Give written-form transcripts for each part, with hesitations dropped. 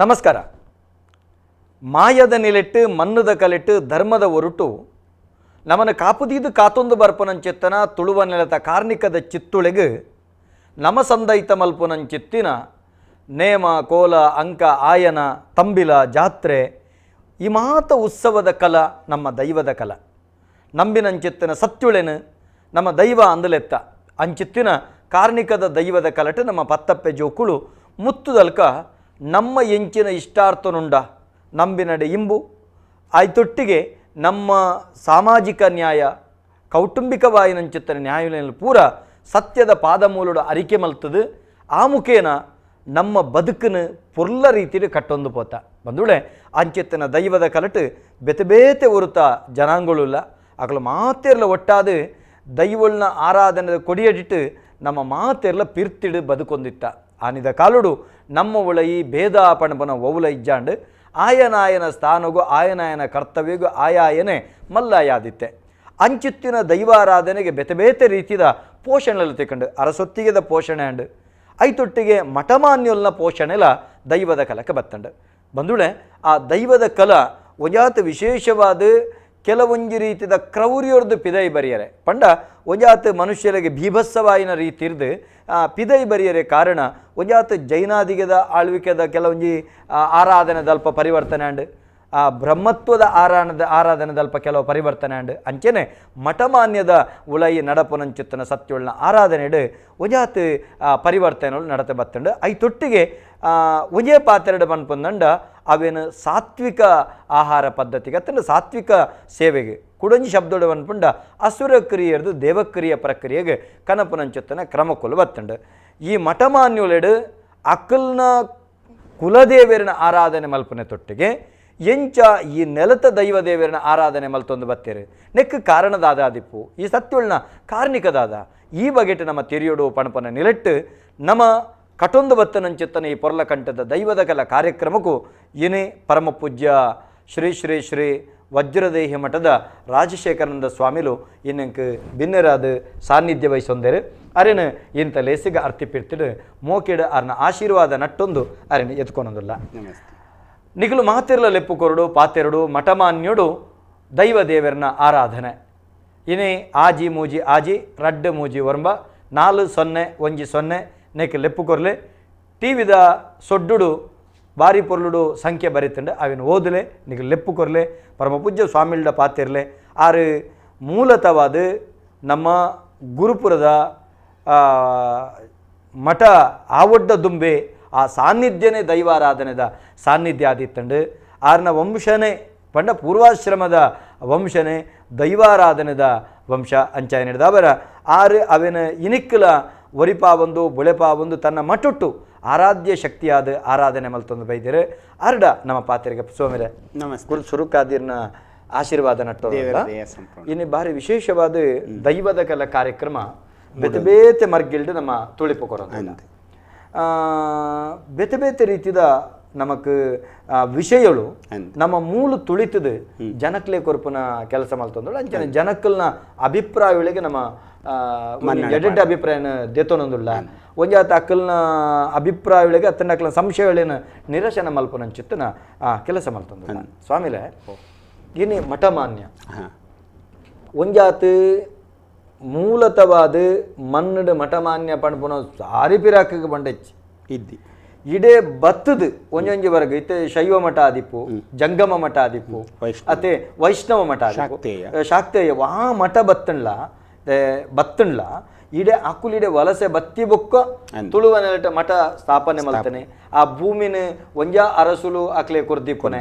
ನಮಸ್ಕಾರ. ಮಾಯದ ನಿಲೆಟ್ಟು ಮನ್ನದ ಕಲೆಟ್ಟು ಧರ್ಮದ ಒರಟು ನಮನ ಕಾಪುದೀದು ಕಾತೊಂದು ಬರ್ಪನಂಚೆತ್ತನ ತುಳುವ ನೆಲತ ಕಾರ್ಣಿಕದ ಚಿತ್ತುಳೆಗು ನಮ ಸಂದೈತ ಮಲ್ಪುನಂಚಿತ್ತಿನ ನೇಮ ಕೋಲ ಅಂಕ ಆಯನ ತಂಬಿಲ ಜಾತ್ರೆ ಈ ಮಾತ ಉತ್ಸವದ ಕಲ ನಮ್ಮ ದೈವದ ಕಲ. ನಂಬಿನಂಚಿತ್ತಿನ ಸತ್ಯುಳೆನು ನಮ್ಮ ದೈವ ಅಂದಲೆತ್ತ ಅಂಚಿತ್ತಿನ ಕಾರ್ಣಿಕದ ದೈವದ ಕಲಟು ನಮ್ಮ ಪತ್ತಪ್ಪೆ ಜೋಕುಳು ಮುತ್ತುದಲ್ಕ ನಮ್ಮ ಎಂಚಿನ ಇಷ್ಟಾರ್ಥನುಂಡ ನಂಬಿನಡೆ ಇಂಬು ಆಯ್ತೊಟ್ಟಿಗೆ ನಮ್ಮ ಸಾಮಾಜಿಕ ನ್ಯಾಯ ಕೌಟುಂಬಿಕವಾಯಿನಂಚಿತ್ತನ ನ್ಯಾಯ ಪೂರ ಸತ್ಯದ ಪಾದಮೂಲಡು ಅರಿಕೆ ಮಲ್ತದು ಆ ಮುಖೇನ ನಮ್ಮ ಬದುಕನ್ನು ಪೊರ್ಲ ರೀತಿಯಲ್ಲಿ ಕಟ್ಟೊಂದು ಪೋತ ಬಂದುಳೆ ಅಂಚಿತ್ತನ ದೈವದ ಕಲಟು ಬೇತೆ ಬೇತೆ ಉರುತ ಜನಾಂಗಳುಲ್ಲ ಅಕಲು ಮಾತೆರ್ಲ ಒಟ್ಟಾದ ದೈವಳ್ನ ಆರಾಧನೆ ಕೊಡಿಯಡಿಟ್ಟು ನಮ್ಮ ಮಾತೆರ್ಲ ಪಿರ್ತಿಡು ಬದುಕೊಂದಿತ್ತ. ಆನಿದ ಕಾಲುಡು ನಮ್ಮ ಉಳೈ ಭೇದ ಪಣಪನ ಒವುಲ ಇಜ್ಜಾಂಡು ಆಯನಾಯನ ಸ್ಥಾನಗೂ ಆಯನಾಯನ ಕರ್ತವ್ಯಗೂ ಆಯಾಯನೇ ಮಲ್ಲಾಯಾದಿತ್ತೆ. ಅಂಚಿತ್ತಿನ ದೈವಾರಾಧನೆಗೆ ಬೇತೆ ಬೇತೆ ರೀತಿಯ ಪೋಷಣೆಲ್ಲ ತಿಕ್ಕಂಡು ಅರಸೊತ್ತಿಗೆದ ಪೋಷಣೆ ಅಂಡು ಐತೊಟ್ಟಿಗೆ ಮಠಮಾನ್ಯೊಲ್ನ ಪೋಷಣೆಲ ದೈವದ ಕಲಕ್ಕೆ ಬತ್ತಂಡು ಬಂದುಳೆ ಆ ದೈವದ ಕಲ ಒಂಜಾತ ವಿಶೇಷವಾದ ಕೆಲವೊಂಜಿ ರೀತಿಯ ಕ್ರೌರ್ಯರ್ದು ಪಿದೈ ಬರಿಯರೆ ಪಂಡ ಒಂಜಾತ ಮನುಷ್ಯರಿಗೆ ಭೀಭತ್ಸವಾಯಿನ ರೀತಿರ್ದು ಪಿದೈ ಬರಿಯರೆ ಕಾರಣ ಒಂಜಾತ ಜೈನಾದಿಗದ ಆಳ್ವಿಕೆದ ಕೆಲವೊಂಜಿ ಆರಾಧನೆದಲ್ಪ ಪರಿವರ್ತನೆ ಅಂಡು ಆ ಬ್ರಹ್ಮತ್ವದ ಆರಾಧನೆದಲ್ಪ ಕೆಲವು ಪರಿವರ್ತನೆ ಅಂಡು ಅಂಚೆನೆ ಮಠಮಾನ್ಯದ ಉಳೈ ನಡಪುನಂಚಿತ್ತನ ಸತ್ಯೊಳ್ನ ಆರಾಧನೆಡು ಒಂಜಾತ ಪರಿವರ್ತನೆ ನಡತೆ ಬತ್ತಂಡು ಐತೊಟ್ಟಿಗೆ ಒಂಜೇ ಪಾತ್ರೆಡು ಪನ್ಪುಂದಂಡ ಅವೇನು ಸಾತ್ವಿಕ ಆಹಾರ ಪದ್ಧತಿಗೆ ಅತ್ತಂಡ ಸಾತ್ವಿಕ ಸೇವೆಗೆ ಕುಡಂಜಿ ಶಬ್ದೋಡು ಪನ್ಪುಂಡ ಅಸುರ ಕ್ರಿಯೆರ್ದು ದೇವಕ್ರಿಯೆ ಪ್ರಕ್ರಿಯೆಗೆ ಕನಪುನಂಚುತ್ತನ ಕ್ರಮಕ್ಕುಲು ಬತ್ತಂಡು. ಈ ಮಠಮಾನ್ಯುಲೆಡು ಅಕಲ್ನ ಕುಲದೇವರನ ಆರಾಧನೆ ಮಲ್ಪನೆ ತೊಟ್ಟಿಗೆ ಎಂಚ ಈ ನೆಲತ ದೈವದೇವರನ ಆರಾಧನೆ ಮಲ್ತೊಂದು ಬತ್ತೇರು ನೆಕ್ ಕಾರಣದಾದಾದಿಪ್ಪು ಈ ಸತ್ಯೊಳ್ನ ಕಾರ್ಣಿಕದಾದ ಈ ಬಗೆಟ್ ನಮ್ಮ ತೆರಿಯೋಡು ಪಣಪನ ನಿಲೆಟ್ಟು ನಮ್ಮ ಕಟೊಂದು ಬತ್ತನಂಚಿತ್ತನ ಈ ಪೊರ್ಲಕಂಠದ ದೈವದ ಕಲ ಕಾರ್ಯಕ್ರಮಕ್ಕೂ ಏನೇ ಪರಮ ಪೂಜ್ಯ ಶ್ರೀ ಶ್ರೀ ಶ್ರೀ ವಜ್ರದೇಹಿ ಮಠದ ರಾಜಶೇಖರಾನಂದ ಸ್ವಾಮಿಲು ಇನ್ನಂಕ ಬಿನ್ನರಾದ ಸಾನ್ನಿಧ್ಯ ವಹಿಸೊಂದೇರು ಅರೇನು ಇಂಥ ಲೇಸಿಗ ಅರ್ತಿಪಿರ್ತಿಡು ಮೋಕಿಡು ಅರ್ನ ಆಶೀರ್ವಾದ ನಟ್ಟೊಂದು ಅರೇನು ಎತ್ಕೊನೊಂದಿಲ್ಲ. ನಿಗಲು ಮಾತಿರ್ಲ ಲೆಪ್ಪು ಕೊರಡು ಪಾತೆರಡು ಮಠಮಾನ್ಯುಡು ದೈವ ದೇವರನ ಆರಾಧನೆ ಇನೇ ಆಜಿ ಮೂಜಿ ಆಜಿ ರಡ್ಡು ಮೂಜಿ ಒರಂಬ 4 0 1 0 ನೆಕ್ ಲೆಪ್ಪು ಕೊರ್ಲೆ ಟಿ ವಿದ ಸೊಡ್ಡುಡು ಬಾರಿ ಪೊರ್ಲುಡು ಸಂಖ್ಯೆ ಬರೀತಂಡು ಅವಿನ ಓದಲೆ ನಿಗ ಲೆಪ್ಪು ಕೊರ್ಲೆ ಪರಮ ಪೂಜ್ಯ ಸ್ವಾಮಿಲ್ಡ ಪಾತಿರ್ಲೆ ಆರು ಮೂಲತವಾದ ನಮ್ಮ ಗುರುಪುರದ ಮಠ ಆವೊಡ್ಡ ದುಂಬೆ ಆ ಸಾನ್ನಿಧ್ಯನೇ ದೈವಾರಾಧನೆದ ಸಾನ್ನಿಧ್ಯ ಆದಿತ್ತಂಡು ಆರ್ನ ವಂಶನೇ ಪಂಡ ಪೂರ್ವಾಶ್ರಮದ ವಂಶನೇ ದೈವಾರಾಧನೆದ ವಂಶ ಅಂಚಾಯ ನಡೆದ ಅವರ ಆರು ಅವಿನ ಇನಿಕ್ಕಲ ಒರಿಪಾವೊಂದು ಬುಳೆಪಾವೊಂದು ತನ್ನ ಮಟುಟ್ಟು ಆರಾಧ್ಯ ಶಕ್ತಿಯಾದ ಆರಾಧನೆ ಮಲ್ತೊಂದು ಬೈದಿರು ಅರ್ಡ ನಮ್ಮ ಪಾತ್ರೆಗೆ ಸೋಮಿರೆ ನಮಸ್ತೆ ಗುರು ಸುರುಕಾದಿರ್ನ ಆಶೀರ್ವಾದ ನಟ್ಟು. ಇನ್ನು ಭಾರಿ ವಿಶೇಷವಾದ ದೈವದ ಕಲ ಕಾರ್ಯಕ್ರಮ ಬೇತೆ ಬೇತೆ ಮರ್ಗಿಲ್ಡು ನಮ್ಮ ತುಳಿಪು ಕೊರೋದು ಬೇತೆ ಬೇತೆ ರೀತಿಯ ನಮಕ್ ವಿಷಯಗಳು ನಮ್ಮ ಮೂಲ ತುಳಿತದ ಜನಕ್ಲೆ ಕೊರಪುನ ಕೆಲಸ ಮಲ್ತೊಂದಳು ಅಂಚನೆ ಜನಕ್ಕಲ್ನ ಅಭಿಪ್ರಾಯಗಳಿಗೆ ನಮ್ಮ ಎಡೆಡ್ಡ ಅಭಿಪ್ರಾಯನ ದೇತೊನೊಂದುಲ್ಲ ಒಂಜಾತ ಅಕ್ಕಲ್ನ ಅಭಿಪ್ರಾಯಗಳಿಗೆ ಅತ್ತನ ಅಕ್ಕಲ್ನ ಸಂಶಯಗಳೇನು ನಿರಶನ ಮಲ್ಪನಂಚಿತ್ತನ ಕೆಲಸ ಮಲ್ತೊಂದು. ಸ್ವಾಮಿಲೆ ಇನಿ ಮಠಮಾನ್ಯ ಒಂಜಾತ ಮೂಲತವಾದ ಮಣ್ಣು ಮಠಮಾನ್ಯ ಪಣಪುನ ಸಾರಿ ಪಿರಾಕಿಗೆ ಬಂಡೆಚ್ಚಿ ಇದ್ದಿ ಇಡೇ ಬತ್ತದು ಒಂಜೊಂಜಿ ವರ್ಗ ಇತ್ತೆ ಶೈವ ಮಠ ಆದಿಪ್ಪು ಜಂಗಮ ಮಠ ಆದಿಪ್ಪು ಅತ್ತೆ ವೈಷ್ಣವ ಮಠ ಆದಿಪ್ಪು ಶಾಕ್ತೇಯ ವಾ ಮಠ ಬತ್ತಣ್ಲ ಬತ್ತಣ್ಲ ಇಡೆ ಅಕುಲಿಡೆ ವಲಸೆ ಬತ್ತಿ ಬೊಕ್ಕ ತುಳುವ ನೆಲಟ ಮಠ ಸ್ಥಾಪನೆ ಮಲ್ತಾನೆ ಆ ಭೂಮಿನ ಒಂಜಾ ಅರಸುಲು ಅಕ್ಲೆ ಕೊರ್ದಿಪ್ಪನೆ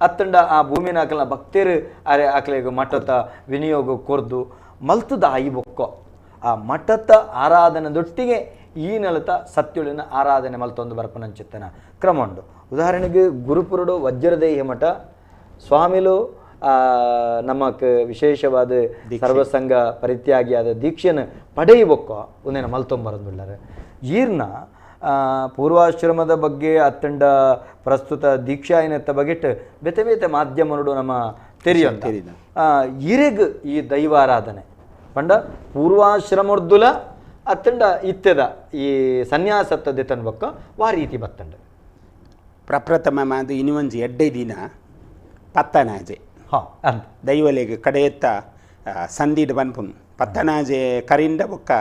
ಅತ್ತಂಡ ಆ ಭೂಮಿನ ಅಕಲ್ನ ಭಕ್ತರು ಅರೆ ಅಕ್ಲೆಗ್ ಮಠತ ವಿನಿಯೋಗ ಕೊರ್ದು ಮಲ್ತದ ಆಯಿ ಬೊಕ್ಕ ಆ ಮಠತ ಆರಾಧನೆ ದೊಟ್ಟಿಗೆ ಈ ನೆಲತ ಸತ್ಯುಳಿನ ಆರಾಧನೆ ಮಲ್ತೊಂದು ಬರ್ಪನಂಚಿತ್ತನ ಕ್ರಮ ಉಂಡು. ಉದಾಹರಣೆಗೆ ಗುರುಪುರುಡು ವಜ್ರದೇಹಿ ಮಠ ಸ್ವಾಮಿಲು ನಮಕ್ ವಿಶೇಷವಾದ ಸರ್ವಸಂಗ ಪರಿತ್ಯಾಗಿಯಾದ ದೀಕ್ಷೆಯನ್ನು ಪಡೆಯಬೊಕ್ಕ ಒಂದೇನ ಮಲ್ತೊಂಬರಂದುಳ್ಳಾರೆ. ಈರ್ನ ಪೂರ್ವಾಶ್ರಮದ ಬಗ್ಗೆ ಅತ್ತಂಡ ಪ್ರಸ್ತುತ ದೀಕ್ಷಾಯನತ್ತ ಬಗೆಟ್ ಬೇತೆ ಬೇತೆ ಮಾಧ್ಯಮರುಡು ನಮ್ಮ ತೆರಿಯಂತ ಇರೆಗ್ ಈ ದೈವಾರಾಧನೆ ಪಂಡ ಪೂರ್ವಾಶ್ರಮರ್ದುಲ ಅತ್ತಂಡ ಇತ್ತೆದ ಈ ಸನ್ಯಾಸತ್ತದೆ ತನ್ಬೊಕ್ಕ ವಾ ರೀತಿ ಬತ್ತಂಡ. ಪ್ರಪ್ರಥಮ ಮಾದು ಇನಿವಂಜಿ ಎಡ್ಡೆ ದಿನ ಪತ್ತನಾಜೆ ದೈವಲೆಗ್ ಕಡೆಯತ್ತ ಸಂದಿಡ್ ಪನ್ಪುನು ಪತ್ತನಾಜೆ ಕರಿಂಡ ಬೊಕ್ಕ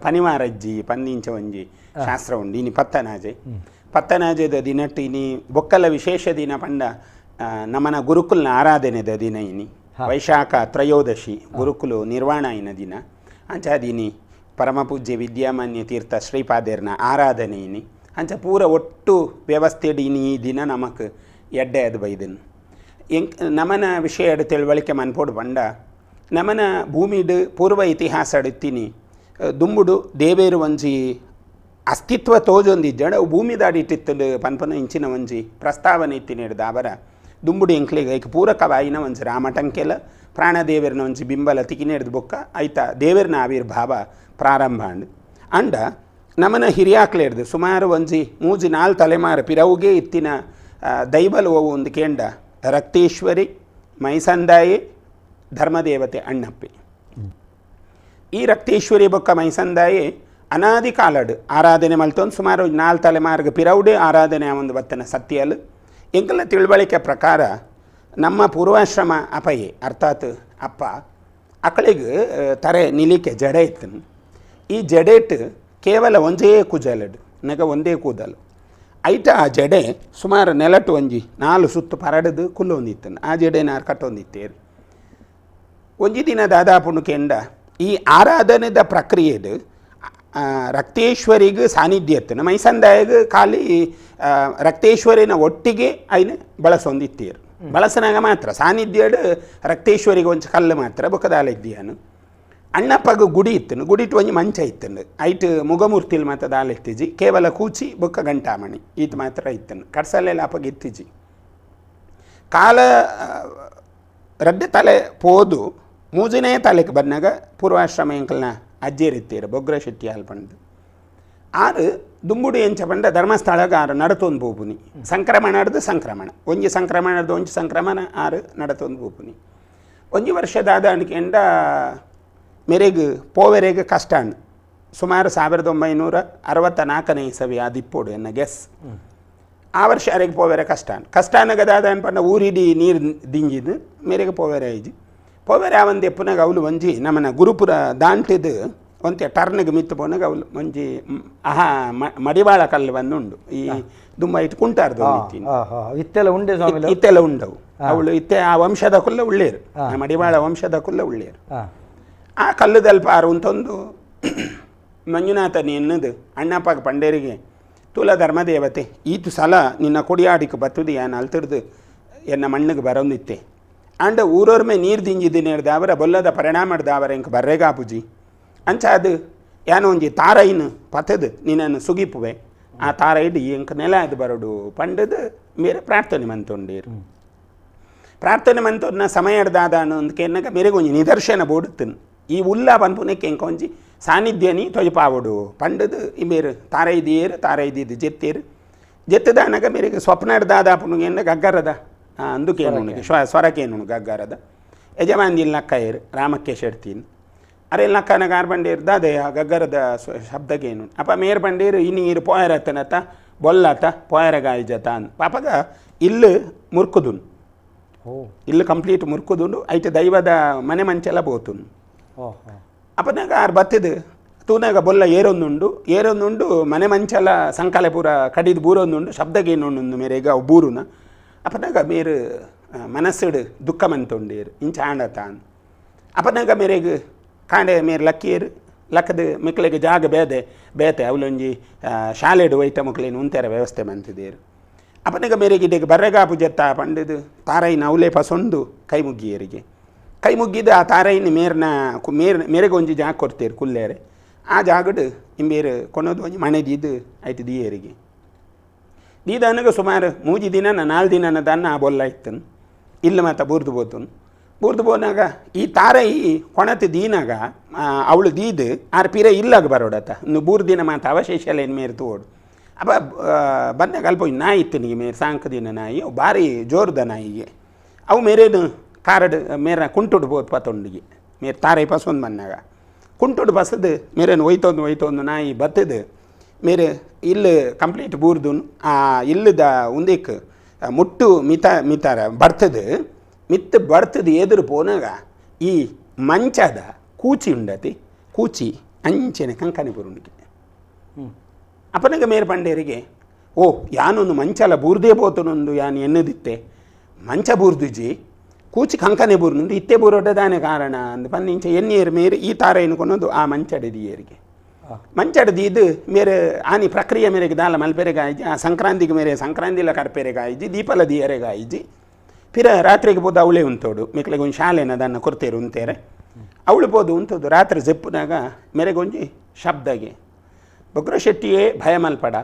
ಪನಿವಾರಜ್ಜಿ ಪಂದಿಂಚ ಒಂಜಿ ಶಾಸ್ತ್ರ ಉಂಡು ಇನಿ ಪತ್ತನಾಜೆ ಪತ್ತನಾಜೆದ ದಿನಟ್ಟು ಇನಿ ಬೊಕ್ಕಲ ವಿಶೇಷ ದಿನ ಪಂಡ ನಮನ ಗುರುಕುಲ್ನ ಆರಾಧನೆದ ದಿನ ಇನಿ ವೈಶಾಖ ತ್ರಯೋದಶಿ ಗುರುಕುಲು ನಿರ್ವಾಣ ಇನ ದಿನ ಅಂಚಾದಿನಿ ಪರಮಪೂಜ್ಯ ವಿದ್ಯಾಮಾನ್ಯ ತೀರ್ಥ ಶ್ರೀಪಾದೇರ್ನ ಆರಾಧನೆ ಇನಿ ಅಂಚ ಪೂರ ಒಟ್ಟು ವ್ಯವಸ್ಥೆಡ್ ಇನಿ ಈ ದಿನ ನಮಕ್ ಎಡ್ಡೆ ಅದು ಬೈದನ್ ಎಂಕ್ ನಮನ ವಿಷಯ ತಿಳುವಳಿಕೆ ಮನ್ಪೋಡು ಪಂಡ ನಮನ ಭೂಮಿಡು ಪೂರ್ವ ಇತಿಹಾಸ ಇತ್ತೀನಿ ದುಂಬುಡು ದೇವೇರು ಒಂಜಿ ಅಸ್ತಿತ್ವ ತೋಜೊಂದಿಜ್ಜಡ ಅವು ಭೂಮಿದಾಡಿಟ್ಟಿತ್ತು ಪನ್ಪನ ಇಂಚಿನ ಒಂಜಿ ಪ್ರಸ್ತಾವನೆ ಇತ್ತಿನ ಹಿಡ್ದು ಅವರ ದುಂಬುಡು ಎಂಕ್ಲೆಗ್ ಐಕ್ ಪೂರಕವಾಯಿನ ಒಂಜಿ ರಾಮಟಂಕೆಲ ಪ್ರಾಣದೇವರನ ಒಂಜಿ ಬಿಂಬಲ ತಿಕಿನ ಹಿಡ್ದು ಬೊಕ್ಕ ಐತ ದೇವರನ ಆವಿರ್ಭಾವ ಪ್ರಾರಂಭ ಅಂಡ್ ಅಂಡ ನಮನ ಹಿರಿಯಾಕ್ಲೆ ಹಿಡ್ದು ಸುಮಾರು ಒಂಜಿ ಮೂಜಿ ನಾಲ್ ತಲೆಮಾರು ಪಿರವುಗೆ ಇತ್ತಿನ ದೈವಲು ಅವು ಒಂದು ಕೇಂಡ ರಕ್ತೇಶ್ವರಿ ಮೈಸಂದಾಯಿ ಧರ್ಮದೇವತೆ ಅಣ್ಣಪ್ಪೆ. ಈ ರಕ್ತೇಶ್ವರಿ ಬೊಕ್ಕ ಮೈಸಂದಾಯಿ ಅನಾದಿ ಕಾಲಡ್ ಆರಾಧನೆ ಮಲ್ತೊಂದು ಸುಮಾರು ನಾಲ್ ತಲೆಮಾರ್ಗ ಪಿರವುಡೆ ಆರಾಧನೆ ಒಂದು ಬತ್ತನ ಸತ್ಯಲು ಎಂಕಲ್ನ ತಿಳುವಳಿಕೆ ಪ್ರಕಾರ ನಮ್ಮ ಪೂರ್ವಾಶ್ರಮ ಅಪಯೆ ಅರ್ಥಾತ್ ಅಪ್ಪ ಅಕಳಿಗೆ ತರೆ ನಿಲಿಕೆ ಜಡೆ ಇತ್ತು. ಈ ಜಡೆಟ್ ಕೇವಲ ಒಂಜೇ ಕುಜಲಡ್ ನಗ ಒಂದೇ ಕೂದಲು ಐಟ ಆ ಜಡೆ ಸುಮಾರು ನೆಲಟು ಒಂಜಿ ನಾಲು ಸುತ್ತು ಪರಡದು ಕುಲ್ಲೊಂದಿತ್ತು ಆ ಜಡೆನಾರು ಕಟ್ಟೊಂದಿತ್ತೇರು. ಒಂಜಿ ದಿನ ದಾದಾಪುಣು ಕೆಂಡ ಈ ಆರಾಧನೆದ ಪ್ರಕ್ರಿಯೆದು ರಕ್ತೇಶ್ವರಿಗೆ ಸಾನ್ನಿಧ್ಯ ಇತ್ತು ಮೈಸಂದಾಯಗ ಖಾಲಿ ರಕ್ತೇಶ್ವರಿನ ಒಟ್ಟಿಗೆ ಐನ ಬಳಸೊಂದಿತ್ತೀರು ಬಳಸನಾಗ ಮಾತ್ರ ಸಾನ್ನಿಧ್ಯಡು ರಕ್ತೇಶ್ವರಿಗೆ ಒಂಚ ಕಲ್ಲು ಮಾತ್ರ ಬೊಕ್ಕದಾಲ ಇದ್ದೀಯಾನು. ಅಣ್ಣಪ್ಪಗ ಗುಡಿ ಇತ್ತನು ಗುಡಿಟ್ಟು ಒಂಜಿ ಮಂಚ ಇತ್ತನು ಐಟ್ ಮುಗಮೂರ್ತಿಲ್ ಮಾತ್ರ ದಾಲ ಇತ್ತಿಜಿ ಕೇವಲ ಕೂಚಿ ಬೊಕ್ಕ ಗಂಟಾಮಣಿ ಈತ ಮಾತ್ರ ಇತ್ತನು ಕಡ್ಸಲ್ಲೆಲ್ಲ ಅಪ್ಪಗ ಇತ್ತಿಜಿ. ಕಾಲ ರಡ್ಡೆ ತಲೆ ಪೋದು ಮೂಜನೇ ತಲೆಗೆ ಬಂದಾಗ ಪೂರ್ವಾಶ್ರಮ ಎಂಕಲ್ನ ಅಜ್ಜೇರಿತ್ತೀರು ಬೊಗ್ರ ಶೆಟ್ಟಿ ಹಾಲು ಪಂಡು ಆರು ದುಂಬುಡು ಎಂಚ ಪಂಡ ಧರ್ಮಸ್ಥಳಗ ಆರು ನಡತೊಂದು ಪೋಪುನಿ ಸಂಕ್ರಮಣ ಅಡ್ದು ಸಂಕ್ರಮಣ ಒಂಜಿ ಸಂಕ್ರಮಣ ಅಡ್ದು ಒಂಜಿ ಸಂಕ್ರಮಣ ಆರು ನಡತೊಂದು ಪೋಪುನಿ. ಒಂಜಿ ವರ್ಷದಾದ ಅನ್ಕೆಂಡ ಮೆರೆಗ್ ಪೋವೆರೆಗ್ ಕಷ್ಟ ಅಣ್ಣು ಸುಮಾರು 1964ನೇ ಇಸವಿ ಆದಿಪ್ಪೋಡು ಎನ್ನ ಗೆಸ್. ಆ ವರ್ಷ ಅರೆಗೆ ಪೋವೆರೆ ಕಷ್ಟ ಕಷ್ಟ ಅನ್ನಗದಾದ ಅನ್ಪಂಡ ಊರಿಡಿ ನೀರು ದಿಂಜಿದ್ದು ಮೇರೆಗೆ ಪೋವೆರೆ ಐಜಿ ಪೋವೆರೆ ಆ ಒಂದು ಎಪ್ಪುನಾಗ ಅವಳು ಒಂಜಿ ನಮ್ಮನ ಗುರುಪುರ ದಾಂಟಿದ್ದು ಒಂತೆ ಟರ್ನಿಗೆ ಮಿತ್ತು ಪೋನಾಗ ಅವಳು ಒಂಜಿ ಆಹಾ ಮಡಿವಾಳ ಕಲ್ಲು ಬಂದುಂಡು ಈ ದುಂಬ ಇಟ್ಟು ಕುಂಟಾರ್ದು ಇತ್ತೆಲ್ಲ ಉಂಡೆ ಇತ್ತೆಲ್ಲ ಉಂಡವು ಅವಳು ಇತ್ತೆ ಆ ವಂಶದ ಕುಲ್ಲ ಉಳ್ಳೇರು ಆ ಮಡಿವಾಳ ವಂಶದ ಕುಲ್ಲ ಉಳ್ಳೇರು. ಆ ಕಲ್ಲುದಲ್ಪ ಆರು ಅಂತೊಂದು ಮಂಜುನಾಥನ ಎನ್ನದು ಅಣ್ಣಪ್ಪ ಪಂಡೇರಿಗೆ ತುಲ ಧರ್ಮದೇವತೆ ಈತು ಸಲ ನಿನ್ನ ಕೊಡಿಯಾಡಿக்கு ಬತ್ತದು ಯಾನ್ ಅಲ್ತಿಡ್ದು ಎನ್ನ ಮಣ್ಣಿಗೆ ಬರೋಂದಿತ್ತೆ ಅಂಡ ಊರೋರ್ಮೆ ನೀರು ದಿಂಜಿದ್ದೀನಿ ಅವರ ಬೊಲ್ಲದ ಪರಿಣಾಮಡ್ದಾವರ ಎಂಕ್ ಬರ್ರೆಗಾಪುಜಿ ಅಂಚ ಅದು ಯಾನೋ ಒಂಜಿ ತಾರೈನು ಪತದು ನಿನ್ನನ್ನು ಸುಗಿಪುವೆ ಆ ತಾರೈಡು ಎಂಕ್ ನೆಲ ಅದು ಬರೋಡು ಪಂಡದು ಮೇರೆ ಪ್ರಾರ್ಥನೆ ಮಂತೊಂಡೇರು. ಪ್ರಾರ್ಥನೆ ಮಂತೊನ್ನ ಸಮಯ ದಾದಾನು ಅಂತ ಕೆನ್ನಗ ಮೇರೆಗೆ ಒಂಜಿ ನಿದರ್ಶನ ಬೋಡುತ್ತನು ಈ ಉಲ್ಲ ಪನ್ಪುನೆಕ್ಕೆ ಎಂಕ ಒಂಜಿ ಸಾನ್ನಿಧ್ಯನಿ ತೊಜಪಾವಡು ಪಂಡದು ಈ ಮೇರು ತಾರೈದಿಯೇರು ತಾರೈದಿದ್ದು ಜೆತ್ತೇರು ಜೆತ್ತದಾನಗ ಮೇರೆಗೆ ಸ್ವಪ್ನಡ್ದಾದಾಪುನುಗೆ ಎನ್ನ ಗಗ್ಗರದ ಅಂದುಕೇನು ಸ್ವರಕೇನು ಗಗ್ಗರದ ಯಜಮಾನ್ದಿಲ್ ನಕ್ಕಯರು ರಾಮಕ್ಕೆ ಶೆಡ್ತೀನಿ ಅರೆ ನಕ್ಕನ ಗಾರ್ ಬಂಡೇರು ದಾದಯ ಗಗ್ಗರದ ಶಬ್ದಕ್ಕೇನು ಅಪ್ಪ ಮೇರ್ ಬಂಡೇರು ಇನಿ ಇರು ಪೋಯರತ್ತನತ ಬೊಲ್ಲತ ಪೋಯರಗಾಯಿಜತ ಅನ್ ಪಾಪಗ ಇಲ್ಲು ಮುರ್ಕುದುನ್ ಇಲ್ಲು ಕಂಪ್ಲೀಟ್ ಮುರ್ಕುದುಂಡು ಐತೆ ದೈವದ ಮನೆ ಮಂಚೆಲ್ಲ ಬೋತುನು. ಅಪ್ಪನಾಗ ಆರು ಬತ್ತಿದ್ದು ತೂನಾಗ ಬೊಲ್ಲ ಏರೊಂದುಂಡು ಏರೊಂದುಂಡು ಮನೆ ಮಂಚಲ ಸಂಕಲೆ ಪೂರ ಕಡಿದು ಬೂರೊಂದುಂಡು ಶಬ್ದಗೇನುಂಡು ಮೇರೆಗ ಅವು ಬೂರುನ ಅಪ್ಪನಾಗ ಮೇರು ಮನಸ್ಸುಡು ದುಃಖ ಮಂತೊಂಡೇರು ಇಂಚ ಆಂಡತಾನ್ ಅಪ್ಪನಾಗ ಮೇರೆಗ್ ಕಾಂಡೆ ಮೇರು ಲಕ್ಕಿಯರು ಲಕ್ಕದ ಮಿಕ್ಲೆಗೆ ಜಾಗ ಬೇದೆ ಬೇತೆ ಅವಲೊಂಜಿ ಶಾಲೆಡು ಒಯ್ತ ಮಕ್ಳೇನು ಉಂತೆರ ವ್ಯವಸ್ಥೆ ಮಂತಿದ್ದೇರು. ಅಪ್ಪನಾಗ ಮೇರೆಗೆ ಇಡೀಗ ಬರ್ರೆಗಾಪು ಜೆತ್ತ ಪಂಡದು ತಾರೈನ ಅವಲೇ ಪಸೊಂದು ಕೈ ಮುಗ್ಗಿಯರಿಗೆ ಕೈ ಮುಗ್ಗಿದ್ದು ಆ ತಾರೈನ ಮೇರ್ನ ಮೇರ್ ಮೇರೆಗೆ ಒಂಜಿ ಜಾಗ ಕೊಡ್ತೇರು ಕುಲ್ಲೇರೆ ಆ ಜಾಗಡು ಇಂಬೇರು ಕೊನೋದು ಒಂಜಿ ಮನೆ ದೀದು ಆಯ್ತು ದಿಯೇರಿಗೆ ದೀದನಗ ಸುಮಾರು ಮೂಜಿ ದಿನ ನಾಲ್ಕು ದಿನ ದನ್ನ ಆ ಬೊಲ್ಲ ಇತ್ತನು ಇಲ್ಲ ಮಾತ ಬೂರ್ದು ಬೋತನು ಬೂರ್ದು ಬೋನಾಗ ಈ ತಾರೈ ಕೊಣತೆ ದೀನಾಗ ಅವಳು ದೀದು ಆರು ಪೀರೆ ಇಲ್ಲಾಗ ಬರೋಡತ್ತ ಇನ್ನು ಬೂರು ದಿನ ಮಾತ ಅವಶೇಷ ಎಲ್ಲ ಏನು ಮೇರು ತೋಡು ಅಪ್ಪ ಬಂದಾಗ ಅಲ್ಪ ನಾಯಿ ಇತ್ತು ನಿಗೆ ಮೇರು ಸಾಂಕ ದಿನ ನಾಯಿ ಅವು ಭಾರಿ ಜೋರ್ದ ನಾಯಿಗೆ ಅವು ಮೇರೇನು ಕಾರಡ್ ಮೇರ ಕುಂಟುಡು ಬೋದು ಪತೊಂಡಿಗೆ ಮೇರು ತಾರೈ ಪಸೊಂದು ಬಂದಾಗ ಕುಂಟುಡು ಬಸದು ಮೇರೇನು ಒಯ್ತೊಂದು ಒಯ್ತೊಂದು ನಾಯಿ ಬತ್ತದು ಮೇರೆ ಇಲ್ಲು ಕಂಪ್ಲೀಟ್ ಬೂರ್ದು ಆ ಇಲ್ಲದ ಉಂದಿಕ್ ಮುಟ್ಟು ಮಿತ ಮಿತಾರ ಬರ್ತದೆ ಮಿತ್ತು ಬರ್ತದೆ ಎದುರು ಪೋನಾಗ ಈ ಮಂಚದ ಕೂಚಿ ಉಂಡತಿ ಕೂಚಿ ಅಂಚೆನೆ ಕಂಕನೆ ಬರುಣಿಗೆ ಅಪ್ಪನಗ ಮೇರ್ ಪಂಡೇರಿಗೆ ಓ ಯಾನೊಂದು ಮಂಚಲ ಬೂರ್ದೇ ಪೋತನೊಂದು ಯಾನು ಎನ್ನದಿತ್ತೆ ಮಂಚ ಬೂರ್ದುಜಿ ಕೂಚಿ ಕಂಕನೆ ಬೂರ್ನುಂದು ಇತ್ತೆ ಬೂರೊಡ್ಡದಾನೆ ಕಾರಣ ಅಂದ್ ಪನ್ನಿಂಚ ಎನ್ನಿಯರು ಮೇರೆ ಈ ತಾರ ಎನ್ಕೊನೊಂದು ಆ ಮಂಚಡದಿಯರಿಗೆ ಮಂಚಡದೀದು ಮೇರೆ ಆನಿ ಪ್ರಕ್ರಿಯೆ ಮೇರೆಗೆ ದಾಲ ಮಲ್ಪೆರೆಗಾಯಿಜಿ ಆ ಸಂಕ್ರಾಂತಿಗೆ ಮೇರೆ ಸಂಕ್ರಾಂತಿಲ ಕರ್ಪೆರೆಗಾಯಿಜಿ ದೀಪಲ ದಿಯರೆಗಾಯಿಜಿ ಪಿರ ರಾತ್ರಿಗೆ ಪೋದು ಅವಳೇ ಉಂತೋಡು ಮಿಕ್ಲೆಗೆ ಒಂದು ಶಾಲೆನ ಅದನ್ನು ಕೊಡ್ತೇರು ಉಂತೇರೆ ಅವಳು ಪೋದು ಉಂತೋದು ರಾತ್ರಿ ಜೆಪ್ಪುನಾಗ ಮೇರೆಗೊಂಜಿ ಶಬ್ದಗೆ ಬೊಗ್ರ ಶೆಟ್ಟಿಯೇ ಭಯ ಮಲ್ಪಡ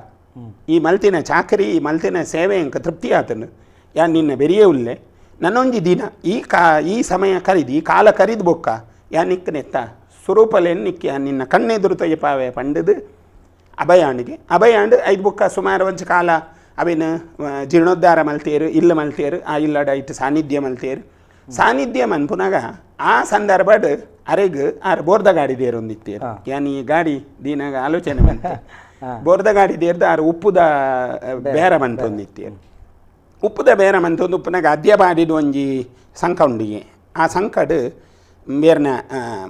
ಈ ಮಲ್ತಿನ ಚಾಕರಿ ಈ ಮಲ್ತಿನ ಸೇವೆ ಅಂಕ ತೃಪ್ತಿ ಆತನು ಯಾನ್ ನಿನ್ನ ಬೆರಿಯೇ ಉಲ್ಲೆ ನನ್ನೊಂಜಿ ದಿನ ಈ ಈ ಸಮಯ ಕರಿದು ಈ ಕಾಲ ಕರಿದು ಬೊಕ್ಕ ಯಾ ನಿಕ್ಕನೆತ್ತ ಸ್ವರೂಪಲೇನು ನಿಕ್ಕಿ ನಿನ್ನ ಕಣ್ಣೆದುರು ತೊಯ್ಯಪಾವೆ ಪಂಡದು ಅಭಯಾಂಡಿಗೆ ಅಭಯಾಂಡು ಐದು ಬೊಕ್ಕ ಸುಮಾರು ಒಂಚ ಕಾಲ ಅವೇನು ಜೀರ್ಣೋದ್ಧಾರ ಮಲ್ತೇರು ಇಲ್ಲ ಮಲ್ತೇರು ಆ ಇಲ್ಲಡ ಇಟ್ಟು ಸಾನ್ನಿಧ್ಯ ಮಲ್ತೇರು ಸಾನ್ನಿಧ್ಯ ಮನ್ಪುನಾಗ ಆ ಸಂದರ್ಭಡ್ ಅರೆಗ್ ಆರು ಬೋರ್ದ ಗಾಡಿ ದೇರು ಒಂದಿತ್ತೇರು ಯಾನ್ ಈ ಗಾಡಿ ದೀನಾಗ ಆಲೋಚನೆ ಬಂತು ಬೋರ್ದ ಗಾಡಿ ದೇರ್ದ ಆರು ಉಪ್ಪುದ ಬೇರ ಮಂತೊಂದಿತ್ತೇರು ಉಪ್ಪುದ ಬೇರ ಮಂತೊಂದು ಉಪ್ಪುನಾಗ ಅದ್ಯ ಬಾಡಿದ ಒಂಜಿ ಸಂಕ ಉಂಡಿಗೆ ಆ ಸಂಕಡ್ ಬೇರ್ನ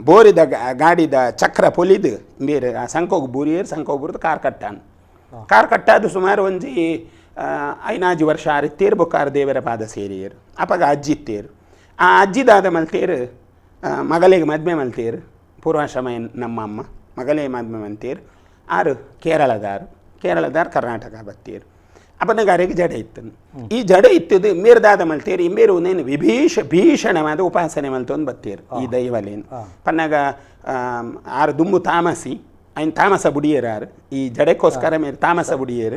ಬೋರಿದ ಗಾಡಿದ ಚಕ್ರ ಪೊಲಿದು ಬೇರೆ ಆ ಸಂಕೋಗ್ ಬೂರಿಯೇರು ಸಂಕೋಗ್ ಬೂರಿದು ಕಾರ್ ಕಟ್ಟಾನು ಕಾರ್ ಕಟ್ಟಾದು ಸುಮಾರು ಒಂಜಿ ಐನಾಜಿ ವರ್ಷ ಆರಿತ್ತೇರು ಬೊಕ್ಕಾರು ದೇವರ ಪಾದ ಸೇರಿಯರು ಅಪಗ ಅಜ್ಜಿ ಇತ್ತೇರು ಆ ಅಜ್ಜಿದಾದ ಮಲ್ತೇರು ಮಗಳಿಗೆ ಮದ್ಮೆ ಮಲ್ತೇರು ಪೂರ್ವಾಶ್ರಮ ನಮ್ಮ ಅಮ್ಮ ಮಗಳೇ ಮದ್ಮೆ ಮಂತೇರು ಆರು ಕೇರಳದಾರು ಕೇರಳದಾರು ಕರ್ನಾಟಕ ಬತ್ತೇರು ಅಪನಗಾರಿಗೆ ಜಡೆ ಇತ್ತು ಈ ಜಡೆ ಇತ್ತದು ಮೇರ್ದಾದ ಮಲ್ತೇರು ಇಂಬೇರು ನೇನು ಭೀಷಣವಾದ ಉಪಾಸನೆ ಮಲ್ತೊಂದು ಬತ್ತೇರು ಈ ದೈವಲೇನು ಪನ್ನಾಗ ಆರು ದುಂಬು ತಾಮಸಿ ಐನ್ ತಾಮಸ ಬುಡಿಯೇರು ಈ ಜಡೆಕ್ಕೋಸ್ಕರ ಮೇರೆ ತಾಮಸ ಬುಡಿಯೇರು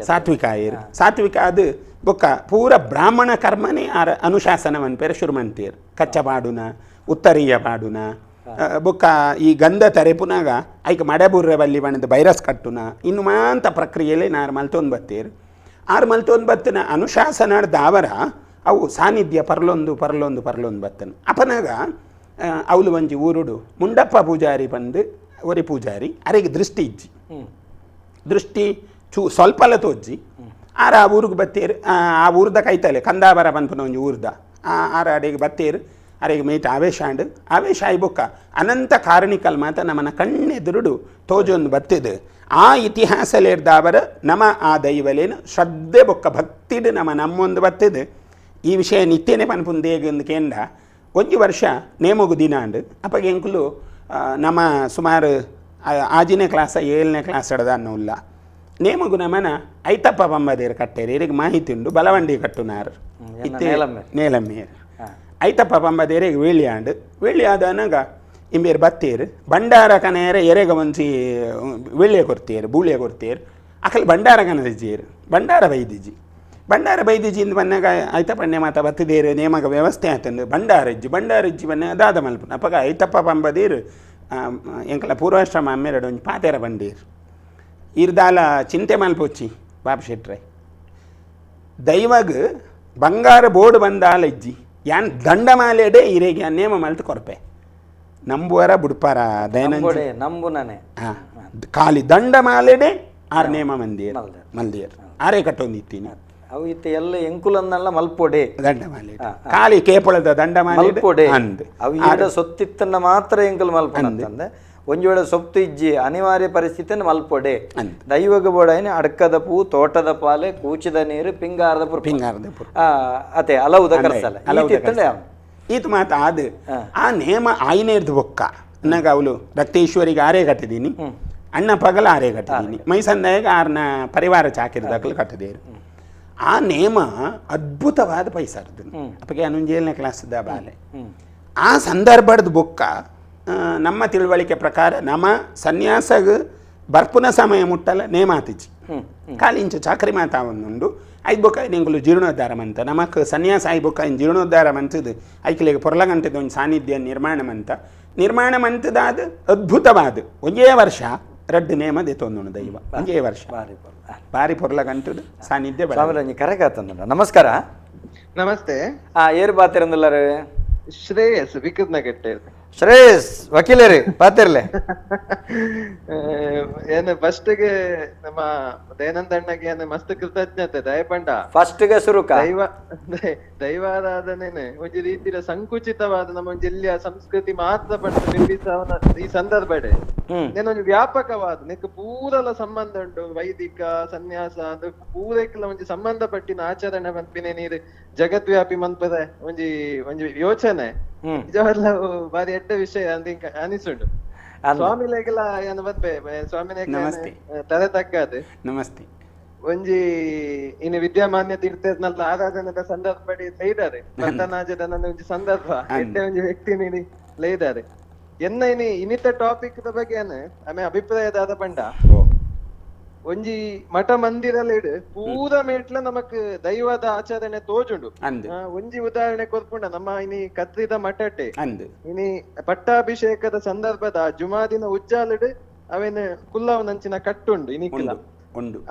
ಸಾತ್ವಿಕ ಆಯೇರು ಸಾತ್ವಿಕ ಅದು ಬೊಕ್ಕ ಪೂರ ಬ್ರಾಹ್ಮಣ ಕರ್ಮನೇ ಆರ ಅನುಶಾಸನ ಮನ್ಪೇರು ಶುರು ಮಂತೇರು ಕಚ್ಚ ಪಾಡುನ ಉತ್ತರೀಯ ಪಾಡುನ ಬೊಕ್ಕ ಈ ಗಂಧ ತರೆಪುನಾಗ ಐಕ್ ಮಡೆಬುರ್ರೆ ಬಲ್ಲಿ ಬಣ್ಣದ ಬೈರಸ್ ಕಟ್ಟುನ ಇನ್ನು ಮಾಂತ ಪ್ರಕ್ರಿಯೆಯಲ್ಲಿ ನಾರು ಮಲ್ತೊಂದು ಬತ್ತೇರು ಆರು ಮಲ್ತೊಂದು ಬತ್ತನ ಅನುಶಾಸನ ದಾವರ ಅವು ಸಾನ್ನಿಧ್ಯ ಪರ್ಲೊಂದು ಪರ್ಲೊಂದು ಪರ್ಲೊಂದು ಬತ್ತನ ಅಪನಾಗ ಅವಳು ಒಂಜಿ ಊರುಡು ಮುಂಡಪ್ಪ ಪೂಜಾರಿ ಬಂದು ಒರಿ ಪೂಜಾರಿ ಅರೆಗೆ ದೃಷ್ಟಿ ಇಜ್ಜಿ ದೃಷ್ಟಿ ಚೂ ಸ್ವಲ್ಪಲ ತೋಜ್ಜಿ ಆರ ಆ ಊರಿಗೆ ಬತ್ತೇರು ಆ ಊರ್ದ ಕೈತಲೆ ಕಂದಾಬರ ಪನ್ಪುನ ಒಂಜಿ ಊರ್ದ ಆರ ಅಡೆಗೆ ಬತ್ತೇರು ಅರೆಗೆ ಮೇಟ್ ಆವೇಶ ಆಂಡು ಆವೇಶ ಆಯ್ಬೊಕ್ಕ ಅನಂತ ಕಾರಣಿಕಲ್ ಮಾತ ನಮ್ಮನ ಕಣ್ಣೆದುರುಡು ತೋಜೊಂದು ಬತ್ತಿದು ಆ ಇತಿಹಾಸಲೇರ್ದಾವರ ನಮ ಆ ದೈವಲೇನು ಶ್ರದ್ಧೆ ಬೊಕ್ಕ ಭಕ್ತಿಡು ನಮ ನಮ್ಮೊಂದು ಬತ್ತಿದು ಈ ವಿಷಯ ನಿತ್ಯನೇ ಪನ್ಪುಂದೇಗಂದು ಕೇಂದ್ರ ಒಂಜಿ ವರ್ಷ ನೇಮಗು ದಿನ ಅಂಡು ಅಪ್ಪಗೆ ಎಂಕುಲು ನಮ್ಮ ಸುಮಾರು ಆಜಿನೇ ಕ್ಲಾಸ ಏಳನೇ ಕ್ಲಾಸ್ ಹಿಡ್ದ ಅನ್ನೋಲ್ಲ ನೇಮಗು ನಮನ ಐತಪ್ಪ ಪಂಬದೇರು ಕಟ್ಟೇರು ಇರಿಗೆ ಮಾಹಿತಿ ಉಂಡು ಬಲವಂಡಿ ಕಟ್ಟುನಾರು ನೇಲಮ್ಮೇರು ಐತಪ್ಪ ಪಂಬದೇರಿಗೆ ವೇಳಿ ಆಂಡು ವೇಳಿ ಆದನಾಗ ಇಂಬೇರು ಬತ್ತೇರು ಭಂಡಾರ ಕನೇರ ಎರೆಗ ಒಂಚಿ ವೇಳಿಯ ಕೊರ್ತೀರು ಬೂಳಿಯ ಕೊರ್ತೀರು ಅಕಲ್ ಭಂಡಾರ ಕನದಿಜ್ಜೇರು ಭಂಡಾರ ಬೈದಿಜ್ಜಿ ಭಂಡಾರ ಬೈದಿಜ್ಜಿ ಇಂದು ಬನ್ನಾಗ ಐತಪ್ಪಣ್ಣೆ ಮಾತ ಬತ್ತಿದೇರು ನೇಮಗ ವ್ಯವಸ್ಥೆ ಆತಂದು ಭಂಡಾರ ಇಜ್ಜಿ ಭಂಡಾರ ಇಜ್ಜಿ ಬನ್ನ ದಾದ ಮಲ್ಪುನ ಅಪ್ಪಗ ಐತಪ್ಪ ಪಂಬದೇರು ಎಂಕಲ ಪೂರ್ವಾಶ್ರಮ ಅಮ್ಮೆರಡು ಒಂಜಿ ಪಾತೇರ ಬಂಡೀರು ಇರ್ದಾಲ ಚಿಂತೆ ಮಲ್ಪೊಚ್ಚಿ ಬಾಬು ಶೆಟ್ರೆ ದೈವಗ್ ಬಂಗಾರ ಬೋರ್ಡ್ ಬಂದಾಲ ಇಜ್ಜಿ ಯಾನ್ ದಂಡಮಾಲೆಡೆ ಇರೆಗೆ ನೇಮ ಮಲ್ತು ಕೊರ್ಪೆ ನಂಬುವರ ಬುಡ್ಪಾರ ದಯನಂಜಿ ನಂಬುನಾನೆ ಹಾಂ ಖಾಲಿ ದಂಡಮಾಲೆಡೆ ಆರ್ ನೇಮ ಮಂದಿರ್ ಮಲ್ದಿಯರ್ ಆರೇ ಕಟ್ಟೊಂದಿತ್ತೀನಿ ಅವು ಇತ್ತ ಎಲ್ಲ ಎಂಕುಲನ್ನೆಲ್ಲ ಮಲ್ಪೊಡೆ ದಂಡಮಾಲೆ ಖಾಲಿ ಕೇಪಳದ ದಂಡಮಾಲೆ ಮಲ್ಪೊಡೆ ಅಂದ್ ಅವು ಈಡ ಸೊತ್ತಿತ್ತನ್ನ ಮಾತ್ರ ಎಂಕುಲು ಮಲ್ಪೊಡ ಅಂತಂದೆ ಒಂಜಿ ವೇಳೆ ಸೊತ್ತು ಇಜ್ಜಿ ಅನಿವಾರ್ಯ ಪರಿಸ್ಥಿತಿಯನ್ನು ಮಲ್ಪೊಡೆ ದೈವಗ ಬೋಡೈನ ಅಡ್ಕದ ಪೂ ತೋಟದ ಪಾಲೆ ಕೂಚಿದ ನೀರು ಪಿಂಗಾರದ ಪುರ್ ಪಿಂಗಾರದ ಪುರ್ ಅತೆ ಅಲವುದ ಕರ್ಸಲ ಈತ ಮಾತ ಅದು ಆ ನೇಮ ಆಯ್ನೇರ್ದು ಬೊಕ್ಕ ಅನ್ನಗ ಅವಳು ರಕ್ತೇಶ್ವರಿಗೆ ಆರೇ ಕಟ್ಟಿದೀನಿ ಅಣ್ಣ ಪಗಲ ಆರೇ ಕಟ್ಟಿದೀನಿ ಮೈಸಂದಾಯಗ ಆರ್ನ ಪರಿವಾರ ಚಾಕಿರಿದಾಗಲು ಕಟ್ಟಿದೇರು ಆ ನೇಮ ಅದ್ಭುತವಾದ ಪೈಸಾರ್ದು ಅಪ್ಪಗೆ ಅನುಂಜಿ ಏಳನೇ ಕ್ಲಾಸ್ದ ಬಾಲೆ ಆ ಸಂದರ್ಭದ ಬೊಕ್ಕ ನಮ್ಮ ತಿಳುವಳಿಕೆ ಪ್ರಕಾರ ನಮ್ಮ ಸನ್ಯಾಸಗ ಬರ್ಪುನ ಸಮಯ ಮುಟ್ಟಲ ನೇಮಾತಿಜಿ ಕಾಲಿಂಚ ಚಾಕರಿ ಮಾತಾ ಒಂದುಂಡು ಐದು ಬೊಕ್ಕ ನಿಂಗುಲು ಜೀರ್ಣೋದ್ಧಾರ ಮಂತ ನಮಕ್ ಸನ್ಯಾಸ I ಬೊಕ್ಕ ಇನ್ ಜೀರ್ಣೋದ್ಧಾರ ಮಂತದ್ದು ಐಕ್ಲಿಗೆ ಪೊರ್ಲಗಂಟದ ಒಂದು ಸಾನ್ನಿಧ್ಯ ನಿರ್ಮಾಣ ಮಂತ ನಿರ್ಮಾಣ ಮಂತದಾದ ಅದ್ಭುತವಾದ ಒಂದೇ ವರ್ಷ ರಡ್ಡು ನೇಮ ದೆತ್ತೊಂದುಂಡು ದೈವ ಒಂದೇ ವರ್ಷ ಬಾರಿ ಪೊರ್ಲಗಂಟದ ಸಾನ್ನಿಧ್ಯ ಕರೆಗಾತಂದ. ನಮಸ್ಕಾರ. ನಮಸ್ತೆ. ಏರು ಬಾತಿರಂದಿಲ್ಲರೇ? ಶ್ರೇಯಸ್ ವಿಕೃತ್ನಗಟ್ಟೆ. Shreyas ವಕೀಲರೇ ಪಾತಿರ್ಲೆ. ಏನು ಫಸ್ಟ್ಗೆ ನಮ್ಮ ದಯಾನಂದ ಅಣ್ಣಗೆ ಏನು ಮಸ್ತ್ ಕೃತಜ್ಞತೆ ದಯಪಂಡ. ಫಸ್ಟ್ಗೆ ಸುರುಕ ದೈವ ದೈವಾರಾಧನೆ ಒಂಜಿ ರೀತಿಯ ಸಂಕುಚಿತವಾದ ನಮ್ಮ ಒಂಜಿ ಜಿಲ್ಲೆಯ ಸಂಸ್ಕೃತಿ ಮಾತ್ರ ಪಂಡ ಬಿಂಬಿಸವನ ಈ ಸಂದರ್ಭಡೆ ಒಂಜಿ ವ್ಯಾಪಕವಾದ ನೆಕ್ ಪೂರಲ ಸಂಬಂಧ ಉಂಟು. ವೈದಿಕ ಸನ್ಯಾಸ ಅದು ಪೂರೈಕಲ ಒಂಜಿ ಸಂಬಂಧಪಟ್ಟಿನ ಆಚರಣೆ ಪನ್ಪಿನ ನೀರು ಜಗದ್ವ್ಯಾಪಿ ಮನ್ಪದ ಒಂಜಿ ಒಂಜಿ ಯೋಚನೆ ನಿಜವಾಗ್ಲೂ ಬಾರಿ ಎಡ್ಡ ವಿಷಯ ಅಂತ ಅನಿಸುಂಟು. ಸ್ವಾಮಿಲೆಗೆಲ್ಲ ಏನು ಬರ್ಬೆ ಸ್ವಾಮಿನೇ ತಲೆ ತಗ್ಗಾದೆ ನಮಸ್ತೆ. ಒಂಜಿ ಇನ್ನು ವಿದ್ಯಾಮಾನ್ಯ ತೀರ್ಥನಲ್ಲ ಆರಾಧನೆದ ಸಂದರ್ಭ ಲೈದಾರೆ ಪಂತನಾಜದ ಒಂಜಿ ಸಂದರ್ಭ ಎಡ್ಡೆ ಒಂಜಿ ವ್ಯಕ್ತಿ ನೀಡಿ ಲೈದಾರೆ. ಎನ್ನ ಇನಿ ಇನ್ನಿತ ಟಾಪಿಕ್ the ಬಗ್ಗೆ ಏನು ಆಮೆ ಅಭಿಪ್ರಾಯದಾದ ಪಂಡ ಒಂಜಿ ಮಠ ಮಂದಿರಲಿಡ್ ಪೂರ ಮೇಟ್ಲ ನಮಕ್ ದೈವದ ಆಚರಣೆ ತೋಜುಂಡು. ಒಂಜಿ ಉದಾಹರಣೆ ಕೊರ್ಪುಂಡ ನಮ್ಮ ಇನಿ ಕತ್ರಿದ ಮಠಟೆ ಇನಿ ಪಟ್ಟಾಭಿಷೇಕದ ಸಂದರ್ಭದ ಜುಮಾದಿನ ಉಜ್ಜಾಲಡ್ ಅವೇನ ಕುಲ್ಲವನಂಚಿನ ಕಟ್ಟುಂಡು ಇನಿಕ್ಲ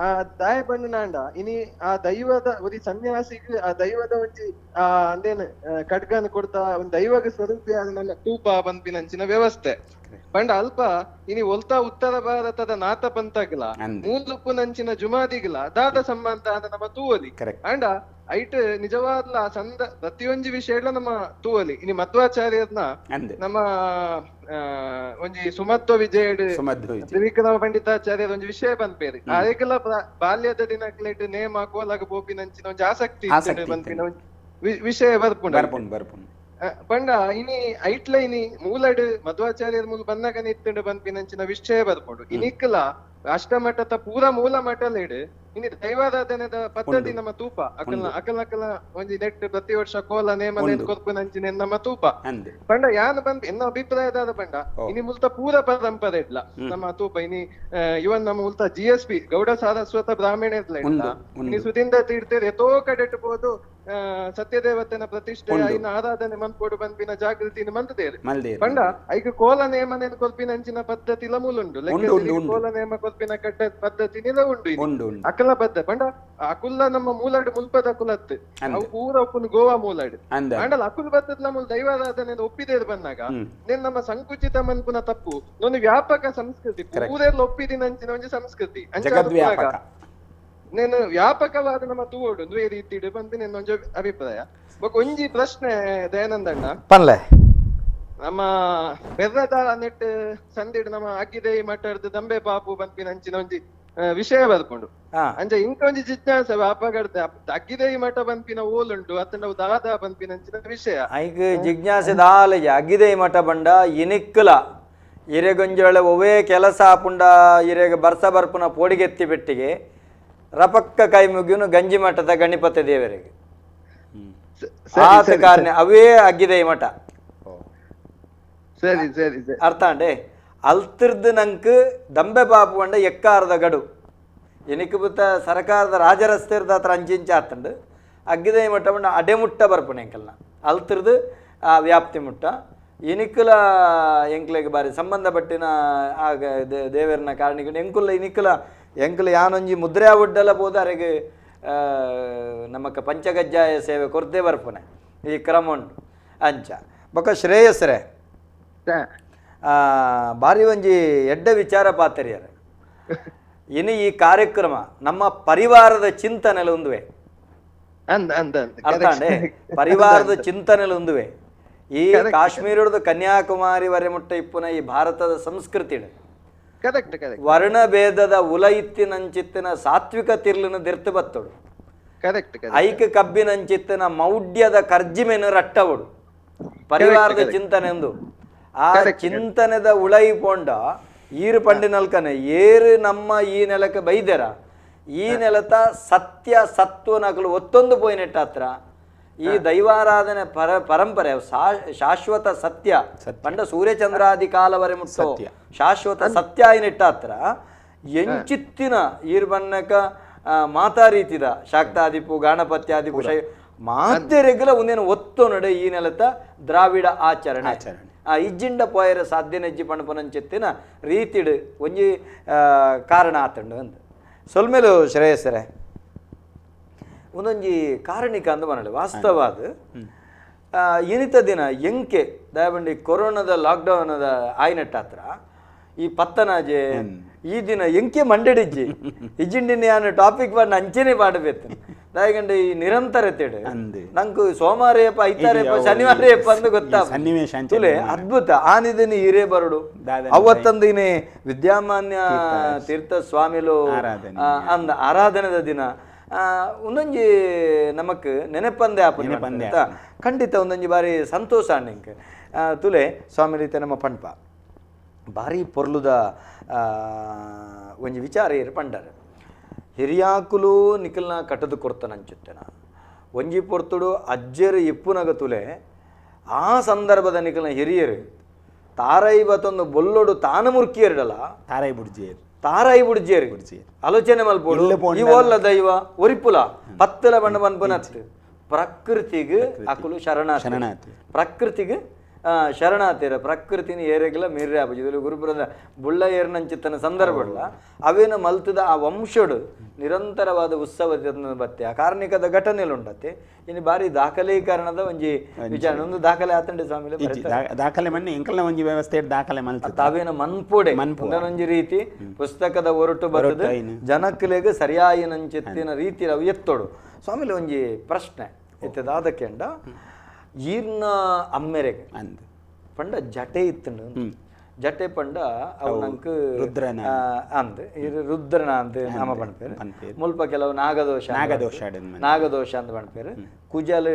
ಆ ದಾಯ ಬಣ್ಣನಾಂಡ ಇನಿ ಆ ದೈವದ ಒಂಜಿ ಸನ್ಯಾಸಿಗ್ ಆ ದೈವದ ಒಂಜಿ ಆ ಅಂದೇನು ಖಡ್ಗನ್ ಕೊಡ್ತಾ ಒಂದ್ ದೈವಗ ಸ್ವರೂಪಿ ಆದ ತೂಪ ಪನ್ಪಿನಂಚಿನ ವ್ಯವಸ್ಥೆ ಪಂಡ ಅಲ್ಪ ಇನಿ ಒಲ್ತಾ ಉತ್ತರ ಭಾರತದ ನಾಥ ಪಂತಗ್ಲ ಮೂಲುಪ್ಪುನಂಚಿನ ಜುಮಾದಿಗ್ಲ ದಾದ ಸಂಬಂಧ ಅಂದ ನಮ್ಮ ತೂವಲಿ ಅಂಡ ಐಟ್ ನಿಜವಾದ್ಲ ಸಂದ ಪ್ರತಿಯೊಂಜಿ ವಿಷಯ ನಮ್ಮ ತೂವಲಿ. ಇನಿ ಮಧ್ವಾಚಾರ್ಯರ್ನ ನಮ್ಮ ಒಂಜಿ ಸುಮತ್ವ ವಿಜಯಡ್ ತ್ರಿವಿಕ್ರಮ ಪಂಡಿತಾಚಾರ್ಯರ ಒಂಜಿ ವಿಷಯ ಪನ್ಪೇರಿ ಅರೆಗ್ಲ ಬಾಲ್ಯದ ದಿನಕ್ಲೆಟ್ ನೇಮ ಕೋಲಾಗ ಪೋಪಿನಂಚಿನ ಒಂಜಿ ಆಸಕ್ತಿ ಪನ್ಪಿನ ವಿಷಯ ಬರ್ಪುಂಡು ಪಂಡ ಇನಿ ಐಟ್ಲ ಇನಿ ಮೂಲಡ್ ಮಧ್ವಾಚಾರ್ಯರ ಮೂಲ ಬಂದಾಗ ಇತ್ತುಂಡು ಪನ್ಪಿನಂಚಿನ ವಿಷಯ ಬರ್ಪುಂಡು. ಇನಿಕ್ಲ ಅಷ್ಟಮಠದ ಪೂರ ಮೂಲ ಮಠಲಿಡ್ ಇನಿ ದೈವಾರಾಧನೆದ ಪದ್ಧತಿ ನಮ್ಮ ತೂಪ ಅಕಲ್ನ ಅಕಲ್ ಅಕಲ ಒಂಜಿ ನೆಟ್ ಪ್ರತಿ ವರ್ಷ ಕೋಲ ನೇಮ ಕೊರ್ಪುನಂಚಿನ ನಮ್ಮ ತೂಪ ಪಂಡ ಯಾನ್ ಬಂದ್ ಎನ್ನ ಅಭಿಪ್ರಾಯದಾದ ಪಂಡ ಇನಿ ಮುಲ್ತ ಪೂರ ಪರಂಪರೆ ಇಡ್ಲ ನಮ್ಮ ತೂಪ ಇನಿ ಇವನ್ ನಮ್ಮ ಮುಲ್ತ GSP Gowda Saraswata ಬ್ರಾಹ್ಮಣ ಇಡ್ಲ ಇನಿ ಸುದಿಂದ ತೀರ್ತೇರ್ ಎತೋ ಕಡೆಟ್ ಪೋದು ಸತ್ಯದೇವತೆನ ಪ್ರತಿಷ್ಠೆ ಐನ ಆರಾಧನೆ ಮನ್ಪೋಡು ಪನ್ಪಿನ ಜಾಗೃತಿ ಮಂತದೇರು ಪಂಡ ಐಕ ಕೋಲ ನೇಮನೇನು ಕೊಲ್ಪಿನಂಚಿನ ಪದ್ಧತಿ ಮೂಲುಂಡು ಕೋಲ ನೇಮ ಕೊಲ್ಪಿನ ಕಟ್ಟ ಪದ್ಧತಿ ನಿಲ ಉಂಡು ಅಕಲ ಬದ್ಧ ಪಂಡ ಅಕುಲ್ಲ ನಮ್ಮ ಮೂಲಾಡು ಮುಲ್ಪದ ಅಕುಲತ್ ಅವು ಪೂರ ಒಪ್ಪುನು ಗೋವಾ ಮೂಲಾಡು ಅಂಡಲ ಅಕುಲ್ ಬದ್ಧದ ಮೂಲ ದೈವಾರಾಧನೆ ಒಪ್ಪಿದೇರು ಬಂದಾಗ ನೇನ್ ನಮ್ಮ ಸಂಕುಚಿತ ಮನ್ಪುನ ತಪ್ಪು ನೊಂದು ವ್ಯಾಪಕ ಸಂಸ್ಕೃತಿ ಪೂರೆಲ್ಲ ಒಪ್ಪಿದಿನಂಚಿನ ಒಂಜಿ ಸಂಸ್ಕೃತಿ ನೇನು ವ್ಯಾಪಕವಾದ ನಮ್ಮ ತೂವೋಡು ಈ ರೀತಿ ಬಂದು ಒಂಜಿ ಅಭಿಪ್ರಾಯ. ಒಂಜಿ ಪ್ರಶ್ನೆ ದಯಾನಂದಣ್ಣ ಪನ್ಲೆ ನಮ್ಮ ಬೆರ್ರದ ನೆಟ್ ಸಂದಿಡ್ ನಮ್ಮ ಅಗ್ಗಿದೇಯಿ ಮಠದ ದಂಬೆ ಪಾಪು ಪನ್ಪಿನಂಚಿನ ಒಂಜಿ ವಿಷಯ ಬರ್ಕೊಂಡು ಅಂಚ ಇಂಕೊಂಜಿ ಜಿಜ್ಞಾಸೆ ಅಪಗಡ್ದೆ ಅಗ್ಗಿದೇಯಿ ಮಠ ಪನ್ಪಿನ ಓಲುಂಡು ಅತ್ತಂಡ ದಾದ ಪನ್ಪಿನಂಚಿನ ವಿಷಯ ಐಕ್ ಜಿಜ್ಞಾಸೆ ದಾಲಜ ಅಗ್ಗಿದೇಯಿ ಮಠ ಬಂಡ ಇನಿಕ್ಕಲ ಇರೆಗೊಂಜೊಳೆ ಒವೇ ಕೆಲಸ ಆಪುಂಡ ಇರೆಗ ಬರ್ಸ ಬರ್ಪುನ ಪೋಡಿಗೆತ್ತಿ ಬೆಟ್ಟಿಗೆ ರಪಕ್ಕ ಕೈ ಮುಗಿಯುನು ಗಂಜಿ ಮಠದ ಗಣಪತಿ ದೇವರಿಗೆ ಆತ ಕಾರಣ ಅವೇ ಅಗ್ಗಿದೆ ಈ ಮಠ. ಸರಿ ಸರಿ ಅರ್ಥ ಅಂಡೆ ಅಲ್ತಿರ್ದು ನಂಕ್ ದಂಬೆ ಪಾಪು ಅಂಡ ಎಕ್ಕಾರದ ಗಡು ಎನಿಕ್ ಬುತ್ತ ಸರ್ಕಾರದ ರಾಜರಸ್ತೆರ್ದ ಹತ್ರ ಅಂಚಿಂಚ ಆತಂಡು ಅಗ್ಗಿದೆ ಈ ಮಠ ಬಂಡ ಅಡೆ ಮುಟ್ಟ ಬರ್ಪುಣ ಎಂಕಲ್ನ ಅಲ್ತಿರ್ದು ಆ ವ್ಯಾಪ್ತಿ ಮುಟ್ಟ ಇನಿಕ್ಕಲ ಎಂಕ್ಲೆಗ್ ಬಾರಿ ಸಂಬಂಧಪಟ್ಟಿನ ಆಗ ದೇವರನ ಕಾರಣಿಕ ಎಂಕುಲ ಇನಿಕ್ಕಲ ಎಂಕುಲ ಯಾನೊಂಜಿ ಮುದ್ರೆ ಉಡ್ಡಲ ಪೋದು ಅರೆಗೆ ನಮಕ ಪಂಚಗಜ್ಜಾಯ ಸೇವೆ ಕೊರ್ದೇ ಬರ್ಪುನೆ ಈ ಕ್ರಮ ಉಂಟು ಅಂಚ ಬೊಕ ಶ್ರೇಯಸ್ರೇ ಬಾರಿ ಒಂಜಿ ಎಡ್ಡ ವಿಚಾರ ಪಾತರಿಯರ ಇನ್ನು ಈ ಕಾರ್ಯಕ್ರಮ ನಮ್ಮ ಪರಿವಾರದ ಚಿಂತನೆಲ ಒಂದುವೆ ಅರ್ಥ ಪರಿವಾರದ ಚಿಂತನೆಲ ಒಂದುವೆ ಈ ಕಾಶ್ಮೀರದ ಕನ್ಯಾಕುಮಾರಿ ವರೆ ಮುಟ್ಟ ಇಪ್ಪುನ ಈ ಭಾರತದ ಸಂಸ್ಕೃತಿ ವರ್ಣಭೇದದ ಉಲಯಿತ್ತಿನಂಚಿತ್ತಿನ ಸಾತ್ವಿಕ ತಿರ್ಲಿನ ದಿರ್ತು ಬತ್ತೋಡು ಐಕ ಕಬ್ಬಿನಂಚಿತ್ತಿನ ಮೌಢ್ಯದ ಕರ್ಜಿಮೆನು ರಟ್ಟವಡು ಪರಿವಾರದ ಚಿಂತನೆ ಎಂದು ಆ ಚಿಂತನೆದ ಉಳೈ ಪೋಂಡ ಈರು ಪಂಡಿನಲ್ಕನೆ ಏರು ನಮ್ಮ ಈ ನೆಲಕ್ಕೆ ಬೈದೆರ ಈ ನೆಲತ ಸತ್ಯ ಸತ್ವನಕಲು ಒತ್ತೊಂದು ಪೋಯಿನೆಟ್ಟ ಹತ್ರ ಈ ದೈವಾರಾಧನೆ ಪರಂಪರೆ ಶಾಶ್ವತ ಸತ್ಯ ಪಂಡ ಸೂರ್ಯಚಂದ್ರಾದಿ ಕಾಲವರೆ ಮುಟ್ಟೋ ಶಾಶ್ವತ ಸತ್ಯ ನೆಟ್ಟ ಹತ್ರ ಎಂಚಿತ್ತಿನ ಈರ್ ಬನ್ನಕ ಮಾತಾ ರೀತಿದ ಶಾಕ್ತಾದಿಪು ಗಾಣಪತ್ಯಾದಿಪು ಶೈ ಮಾತೆರೆಗ್ಲ ಒಂದೇನು ಒತ್ತು ನಡೆ ಈ ನೆಲತ ದ್ರಾವಿಡ ಆಚರಣೆ ಆ ಇಜ್ಜಿಂಡ ಪೋಯರ ಸಾಧ್ಯನೆಜ್ಜಿ ಪಣಪನಂಚಿತ್ತಿನ ರೀತಿಡು ಒಂಜಿ ಕಾರಣ ಆತಂಡು ಅಂತ ಸೊಲ್ಮೇಲು ಶ್ರೇಯಸ್ಸರೇ ಒಂದೊಂಜಿ ಕಾರಣಿಕ ಅಂದ ಮನಲೆ ವಾಸ್ತವ ಅದು ಇನಿತ ದಿನ ಎಂಕೆ ದಯಬಂಡಿ ಕೊರೋನಾದ ಲಾಕ್ಡೌನ್ ಆಯ್ನಟ್ಟಾತ್ರ ಈ ಪತ್ತನಾಜೆ ಈ ದಿನ ಎಂಕೆ ಮಂಡೆಡಿಜ್ಜಿ ಇಜ್ಜಿಂಡಿನ ಯಾನು ಟಾಪಿಕ್ ಪಾಡ್ನ ಅಂಚೆನೆ ಪಾಡಬೇಕು ದಾಯಗಂಡ ಈ ನಿರಂತರತೆಡು ನಂಗೆ ಸೋಮವಾರಯಪ್ಪ ಐತಾರಪ್ಪ ಶನಿವಾರಯಪ್ಪ ಅಂದು ಗೊತ್ತಾ ತುಲೆ ಅದ್ಭುತ ಆನಿದಿನ ಹಿರೇ ಬರಡು ಅವತ್ತೊಂದಿನೇ ವಿದ್ಯಾಮಾನ್ಯ ತೀರ್ಥ ಸ್ವಾಮಿಲು ಅಂದ ಆರಾಧನೆದ ದಿನ ಒಂದೊಂಜಿ ನಮಕ್ ನೆನಪಂದೆ ಆಪುಂಡು ಖಂಡಿತ ಒಂದೊಂಜಿ ಬಾರಿ ಸಂತೋಷ ಅಣ್ಣಿಂಕ್ ತುಲೆ ಸ್ವಾಮಿ ರೀತಿ ನಮ್ಮ ಪಂಪ ಭಾರಿ ಪೊರ್ಲುದ ಒಂಜಿ ವಿಚಾರ ಏರು ಪಂಡರು ಹಿರಿಯಾಕುಲು ನಿಖಲ್ನ ಕಟ್ಟದು ಕೊಡ್ತಾನಂಚುತ್ತೆನ ಒಂಜಿ ಪೊರ್ತುಡು ಅಜ್ಜರು ಇಪ್ಪುನಗ ತುಲೆ ಆ ಸಂದರ್ಭದ ನಿಖಲ್ನ ಹಿರಿಯರು ತಾರೈ ಬತ್ತೊಂದು ಬೊಲ್ಲೊಡು ತಾನು ಮುರ್ಕಿಯರ್ಡಲ್ಲ ತಾರೈ ಬುಡ್ಜಿಯರು ತಾರಾಯಿ ಬುಡ್ಜೇರು ಆಲೋಚನೆ ಮಲ್ಪೋಡು ಇವಲ್ಲ ದೈವ ಒರಿಪುಲ ಪತ್ತಲ ಬಣ್ಣ ಬನ್ಪುನತ್ತು ಪ್ರಕೃತಿಗೆ ಅಕುಲು ಶರಣಾರ್ಥಿ ಪ್ರಕೃತಿಗೆ ಶರಣಾತಿರ ಪ್ರಕೃತಿನ ಏರೆಗ್ಲ ಮೀರ್ರೆ ಆಪುಜಿ ಇದರಲ್ಲಿ ಗುರುಪುರದ ಬುಳ್ಳ ಏರ್ನಂಚಿತ್ತನ ಸಂದರ್ಭ ಅವೇನು ಮಲ್ತದ ಆ ವಂಶಡು ನಿರಂತರವಾದ ಉತ್ಸವ ಬತ್ತೆ ಆ ಕಾರ್ಣಿಕದ ಘಟನೆಲುಂಡತ್ತೆ ಇನ್ನು ಬಾರಿ ದಾಖಲೀಕರಣದ ಒಂಜಿ ವಿಚಾರ ಒಂದು ದಾಖಲೆ ಆತಂಡೆ ಸ್ವಾಮಿ ದಾಖಲೆ ಮನ್ನೆ ಎಂಕಲ್ನ ಒಂಜಿ ವ್ಯವಸ್ಥೆ ದಾಖಲೆ ಮಲ್ತ ತಾವೇನ ಮನ್ಪೋಡೆ ಒಂದೊಂಜಿ ರೀತಿ ಪುಸ್ತಕದ ಹೊರಟು ಬರ್ತದೆ ಜನಕ್ಕಲೆಗ್ ಸರಿಯಾಯಿನಂಚಿತ್ತಿನ ರೀತಿ ಅವು ಎತ್ತೋಡು ಸ್ವಾಮಿಲಿ ಒಂಜಿ ಪ್ರಶ್ನೆ ಎತ್ತದಾದಕ್ಕೆಂಡ ಈರ್ನ ಅಮ್ಮೆರೆಗೆ ಅಂದ್ ಪಂಡ ಜಟೆ ಇತ್ತಂಡು ಜಟೆ ಪಂಡ ಅವು ನಂಗೆ ರುದ್ರನ ಅಂದ್ ರುದ್ರನ ಅಂತ ನಾಮ ಪಣ್ಪೇರು ಮುಲ್ಪ ಕೆಲವು ನಾಗದೋಷ ನಾಗದೋಷ ನಾಗದೋಷ ಅಂತ ಪಣ್ಪೇರು ಕುಜಲ್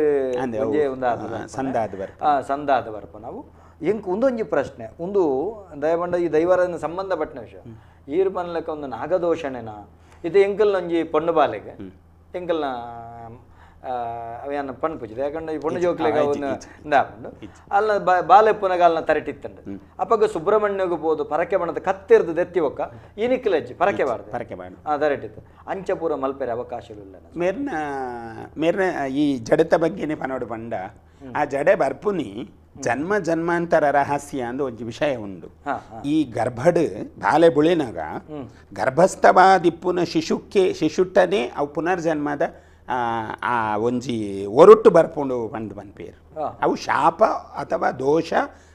ಸಂದಾದ ಸಂದಾದ ಬರ್ಪ ನಾವು ಎಂಕ್ ಒಂದೊಂಜಿ ಪ್ರಶ್ನೆ ಒಂದು ದಯಪಂಡ ಈ ದೈವರ ಸಂಬಂಧಪಟ್ಟ ವಿಷಯ ಈರ್ ಪನ್ಲಕ್ಕ ಒಂದು ನಾಗದೋಷಣೆನಾ ಇದು ಎಂಕಲ್ನೊಂಜಿ ಪೊಣ್ಣು ಬಾಲೆಗೆ ಎಂಕಲ್ನ ಅವೇನ ಪಣ್ಪುಜಿದೆ ಯಾಕಂದ್ರೆ ಈ ಪೊಣ್ಣು ಜೋಕ್ಲೆಗ ಅವನು ಇಂದಾಪುಂಡು ಅಲ್ಲ ಬಾಲೆಪ್ಪುನಗ ಅಲ್ನ ತರಟಿತ್ತಂಡು ಅಪ್ಪಗ ಸುಬ್ರಹ್ಮಣ್ಯಗೂ ಪೋದು ಪರಕೆ ಬಣ್ಣದ ಕತ್ತೆರ್ದು ದೆತ್ತಿ ಒಕ್ಕ ಇನಿಕ್ಲಜ್ಜಿ ಪರಕೆ ಬಾರ್ದು ಪರಕೆ ಬಾರ್ದು ತರಟಿತ್ತು ಅಂಚ ಪೂರ ಮಲ್ಪೆರೆ ಅವಕಾಶವಿಲ್ಲ ಮೇರ್ನ ಮೇರ್ನ ಈ ಜಡತ ಬಗ್ಗೆನೇ ಪನೋಡು ಪಂಡ ಆ ಜಡೆ ಬರ್ಪುನಿ ಜನ್ಮ ಜನ್ಮಾಂತರ ರಹಸ್ಯ ಅಂದು ಒಂಜಿ ವಿಷಯ ಉಂಡು. ಈ ಗರ್ಭಡು ಬಾಲೆ ಬುಳಿನಾಗ ಗರ್ಭಸ್ಥವಾದಿಪ್ಪುನ ಶಿಶುಕ್ಕೆ ಶಿಶುಟ್ಟನೆ ಅವು ಪುನರ್ಜನ್ಮದ ಆ ಒಂಜಿ ಒರೊಟ್ಟು ಬರ್ಪುಂಡು ಪಂಡು ಪನ್ಪೇರು ಅವು ಶಾಪ ಅಥವಾ ದೋಷ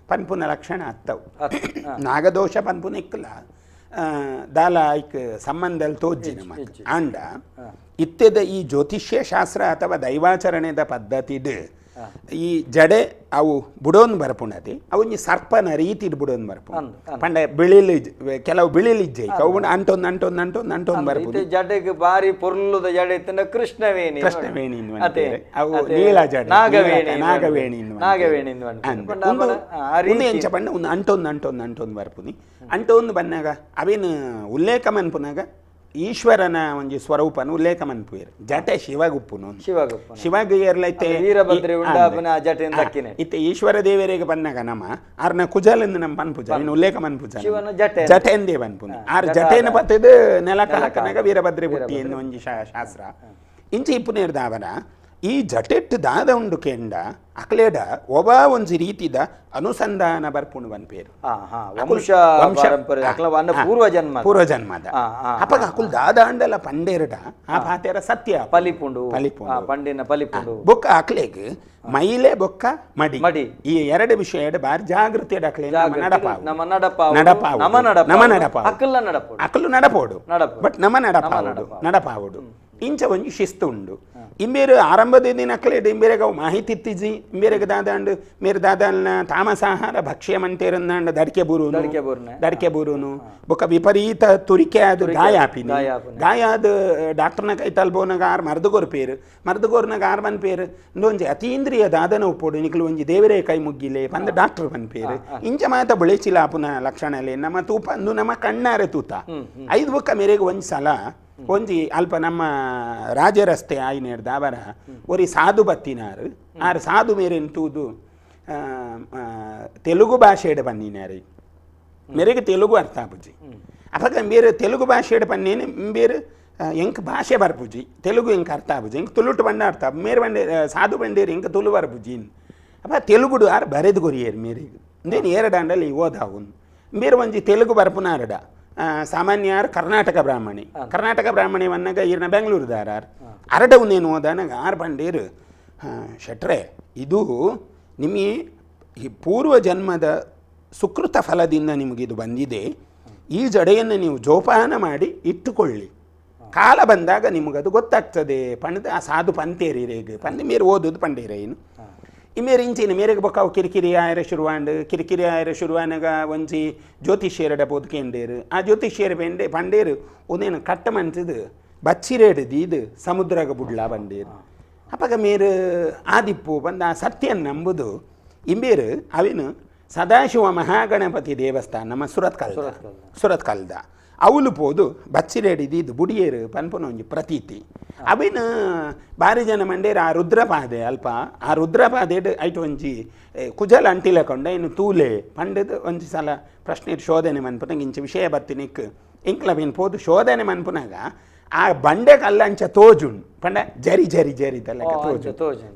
ಪನ್ಪುನ ಲಕ್ಷಣ ಅತ್ತವು. ನಾಗದೋಷ ಪನ್ಪುನ ಇಕ್ಕಲ ದಾಲ ಐಕ್ ಸಂಬಂಧದಲ್ಲಿ ತೋಜ್ಜಿ ನಮಕ್ ಆಂಡ ಇತ್ತೆದ ಈ ಜ್ಯೋತಿಷ್ಯ ಶಾಸ್ತ್ರ ಅಥವಾ ದೈವಾಚರಣೆದ ಪದ್ಧತಿಡ್ ಈ ಜಡೆ ಅವು ಬುಡೋನ್ ಬರ್ಪುಣತಿ ಅವು ಒಂಜಿ ಸರ್ಪನ ರೀತಿಡ್ ಬುಡೋನ್ ಬರ್ಪುಂಡು. ಪಂಡ ಬಿಳಿಲಿ ಕೆಲವು ಬಿಳಿಲಿಜ್ಜೆ ಅವು ಅಂಟೊಂದು ಅಂಟೊಂದು ಅಂಟೊಂದು ಅಂಟೊಂದು ಬರ್ಪುಂಡು. ಜಡೆಗೆ ಬಾರಿ ಪೊರ್ಲುದ ಜಡೆ ಇತ್ತಂಡ ಕೃಷ್ಣವೇಣಿ ಕೃಷ್ಣವೇಣಿ ಅವು ನೀಲ ಜಡೆ ನಾಗವೇಣಿ ನಾಗವೇಣಿ ನಾಗವೇಣಿ ಒಂದು ಎಂಚ ಪಂಡ ಒಂದು ಅಂಟೊಂದು ಅಂಟೊಂದು ಅಂಟೊಂದು ಬರ್ಪುನಿ. ಅಂಟೊಂದು ಬನ್ನಾಗ ಅವೇನು ಉಲ್ಲೇಖ ಮನ್ಪುನಾಗ ಈಶ್ವರನ ಒಂಜಿ ಸ್ವರೂಪನ ಉಲ್ಲೇಖ ಮನ್ಪುವೇರು. ಜಟೆ ಶಿವಗುಪ್ಪುನು ಶಿವಗುಪ್ಪು ಶಿವಗ ಏರ್ಲೈತೆ ಇತ್ತೆ ಈಶ್ವರ ದೇವರಿಗೆ ಬನ್ನಾಗ ನಮ್ಮ ಆರ್ನ ಕುಜಲಿಂದ ನಮ್ಮ ಪನ್ಪುಜ ಇನ್ನು ಉಲ್ಲೇಖ ಮನ್ಪುಜ ಜಟೆ ಎಂದೇ ಪನ್ಪುನಿ. ಆರ್ ಜಟೆನ ಪತ್ತದ ನೆಲಕ ಹಾಕನಾಗ ವೀರಭದ್ರೆ ಬುಟ್ಟಿ ಎಂದು ಒಂಜಿ ಶಾಸ್ತ್ರ ಇಂಚ ಇಪ್ಪುನೇರ್ದಾವನ ಈ ಜಟೆಟ್ಟು ದಾದ ಉಂಡು ಕೆಂಡ ಅಕ್ಲೇಡ ಒಬ ಒಂಜಿ ರೀತಿದ ಅನುಸಂಧಾನ ಬರ್ಪುಣು ಪನ್ಪೇರು. ಪೂರ್ವಜನ್ಮ ಪೂರ್ವಜನ್ಮದ ಅಪಗ ಅಕುಲ್ ದಾದ ಅಂಡಲ ಪಂಡೇರಡ ಆ ಪಾತೇರ ಸತ್ಯ ಪಲಿಪುಂಡು ಪಲಿಪುಂಡು ಪಂಡಿನ ಪಲಿಪುಂಡು ಬೊಕ್ಕ ಅಕ್ಲೆಗ್ ಮೈಲೆ ಬೊಕ್ಕ ಮಡಿ ಮಡಿ ಈ ಎರಡು ವಿಷಯ ಬಾರಿ ಜಾಗೃತಿ ಅಕ್ಲೆ ನಡಪಾವು ನಮ ನಡಪಾವು ನಡಪಾವು ನಮ ನಡಪ ನಮ ನಡಪಾವು ಅಕುಲ್ಲ ನಡಪೋಡು ಅಕುಲು ನಡಪೋಡು ನಡಪೋಡು ಬಟ್ ನಮ ನಡಪಾವುಡು ನಡಪಾವುಡು ಇಂಚ ಒಂಜಿ ಶಿಸ್ತು ಉಂಡು. ಇಂಬೇರು ಆರಂಭದ ದಿನ ಅಕ್ಲೇಡ್ ಇಂಬೇರೆಗ ಅವು ಮಾಹಿತಿ ಇತ್ತಿಜಿ ಇಂಬೇರೆಗೆ ದಾದಾಂಡು ಮೇರೆ ದಾದಾಲ್ನ ತಾಮಸಾಹಾರ ಭಕ್ಷ್ಯ ಮಂಟೇರಂದಾಂಡ ದಡಿಕೆ ಬೂರುನು ದಡಿಕೆ ಬೂರುನು ಬೊಕ್ಕ ವಿಪರೀತ ತುರಿಕೆ ಅದು ಗಾಯ ಆಪಿನಿ ಗಾಯ ಅದು ಡಾಕ್ಟರ್ನ ಕೈ ತಲ್ಬೋನಾಗ ಆರ್ ಮರ್ದುಗೋರ್ ಪೇರು ಮರ್ದುಗೋರ್ನಾಗ ಆರ್ ಪೇರು ಒಂಜಿ ಅತೀಂದ್ರಿಯ ದಾದನ ಉಪ್ಪೋಡು ನಿಕ್ಲು ಒಂಜಿ ದೇವರೇ ಕೈ ಮುಗ್ಗಿಲೆ ಪಂದ ಡಾಕ್ಟರ್ ಪನ್ಪೇರು ಇಂಚ ಮಾತ ಬುಳೆಚಿಲ ಆಪುನ ಲಕ್ಷಣಲೆ ನಮ್ಮ ತೂಪ ಅಂದು ನಮ್ಮ ಕಣ್ಣಾರೆ ತೂತ ಐದು ಬೊಕ್ಕ ಮೇರೆಗೆ ಒಂಜಿ ಸಲ ಒಂಜಿ ಅಲ್ಪ ನಮ್ಮ ರಾಜರಸ್ತೆ ಆಯ್ನೇರ್ ದಾವರ ಒರಿ ಸಾಧು ಬತ್ತಿನಾರು ಆರು ಸಾಧು ಮೇರೆನ್ ತೂದು ತೆಲುಗು ಭಾಷೆಡ್ ಬನ್ನಿನಾರು ಮೇರೆಗೆ ತೆಲುಗು ಅರ್ಥ ಆಪುಜಿ ಅಪಗ ಮೇರೆ ತೆಲುಗು ಭಾಷೆಡ್ ಪನ್ನೇನೆ ಬೇರೆ ಎಂಕ್ ಭಾಷೆ ಬರ್ಪುಜಿ ತೆಲುಗು ಎಂಕ್ ಅರ್ಥ ಆಪುಜಿ ಎಂಕ್ ತುಳುಟು ಬಂಡ ಅರ್ಥ ಮೇರೆ ಬಂಡೆ ಸಾಧು ಬಂಡೇರು ಎಂಕ್ ತುಳು ಬರ್ಪುಜಿ ಅಪ್ಪ ತೆಲುಗುಡು ಆರು ಬರೆದು ಕೊರಿಯೇರು ಮೇರೆಗೆ ಇಂದೇನು ಏರಡಾಂಡಲ್ಲಿ ಓದಾವುನ್ ಮೇರೆ ಒಂಜಿ ತೆಲುಗು ಬರ್ಪುನಾರಡ ಸಾಮಾನ್ಯ ಕರ್ನಾಟಕ ಬ್ರಾಹ್ಮಣಿ ಕರ್ನಾಟಕ ಬ್ರಾಹ್ಮಣಿ ವನ್ನಾಗ ಈರ್ನ ಬೆಂಗಳೂರುದಾರ ಅರಡವು ನೇನು ಹೋದಾನಾಗ ಆರು ಬಂಡೇರು ಶೆಟ್ರೆ ಇದು ನಿಮಗೆ ಈ ಪೂರ್ವ ಜನ್ಮದ ಸುಕೃತ ಫಲದಿಂದ ನಿಮಗಿದು ಬಂದಿದೆ, ಈ ಜಡೆಯನ್ನು ನೀವು ಜೋಪಾನ ಮಾಡಿ ಇಟ್ಟುಕೊಳ್ಳಿ, ಕಾಲ ಬಂದಾಗ ನಿಮಗದು ಗೊತ್ತಾಗ್ತದೆ ಪಂಡದ ಆ ಸಾಧು ಪಂತೇರಿ ರೇಗ್ ಪಂದು ಮೇರು ಓದೋದು ಪಂಡೇರ ಏನು ಇಮೇರು ಇಂಚಿನ ಮೇರೆಗೆ ಬೊಕ್ಕ ಕಿರಿಕಿರಿ ಆಯರ ಶುರುವಾಂಡ್ ಕಿರಿಕಿರಿ ಆಯರ ಶುರುವಾನಗ ಒಂಜಿ ಜ್ಯೋತಿಷ್ಯರಡ ಬೋದ್ಕೇಂಡೇರು ಆ ಜ್ಯೋತಿಷ್ಯರ ಪೆಂಡೆ ಪಂಡೇರು ಒಂದೇನು ಕಟ್ಟ ಮನ್ಸದು ಬಚ್ಚಿರೇಡು ದೀದು ಸಮುದ್ರಗ ಬುಡ್ಲ ಬಂಡೇರು ಅಪ್ಪಗ ಮೇರು ಆದಿಪ್ಪು ಬಂದ ಆ ಸತ್ಯನ್ ನಂಬುದು ಇಂಬೇರು ಅವೇನು ಸದಾಶಿವ ಮಹಾಗಣಪತಿ ದೇವಸ್ಥಾನ ನಮ್ಮ ಸುರತ್ಕಲ್ದ ಸುರತ್ಕಲ್ದ ಅವಲು ಪೋದು ಬಚ್ಚಿರೇಡಿ ದೀದು ಬುಡಿಯೇರು ಪನ್ಪುನ ಒಂಜಿ ಪ್ರತೀತಿ ಅವಿನ ಬಾರಿ ಜನ ಮಂಡೇರು ಆ ರುದ್ರಪಾದೆ ಅಲ್ಪ ಆ ರುದ್ರಪಾದೆ ಐಟ್ ಒಂಜಿ ಕುಜಲ ಅಂಟಿಲಕೊಂಡ ಇನ್ನು ತೂಲೆ ಪಂಡದು ಒಂಜಿ ಸಲ ಪ್ರಶ್ನೆ ಶೋಧನೆ ಮನ್ಪುನಾಗ ಇಂಚ ವಿಷಯ ಬತ್ತಿನಿಕ್ ಇಂಕ್ಲವಿನ್ ಪೋದು ಶೋಧನೆ ಮನ್ಪುನಾಗ ಆ ಬಂಡೆ ಕಲ್ಲಂಚ ತೋಜುಂಡು ಪಂಡ ಜರಿ ಜರಿ ಜರಿ ತಲೆಕ ತೋಜು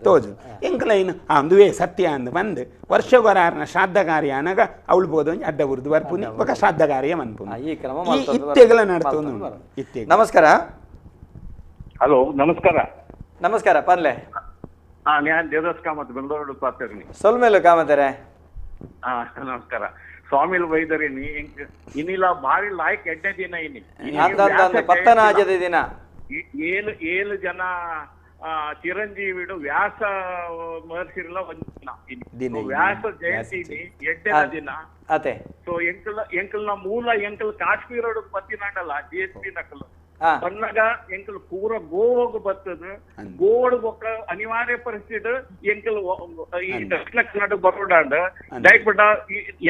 ತೋಜು ಎಂಕಲ ಏನು ಅಂದುವೇ ಸತ್ಯ ಅಂದು ಬಂದು ವರ್ಷಗೊರಾರ್ನ ಶ್ರಾದ್ದ ಕಾರ್ಯ ಅನಗ ಅವಳು ಬೋದು ಒಂಜಿ ಅಡ್ಡ ಉರ್ದು ಬರ್ಪುನಿ ಬೊಕ ಶ್ರಾದ್ದ ಕಾರ್ಯ ಮನ್ಪುನಿ ಈ ಕ್ರಮ ಇತ್ತೆಗಲ ನಡ್ತೊಂದು ಇತ್ತೆಗ. ನಮಸ್ಕಾರ. ಹಲೋ ನಮಸ್ಕಾರ. ನಮಸ್ಕಾರ ಪನ್ಲೆ. ನಾನು ದೇವದಾಸ್ ಕಾಮತ್ ಬೆಂಗಳೂರು ಪಾತ್ರಿ. ಸೊಲ್ಮೇಲು ಕಾಮತಾರೆ. ನಮಸ್ಕಾರ ಸ್ವಾಮಿಲ್ ವೈದರಿನಿ ಇನ್ನಿಲ್ಲ ಭಾರಿ ಲಾಯ್ಕ್ ಎಡ್ಡೆ ದಿನ ಇನಿ ಪತ್ತನಾಜದ ದಿನ ಏಳು ಏಳು ಜನ ಚಿರಂಜೀವಿಡು ವ್ಯಾಸ ಮಹರ್ಷಿರ್ಲ ಒಂದ್ ದಿನ ವ್ಯಾಸ ಜಯಂತಿ ಎಡ್ಡೆನ ದಿನ. ಸೊ ಎಂಕಲ್ ಎಂಕಲ್ನ ಮೂಲ ಎಂಕಲ್ ಕಾಶ್ಮೀರ ಬತ್ತಿನಾಡಲ್ಲ G S P ನಕಲು ಬನ್ನಾಗ ಎಂಕಲ್ ಪೂರ ಗೋವಾಗ ಬರ್ತದ ಗೋವಾಡ್ ಬೊಕ್ಕ ಅನಿವಾರ್ಯ ಪರಿಸ್ಥಿತಿ ಎಂಕಲ್ ಈ ದಕ್ಷಿಣ ಕನ್ನಡ ಬರೋಡಾಂಡ ದಯಪಟ್ಟ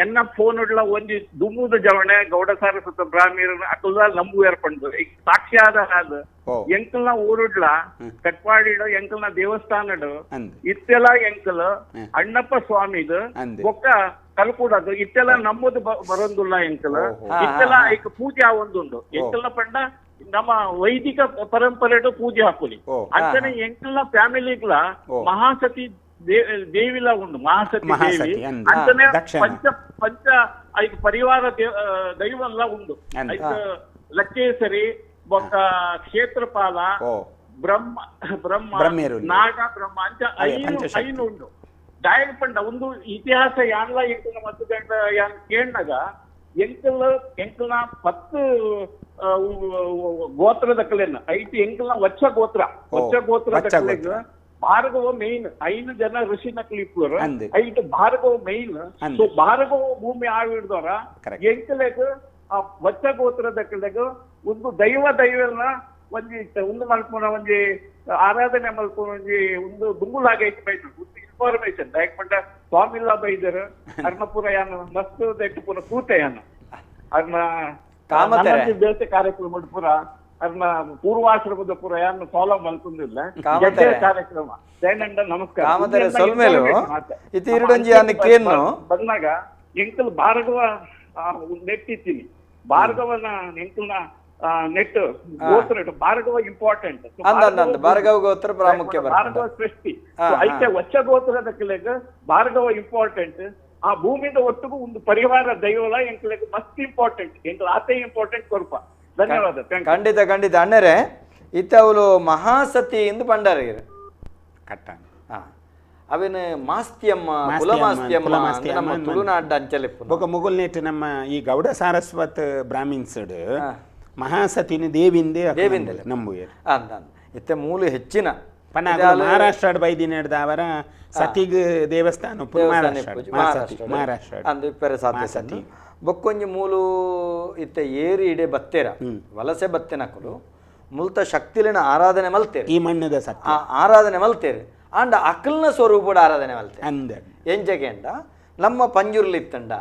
ಎನ್ನ ಫೋನ್ ಇಡ್ಲ ಒಂಜಿ ದುಮ್ಮುದ ಜವಣೆ ಗೌಡ ಸಾರಸ್ವತ ಬ್ರಾಹ್ಮೀರ ಅಕುಲ್ದ ನಂಬು ಏರ್ಪಂಡು ಸಾಕ್ಷ್ಯಾದ ಅದು ಎಂಕಲ್ನ ಊರುಡ್ಲ ಕಟ್ಪಾಡಿಡು ಎಂಕಲ್ನ ದೇವಸ್ಥಾನಡು ಇತ್ತೆಲ್ಲ ಎಂಕಲ್ ಅಣ್ಣಪ್ಪ ಸ್ವಾಮಿದು ಬೊಕ್ಕ ಕಲ್ಕೂಡದು ಇತ್ತೆಲ್ಲ ನಮ್ಮದು ಬರೋದಿಲ್ಲ ಎಂಕಲ್ ಇತ್ತೆಲ್ಲ ಐಕ್ ಪೂಜೆ ಒಂದುಂಡು ಎಂಕಲ್ನ ಪಂಡ ನಮ್ಮ ವೈದಿಕ ಪರಂಪರೆ ಪೂಜೆ ಹಾಕುಲಿ ಅಂತಾನೆ ಎಂಕಲ್ನ ಫ್ಯಾಮಿಲಿಗ್ಲ ಮಹಾಸತಿ ದೇವಿಲ ಉಂಡು ಮಹಾಸತಿ ದೇವಿ ಅಂತಾನೆ ಪಂಚ ಪಂಚ ಐದು ಪರಿವಾರ ದೈವಲ್ಲ ಉಂಡು ಐಕ್ ಲಕ್ಕೇಸರಿ ಬೊಕ್ಕ ಕ್ಷೇತ್ರಪಾಲ ಬ್ರಹ್ಮ ಬ್ರಹ್ಮ ನಾಗ ಬ್ರಹ್ಮ ಅಂತ ಐನು ಐನು ಉಂಡು. ಡಾಯಗ್ ಪಂಡ ಒಂದು ಇತಿಹಾಸ ಯಾನ್ಲ ಎಂಕಲ್ನ ಮತ್ತು ಯಾನ್ ಕೇಳಿನಾಗ ಎಂಕಲ್ ಎಂಕಲ್ನ 10 ಗೋತ್ರದ ಕಲೆನ ಐತಿ ಎಂಕಲ್ನ ವಚ್ಚ ಗೋತ್ರ ವಚ್ಚ ಗೋತ್ರದ ಕಲೆಗ ಭಾರ್ಗವ ಮೇನ್ 5 ಜನ ಋಷಿ ನಕಲಿ ಐದು ಭಾರ್ಗವ ಮೇನ್. ಸೊ ಭಾರ್ಗವ ಭೂಮಿ ಆವಿಡ್ದವರ ಎಂಕಲೆಗ್ ಆ ವಚ್ಚ ಗೋತ್ರದ ಕಲೆಗ ಒಂದು ದೈವ ದೈವನ ಒಂಜಿ ಒಂದು ಮಲ್ಪುನ ಒಂಜಿ ಆರಾಧನೆ ಮಲ್ಪುನ ಒಂಜಿ ಒಂದು ದುಂಗುಲಾಗೈತಿ ಬೈದು ಒಂದು ಇನ್ಫಾರ್ಮೇಶನ್ ದಯಕ್ ಪಂಡ ಸ್ವಾಮಿಲ್ಲ ಬೈದರು ಅರ್ಣಪುರ ಯಾನು ಮಸ್ತ್ ದೆಟ್ಟು ಪೂರ ಕೂತೆ ಯಾನು ಅರ್ನ ಬೇತೆ ಕಾರ್ಯಕ್ರಮ ಪೂರ ಅರ್ನ ಪೂರ್ವಾಶ್ರಮದ ಪೂರ ಯಾನು ಫಾಲೋ ಮಲ್ತೊಂದಿಲ್ಲ ಕಾರ್ಯಕ್ರಮ. ದಯನಂಡ ನಮಸ್ಕಾರ. ಬಂದಾಗ ಎಂಕಲ್ ಭಾರ್ಗವ ನೆಟ್ಟಿದ್ದೀನಿ ಭಾರ್ಗವನ ಎಂಕಲ್ನ ನೆಟ್ ಗೋತ್ರ ಭಾರ್ಗವ ಇಂಪಾರ್ಟೆಂಟ್ ಭಾರ್ಗವ ಗೋತ್ರ ಪ್ರಾಮುಖ್ಯ ಭಾರ್ಗವ ಸೃಷ್ಟಿ ಐತೆ ವಚ್ಚ ಗೋತ್ರದ ಕಿಲೆಗ್ ಭಾರ್ಗವ ಇಂಪಾರ್ಟೆಂಟ್. ಆ ಭೂಮಿದ ಒಟ್ಟಿಗೂ ಒಂದು ಪರಿವಾರ ದೈವಲ ಎಂಕಲೆಗ್ ಮಸ್ತ್ ಇಂಪಾರ್ಟೆಂಟ್ ಎಂಕಲ್ ಆತೆ ಇಂಪಾರ್ಟೆಂಟ್ ಕೊರ್ಪ. ಧನ್ಯವಾದ. ಖಂಡಿತ ಖಂಡಿತ ಅಣ್ಣರೇ. ಇತ್ತ ಅವಳು ಮಹಾಸತಿ ಎಂದು ಪಂಡಾರ ಕಟ್ಟ ಅವೇನು ಮಾಸ್ತಿಯಮ್ಮ ಕುಲಮಾಸ್ತಿಯಮ್ಮ ನಮ್ಮ ತುಳುನಾಡ ಅಂಚಲೆಪ್ಪು ಬೊಕ ಮುಗುಲ್ನೇಟ್ ನಮ್ಮ ಈ ಗೌಡ ಸಾರಸ್ವತ್ ಬ್ರಾಹ್ಮಿನ್ಸ್ ಮಹಾಸತಿನ ದೇವಿಂದೇ ದೇವಿಂದಲೇ ನಂಬುಯರ್ ಅಂದ ಇತ್ತೆ ಮೂಲ ಹೆಚ್ಚಿನ ಮಹಾರಾಷ್ಟ್ರ ಬೈದಿನ ಅವರ ಸತಿಗ್ ದೇವಸ್ಥಾನ ಮಹಾರಾಷ್ಟ್ರ ಅಂದು ಇಪ್ಪರೆ ಸಾಧ್ಯ ಬೊಕ್ಕೊಂಜಿ ಮೂಲು ಇತ್ತೆ ಏರಿ ಇಡೆ ಬತ್ತೇರ ವಲಸೆ ಬತ್ತೆನಕುಲು ಮುಲ್ತ ಶಕ್ತಿಲಿನ ಆರಾಧನೆ ಮಲ್ತೇರು ಈ ಮಣ್ಣದ ಸತ್ಯ ಆರಾಧನೆ ಮಲ್ತೇರು ಆಂಡ ಅಕಲ್ನ ಸ್ವರೂಪದ ಆರಾಧನೆ ಮಲ್ತೇರು ಅಂದ ಎಂಜಗೆಂಡ ನಮ್ಮ ಪಂಜುರ್ಲಿ ಇತ್ತಂಡ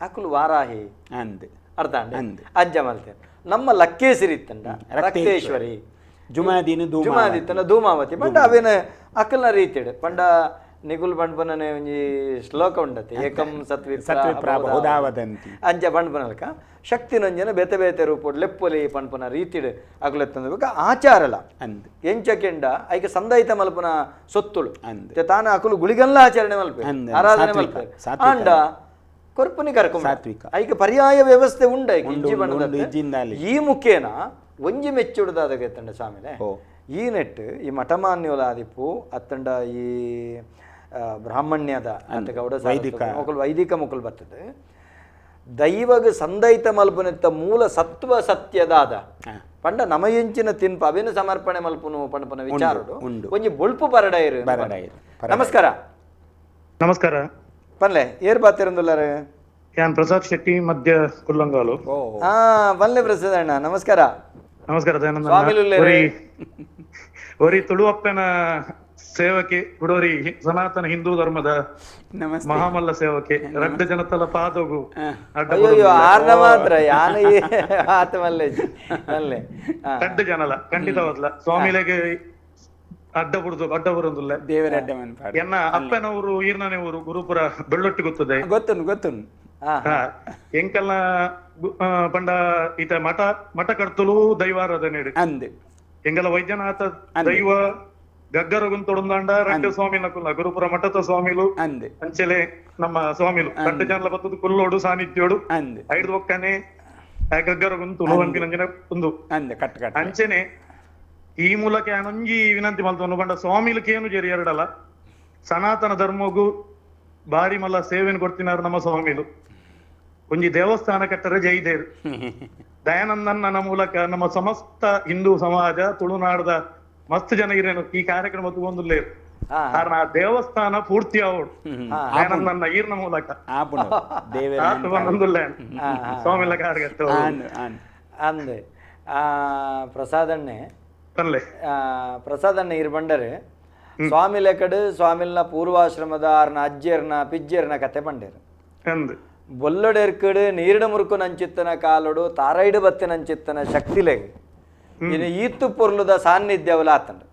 ಅಕುಲು ವಾರಾಹಿ ಅಂದ್ ಅರ್ಥ ಅಂದ ಅಜ್ಜ ಮಲ್ತೇರು ನಮ್ಮ ಲಕ್ಕೇಸರಿ ಇತ್ತಂಡ ರಕ್ತೇಶ್ವರಿ ಜುಮಾದಿನ ಜುಮಾದಿತ್ತಂಡ ಧೂಮಾವತಿ ಪಂಡ ಅವೇನ ಅಕಲ್ನ ರೀತಿಡು ಪಂಡ ನಿಗುಲ್ ಬಂಡ್ಪನನೆ ಒಂಜಿ ಶ್ಲೋಕ ಉಂಡತೆ ಏಕಂ ಸತ್ವಿಪ್ರಾವದಂತಿ ಅಂಚ ಬಂಡ್ಪನಲ್ಕ ಶಕ್ತಿನೊಂಜನ ಬೇತೆ ಬೇತೆ ರೂಪೋಡ್ ಲೆಪ್ಪೊಲಿ ಪಣ್ಪನ ರೀತಿಡು ಅಕುಲೆತ್ತಂದ ಆಚಾರಲ ಅಂದ್ ಎಂಚಕೆಂಡ ಐಕ ಸಂದಾಯಿತ ಮಲ್ಪನ ಸೊತ್ತುಳು ಅಂದ್ ತಾನ ಅಕುಲು ಗುಳಿಗಲ್ಲ ಆಚರಣೆ ಮಲ್ಪೆ ಆರಾಧನೆ ಮಲ್ಪೆ ಆಂಡ ಕೊರ್ಪುನಿ ಕರ್ಕೊಂಡ್ ಸಾತ್ವಿಕ ಐಕ ಪರ್ಯಾಯ ವ್ಯವಸ್ಥೆ ಉಂಡ ಈ ಮುಖೇನ ಒಂಜಿ ಮೆಚ್ಚುಡುದಾದಗೆತ್ತಂಡ ಸ್ವಾಮಿಲೆ ಈ ನೆಟ್ಟು ಈ ಮಠಮಾನ್ಯೋಲ ಆದಿಪ್ಪು ಅತ್ತಂಡ ಈ ಬ್ರಾಹ್ಮಣ್ಯದ ಅಂತ ಗೌಡ ವೈದಿಕ ಮೊಕಲ್ ವೈದಿಕ ಮೊಕಲ್ ಬರ್ತದೆ ದೈವಗ ಸಂದೈತ ಮಲ್ಪುನೆತ್ತ ಮೂಲ ಸತ್ವ ಸತ್ಯದಾದ ಪಂಡ ನಮಯಂಚಿನ ತಿನ್ಪ ಅವೇನು ಸಮರ್ಪಣೆ ಮಲ್ಪುನು ಪಂಡಪನ ವಿಚಾರಡು ಒಂಜಿ ಬೊಳ್ಪು ಪರಡೈರು. ನಮಸ್ಕಾರ. ನಮಸ್ಕಾರ ಪನ್ಲೆ ಏರ್ ಬಾತಿರಂದುಲ್ಲಾರೆ? ಯಾನ್ ಪ್ರಸಾದ್ ಶೆಟ್ಟಿ ಮಧ್ಯ ಕುಲ್ಲಂಗಾಲು. ಹಾ ಪನ್ಲೆ ಪ್ರಸಾದ್ ಅಣ್ಣ ನಮಸ್ಕಾರ. ನಮಸ್ಕಾರ ದಯಾನಂದ. ಒರಿ ತುಳುವಪ್ಪನ ಸೇವಕೆ ಹುಡೋರಿ ಸನಾತನ ಹಿಂದೂ ಧರ್ಮದ ಮಹಾಮಲ್ಲ ಸೇವಕೆ ರಡ್ಡ ಜನತಲ ಪಾದೋಗು ಮಾತ್ರ ರಡ್ಡ ಜನಲ ಖಂಡಿತವಾದ್ಲ ಸ್ವಾಮಿಲೆಗೆ ಅಡ್ಡ ಬುಡ್ದು ಅಡ್ಡ ಬರೋದಿಲ್ಲ ದೇವರ ಅಡ್ಡ. ಎನ್ನ ಅಪ್ಪನವರು ಈರ್ನನೇ ಊರು ಗುರುಪುರ ಬೆಳ್ಳೊಟ್ಟಿ ಗೊತ್ತದೆ ಗೊತ್ತುನು ಗೊತ್ತುನು. ಎಂಕಲ್ನ ಪಂಡ ಈತ ಮಠ ಮಠ ಕರ್ತಲು ದೈವಾರಾಧನೆ ಅಂದೆ ಎಂಗಲ ವೈದ್ಯನಾಥ ದೈವ ಗಗ್ಗರ ಗುಂತೊಡಂದಾಂಡ ರಡ್ಡ ಸ್ವಾಮಿನ ಕುಲ್ಲ ಗುರುಪುರ ಮಠದ ಸ್ವಾಮಿಲು ಅಂದೆ ಅಂಚೆಲೆ ನಮ್ಮ ಸ್ವಾಮಿಲು ರಡ್ಡ ಜನಲ ಬತ್ತದ ಕುಲ್ಲೋಡು ಸಾನ್ನಿಧ್ಯೋಡು ಅಂದೆ ಐದು ಒಕ್ಕನೆ ಗಗ್ಗರ ಗುಂತು ಅಂಚಿನ ಒಂದು ಅಂದೆ ಕಟ್ ಕಟ್ ಅಂಚೆನೆ ಈ ಮೂಲಕ ಒಂಜಿ ವಿನಂತಿ ಮಲ್ತೊಂದು ಪಂಡ ಸ್ವಾಮಿಲಕ್ಕೇನು ಜೇರಿ ಎರಡಲ್ಲ ಸನಾತನ ಧರ್ಮಗೂ ಬಾರಿ ಮಲ್ಲ ಸೇವೆಯನ್ನು ಕೊಡ್ತಿನಾರು ನಮ್ಮ ಸ್ವಾಮಿಲು. ಒಂಜಿ ದೇವಸ್ಥಾನ ಕಟ್ಟರೆ ಜೈದೇರು ದಯಾನಂದನ ಮೂಲಕ ನಮ್ಮ ಸಮಸ್ತ ಹಿಂದೂ ಸಮಾಜ ತುಳುನಾಡದ ಮಸ್ತ್ ಜನ ಇರೇನು ಈ ಕಾರ್ಯಕ್ರಮ ತಗೊಂಡುಲ್ಲೇ ಕಾರಣ ಆ ದೇವಸ್ಥಾನ ಪೂರ್ತಿ ಅವಳು ದಯಾನಂದನ ಈರ್ನ ಮೂಲಕ ಸ್ವಾಮಿಲ ಕಾರ್ಯ ಅಂದೆ ಪ್ರಸಾದಣ್ಣೆ ಪ್ರಸಾದಣ್ಣ ಇರ್ ಬಂಡರೆ ಸ್ವಾಮಿ ಲೆಕ್ಕಡು ಸ್ವಾಮಿಲ್ನ ಪೂರ್ವಾಶ್ರಮದ ಆರ್ನ ಅಜ್ಜಿಯರ್ನ ಪಿಜ್ಜಿಯರ್ನ ಕತೆ ಬಂಡೇರು ಬೊಲ್ಲೊಡೆರ್ಕಡು ನೀರಿನ ಮುರುಕು ನಂಚಿತ್ತನ ಕಾಲೋಡು ತಾರೈಡು ಬತ್ತೆ ನಂಚಿತ್ತನ ಶಕ್ತಿಲೆಗ್ ಇನ್ನು ಈತ್ತು ಪೊರ್ಲುದ ಸಾನ್ನಿಧ್ಯವಲ ಆತಂಡು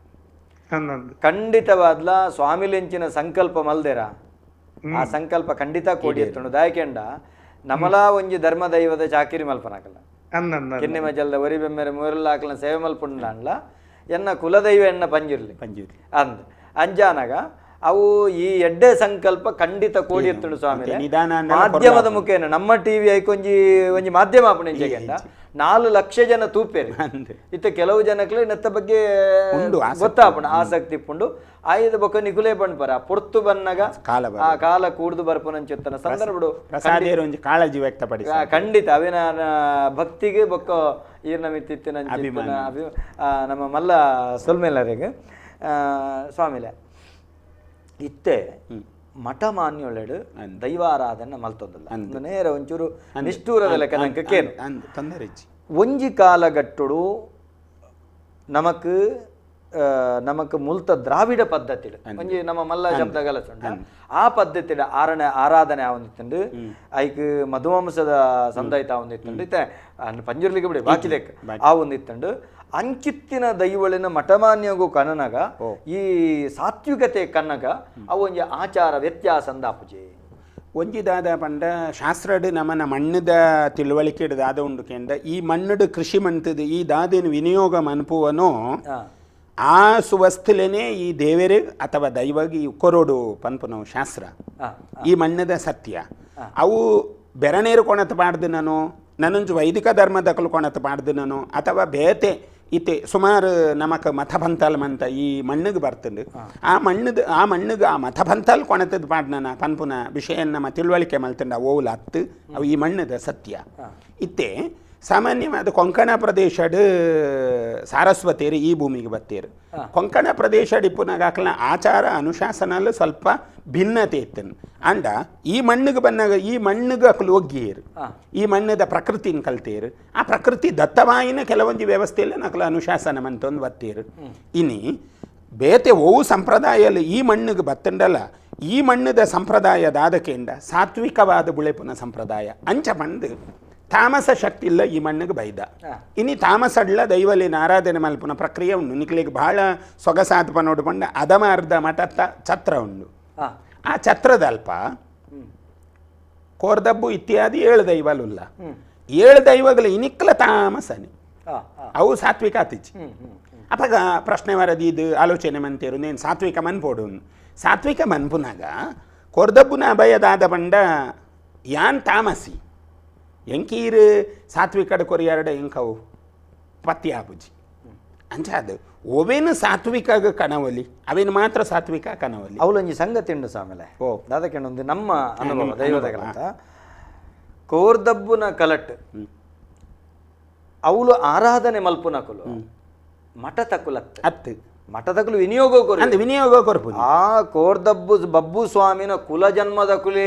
ಖಂಡಿತವಾದ್ಲ ಸ್ವಾಮಿಲೆಂಚಿನ ಸಂಕಲ್ಪ ಮಲ್ದೇರ ಆ ಸಂಕಲ್ಪ ಖಂಡಿತ ಕೋಡಿ ಎತ್ತುಂಡು. ದಾಯಕೆಂಡ ನಮಲಾ ಒಂಜಿ ಧರ್ಮ ದೈವದ ಚಾಕಿರಿ ಮಲ್ಪನಾಕಲ್ಲ ಕಿನ್ನಿ ಮಜಲ್ದ ಒರಿ ಬೆಮ್ಮೆರೆ ಮೂರೆಲ್ಲ ಹಾಕಲ ಸೇವೆ ಮಲ್ಪುಂಡ್ಲಾಂಡ್ಲ ಎನ್ನ ಕುಲದೈವ ಎನ್ನ ಪಂಜಿರ್ಲಿ ಪಂಜಿರ್ಲಿ ಅಂದ್ ಅಂಜಾನಗ ಅವು ಈ ಎಡ್ಡೆ ಸಂಕಲ್ಪ ಖಂಡಿತ ಕೋಡಿ ಎತ್ತುಂಡು ಸ್ವಾಮಿ. ಮಾಧ್ಯಮದ ಮುಖೇನ ನಮ್ಮ ಟಿವಿ ಐಕೊಂಜಿ ಒಂಜಿ ಮಾಧ್ಯಮ ಅಪಣೆಂಚೆಗೆಂಡ 4 ಲಕ್ಷ ಜನ ತೂಪೇರು ಇತ್ತ ಕೆಲವು ಜನಕ್ಕೆ ನೆತ್ತ ಬಗ್ಗೆ ಗೊತ್ತಾಪಣ ಆಸಕ್ತಿ ಇಪ್ಪುಂಡು ಆಯ್ದ ಬೊಕ್ಕ ನಿಕುಲೇ ಪಣ್ಪರ ಪೊರ್ತು ಬನ್ನಗ ಆ ಕಾಲ ಕೂಡ್ದು ಬರ್ಪುನಂಚಿತ್ತನ ಸಂದರ್ಭಡು ಕಾಳಜಿ ವ್ಯಕ್ತಪಡಿಸಿ ಖಂಡಿತ ಅವಿನ ಭಕ್ತಿಗೆ ಬೊಕ್ಕ ಈರ್ನ ಮಿತ್ತಿತ್ತಿನ ಅಭಿ ನಮ್ಮ ಮಲ್ಲ ಸೊಲ್ಮೇಲರಿಗೆ ಸ್ವಾಮಿಲೆ ಇತ್ತೆ ಮಠ ಮಾನ್ಯೊಳೆಡು ದೈವಾರಾಧನೆ ಮಲ್ತೊಂದಿಲ್ಲ ನೇರ ಒಂಚೂರು ನಿಷ್ಠೂರದ ಲೆಕ್ಕ ನಂಗೆ ಕೇನು ತೊಂದರೆ. ಒಂಜಿ ಕಾಲಗಟ್ಟುಡು ನಮಕ್ ನಮಕ್ ಮುಲ್ತ ದ್ರಾವಿಡ ಪದ್ಧತಿ ಒಂಜಿ ನಮ್ಮ ಮಲ್ಲ ಶಬ್ದ ಗಲಸುಂಡ ಆ ಪದ್ಧತಿಡ ಆರಣೆ ಆರಾಧನೆ ಆವೊಂದಿತ್ತುಂಡು ಐಕ್ ಮಧುವಂಶದ ಸಂದೈತ ಆವೊಂದಿತ್ತುಂಡು ಇತ್ತೆ ಪಂಜುರ್ಲಿಗೆ ಬಿಡಿ ಬಾಕಿ ಲೆಕ್ಕ ಆವೊಂದಿತ್ತುಂಡು ಅಂಚಿತ್ತಿನ ದೈವಳಿನ ಮಠಮಾನ್ಯಗೂ ಕನನಗ ಈ ಸಾತ್ವಿಕತೆ ಕನ್ನಗ ಅವು ಒಂಜಿ ಆಚಾರ ವ್ಯತ್ಯಾಸ ಅಂದಾಪುಜಿ. ಒಂಜಿ ದಾದ ಪಂಡ ಶಾಸ್ತ್ರಡ್ ನಮನ ಮಣ್ಣದ ತಿಳುವಳಿಕೆ ದಾದ ಉಂಡು ಕೆಂಡ ಈ ಮಣ್ಣಡು ಕೃಷಿ ಮಂತದ ಈ ದಾದೇನು ವಿನಿಯೋಗ ಮನ್ಪುವನೋ ಆ ಸುವಸ್ತುಲೇನೆ ಈ ದೇವರೇ ಅಥವಾ ದೈವಗಿ ಕೊರೋಡು ಪನ್ಪುನವು ಶಾಸ್ತ್ರ ಈ ಮಣ್ಣದ ಸತ್ಯ. ಅವು ಬೆರನೇರು ಕೊಣತ ಪಾಡ್ದು ನಾನು ನನ್ನೊಂಜು ವೈದಿಕ ಧರ್ಮದ ಕೊಣತ ಪಾಡ್ದು ನಾನು ಅಥವಾ ಬೇತೆ ಇತ್ತೆ ಸುಮಾರು ನಮಕ್ ಮಠಪಂತಲ್ ಮಂತ ಈ ಮಣ್ಣಿಗೆ ಬರ್ತಂಡು ಆ ಮಣ್ಣದ ಆ ಮಣ್ಣಿಗೆ ಆ ಮಠಪಂತಲ್ ಕೊಣತದ ಪಾಡ್ನ ಪನ್ಪುನ ವಿಷಯ ನಮ್ಮ ತಿಳುವಳಿಕೆ ಮಲ್ತಂಡ ಓಲ್ ಅತ್ತು ಅವು ಈ ಮಣ್ಣದ ಸತ್ಯ. ಇತ್ತೆ ಸಾಮಾನ್ಯವಾದ ಕೊಂಕಣ ಪ್ರದೇಶಡ್ ಸಾರಸ್ವತೇರು ಈ ಭೂಮಿಗೆ ಬತ್ತೇರು. ಕೊಂಕಣ ಪ್ರದೇಶಡ್ ಇಪ್ಪುನಾಗ ಆಕಲ್ನ ಆಚಾರ ಅನುಶಾಸನಲ್ಲೂ ಸ್ವಲ್ಪ ಭಿನ್ನತೆ ಇತ್ತನು. ಅಂಡ ಈ ಮಣ್ಣಿಗೆ ಬಂದಾಗ ಈ ಮಣ್ಣಿಗೆ ಅಕಲು ಒಗ್ಗಿಯರು ಈ ಮಣ್ಣದ ಪ್ರಕೃತಿನ ಕಲ್ತೇರು ಆ ಪ್ರಕೃತಿ ದತ್ತವಾಯಿನ ಕೆಲವೊಂದು ವ್ಯವಸ್ಥೆಯಲ್ಲಿ ನಕಲ ಅನುಶಾಸನ ಮಂತೊಂದು ಬತ್ತೇರು. ಇನಿ ಬೇತೆ ಓವು ಸಂಪ್ರದಾಯಲ್ಲಿ ಈ ಮಣ್ಣಿಗೆ ಬತ್ತಂಡಲ್ಲ ಈ ಮಣ್ಣದ ಸಂಪ್ರದಾಯದ ಆದಕೆಂಡ ಸಾತ್ವಿಕವಾದ ಬುಳೆಪುನ ಸಂಪ್ರದಾಯ ಅಂಚ ಬಂದು ತಾಮಸ ಶಕ್ತಿ ಇಲ್ಲ ಈ ಮಣ್ಣಿಗೆ ಬೈದ. ಇನಿ ತಾಮಸಡ್ಲ ದೈವಲಿನ ಆರಾಧನೆ ಮಲ್ಪುನ ಪ್ರಕ್ರಿಯೆ ಉಂಡು. ನಿಕ್ಲಿಗೆ ಭಾಳ ಸೊಗಸಾದ ಪನೋಡು ಪಂಡ ಅದಮಾರ್ಧ ಮಠತ್ತ ಛತ್ರ ಉಂಡು. ಆ ಛತ್ರದಲ್ಪ ಕೋರ್ದಬ್ಬು ಇತ್ಯಾದಿ 7 ದೈವಲುಲ್ಲ 7 ದೈವಗಳು ಇನಿಕ್ಲ ತಾಮಸನೆ ಅವು ಸಾತ್ವಿಕ ಆತಿಚಿ. ಅಪಗ ಪ್ರಶ್ನೆ ವರದಿ ಇದು ಆಲೋಚನೆ ಮಂತೇರು ನೇನು ಸಾತ್ವಿಕ ಮನ್ಪೋಡು ಸಾತ್ವಿಕ ಮನ್ಪುನಾಗ ಕೋರ್ದಬ್ಬುನ ಅಭಯದಾದ ಪಂಡ ಯಾನ್ ತಾಮಸಿ ಎಂಕೀರು ಸಾತ್ವಿಕಡ ಕೊರಿಯಾರಡ ಎಂಕವು ಪತ್ತಿ ಆಪುಜಿ. ಅಂಚ ಅದು ಒವೇನು ಸಾತ್ವಿಕ ಕಣವಲಿ ಅವೇನು ಮಾತ್ರ ಸಾತ್ವಿಕ ಕಣವಲಿ ಅವಳೊಂಜಿ ಸಂಗತಿ ಉಂಡು ಸಾಮೇಲೆ ಓ ದಾದಕೆಂಡೊಂದು ನಮ್ಮ ಅನುಭವ ದೈವದ ಕಲತ ಕೋರ್ದಬ್ಬುನ ಕಲಟ್ ಅವಳು ಆರಾಧನೆ ಮಲ್ಪುನಕುಲು ಮಠ ತಕುಲತ್ತ ಅತ್ತು ಮಠದಕುಲು ವಿನಿಯೋಗ ಕೊರು ವಿನಿಯೋಗ ಕೊರ್ಪು ಆ ಕೋರ್ದಬ್ಬು ಬಬ್ಬು ಸ್ವಾಮಿನ ಕುಲ ಜನ್ಮದ ಕುಲೇ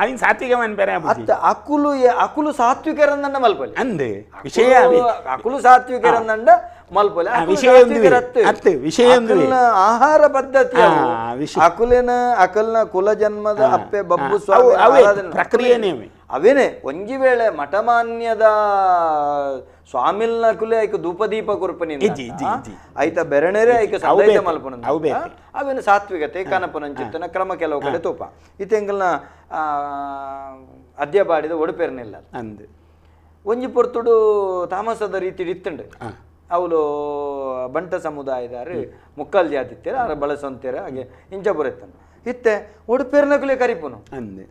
ಅವಿನ ಸಾತ್ವಿಕ ಮನ್ಪೆರೆ ಅತ್ತ ಅಕುಲು ಅಕುಲು ಸಾತ್ವಿಕರಂದಂಡ ಮಲ್ಪಲಿ ಅಂದ್ ವಿಷಯ ಅಕುಲು ಸಾತ್ವಿಕರಂದಂಡ ಮಲ್ಪಲಿ ವಿಷಯ ಅತ್ತು ವಿಷಯ ಆಹಾರ ಪದ್ಧತಿ ಅಕುಲಿನ ಅಕಲ್ನ ಕುಲ ಜನ್ಮದ ಅಪ್ಪೆ ಬಬ್ಬು ಸ್ವಾಮಿ ಪ್ರಕ್ರಿಯೆನೇ ಅವೇನೆ ಒಂಜಿ ವೇಳೆ ಮಠಮಾನ್ಯದ ಸ್ವಾಮಿಲ್ನ ಕುಲೆ ಐಕ ಧೂಪದೀಪ ಕೊರ್ಪನಿ ಐತ ಬೆರಣೆರೆ ಐಕ ಸಂದೈತ ಮಲ್ಪನ ಅವೇನು ಸಾತ್ವಿಕತೆ ಕನಪನಂಚಿತ್ತನ ಕ್ರಮ ಕೆಲವು ಕಡೆ ತೋಪ ಇತೆಂಗಲ್ನ ಅದ್ಯಬಾಡಿದ ಒಡುಪೇರ್ನಿಲ್ಲ ಅಂದ್ ಒಂಜಿ ಪೊರ್ತುಡು ತಾಮಸದ ರೀತಿ ಇತ್ತುಂಡು ಅವಳು ಬಂಟ ಸಮುದಾಯದಾರು ಮುಕ್ಕಲ್ ಜಾತಿತ್ತೀರ ಆರ ಬಳಸಂತೀರ ಹಾಗೆ ಇಂಚ ಬರುತ್ತನು ಇತ್ತೆ ಒಡುಪೇರ್ನ ಕುಲೆ ಕರಿಪುನು ಅಂದ್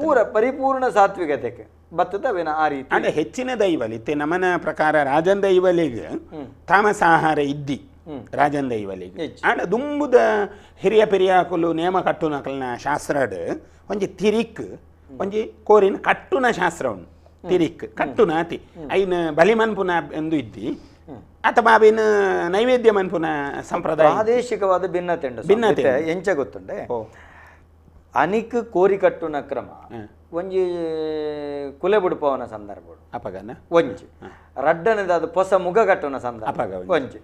ಪೂರ ಪರಿಪೂರ್ಣ ಸಾತ್ವಿಕತೆಗೆ ಬತ್ತದ ಅವೇನ ಆ ರೀತಿ ಅಂದ್ರೆ ಹೆಚ್ಚಿನ ದೈವಲಿ ಇತ್ತೆ ನಮನ ಪ್ರಕಾರ ರಾಜನ್ ದೈವಲಿಗೆ ತಾಮಸ ಆಹಾರ ಇದ್ದಿ ರಾಜನ್ ದೈವಲಿಗೆ ಆಂಡ ದುಂಬುದ ಹಿರಿಯ ಪೆರಿಯಾಕುಲು ನೇಮ ಕಟ್ಟುನಕಲ್ನ ಶಾಸ್ತ್ರಡ್ ಒಂಜಿ ತಿರಿಕ್ ಒಂಜಿ ಕೋರಿನ ಕಟ್ಟುನ ಶಾಸ್ತ್ರ ಉಂಡು ತಿರಿಕ್ ಕಟ್ಟುನ ಅತಿ ಐನ ಬಲಿ ಮನ್ಪುನ ಎಂದು ಇದ್ದಿ ಅಥವಾ ಅವೇನು ನೈವೇದ್ಯ ಮನ್ಪುನ ಸಂಪ್ರದಾಯ ಪ್ರಾದೇಶಿಕವಾದ ಭಿನ್ನತೆ ಉಂಡು ಭಿನ್ನತೆ ಎಂಚ ಗೊತ್ತುಂಡೆ ಅನಿಕ್ ಕೋರಿ ಕಟ್ಟುನ ಕ್ರಮ ಒಂಜಿ ಕುಲೆ ಬುಡುಪವನ ಸಂದರ್ಭ ಅಪಗನ ಒಂಜಿ ರಡ್ಡನೇದ ಹೊಸ ಮುಗ ಕಟ್ಟುನ ಸಂದರ್ಭ ಒಂಜಿ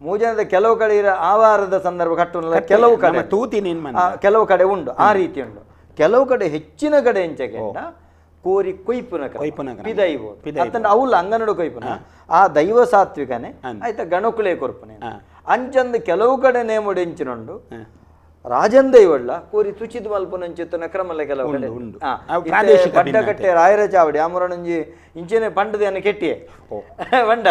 ಮೂಜನದ ಕೆಲವು ಕಡೆ ಆವಾರದ ಸಂದರ್ಭ ಕಟ್ಟುನ ಕೆಲವು ಕಡೆ ತೂತಿ ಕೆಲವು ಕಡೆ ಉಂಡು ಆ ರೀತಿ ಉಂಡು ಕೆಲವು ಕಡೆ ಹೆಚ್ಚಿನ ಕಡೆ ಎಂಚೆ ಕೋರಿ ಕೊಯ್ಪುನ ಪಿದೈವು ಅತ್ತಂಡ ಅವಲ್ಲ ಅಂಗನಡು ಕೊಯ್ಪುನ ಆ ದೈವ ಸಾತ್ವಿಕನೇ ಆಯ್ತಾ ಗಣಕುಲೆ ಕೊರ್ಪುನೆ ಅಂಚಂದ ಕೆಲವು ಕಡೆ ನೇಮುಡು ಎಂಚಿನುಂಡು ರಾಜನ್ ದೈವಳ್ಳ ಕೋರಿ ತುಚಿದ ಮಲ್ಪುನಂಚಿತ್ತನ ಕ್ರಮಲ್ಲ ಕೆಲವು ಕಡೆ ಬಡ್ಡಕಟ್ಟೆ ರಾಯರ ಚಾವಡಿ ಆಮರಣಂಜಿ ಇಂಚೆನೆ ಪಂಡದ ಕೆಟ್ಟಿಯೇ ಬಂಡ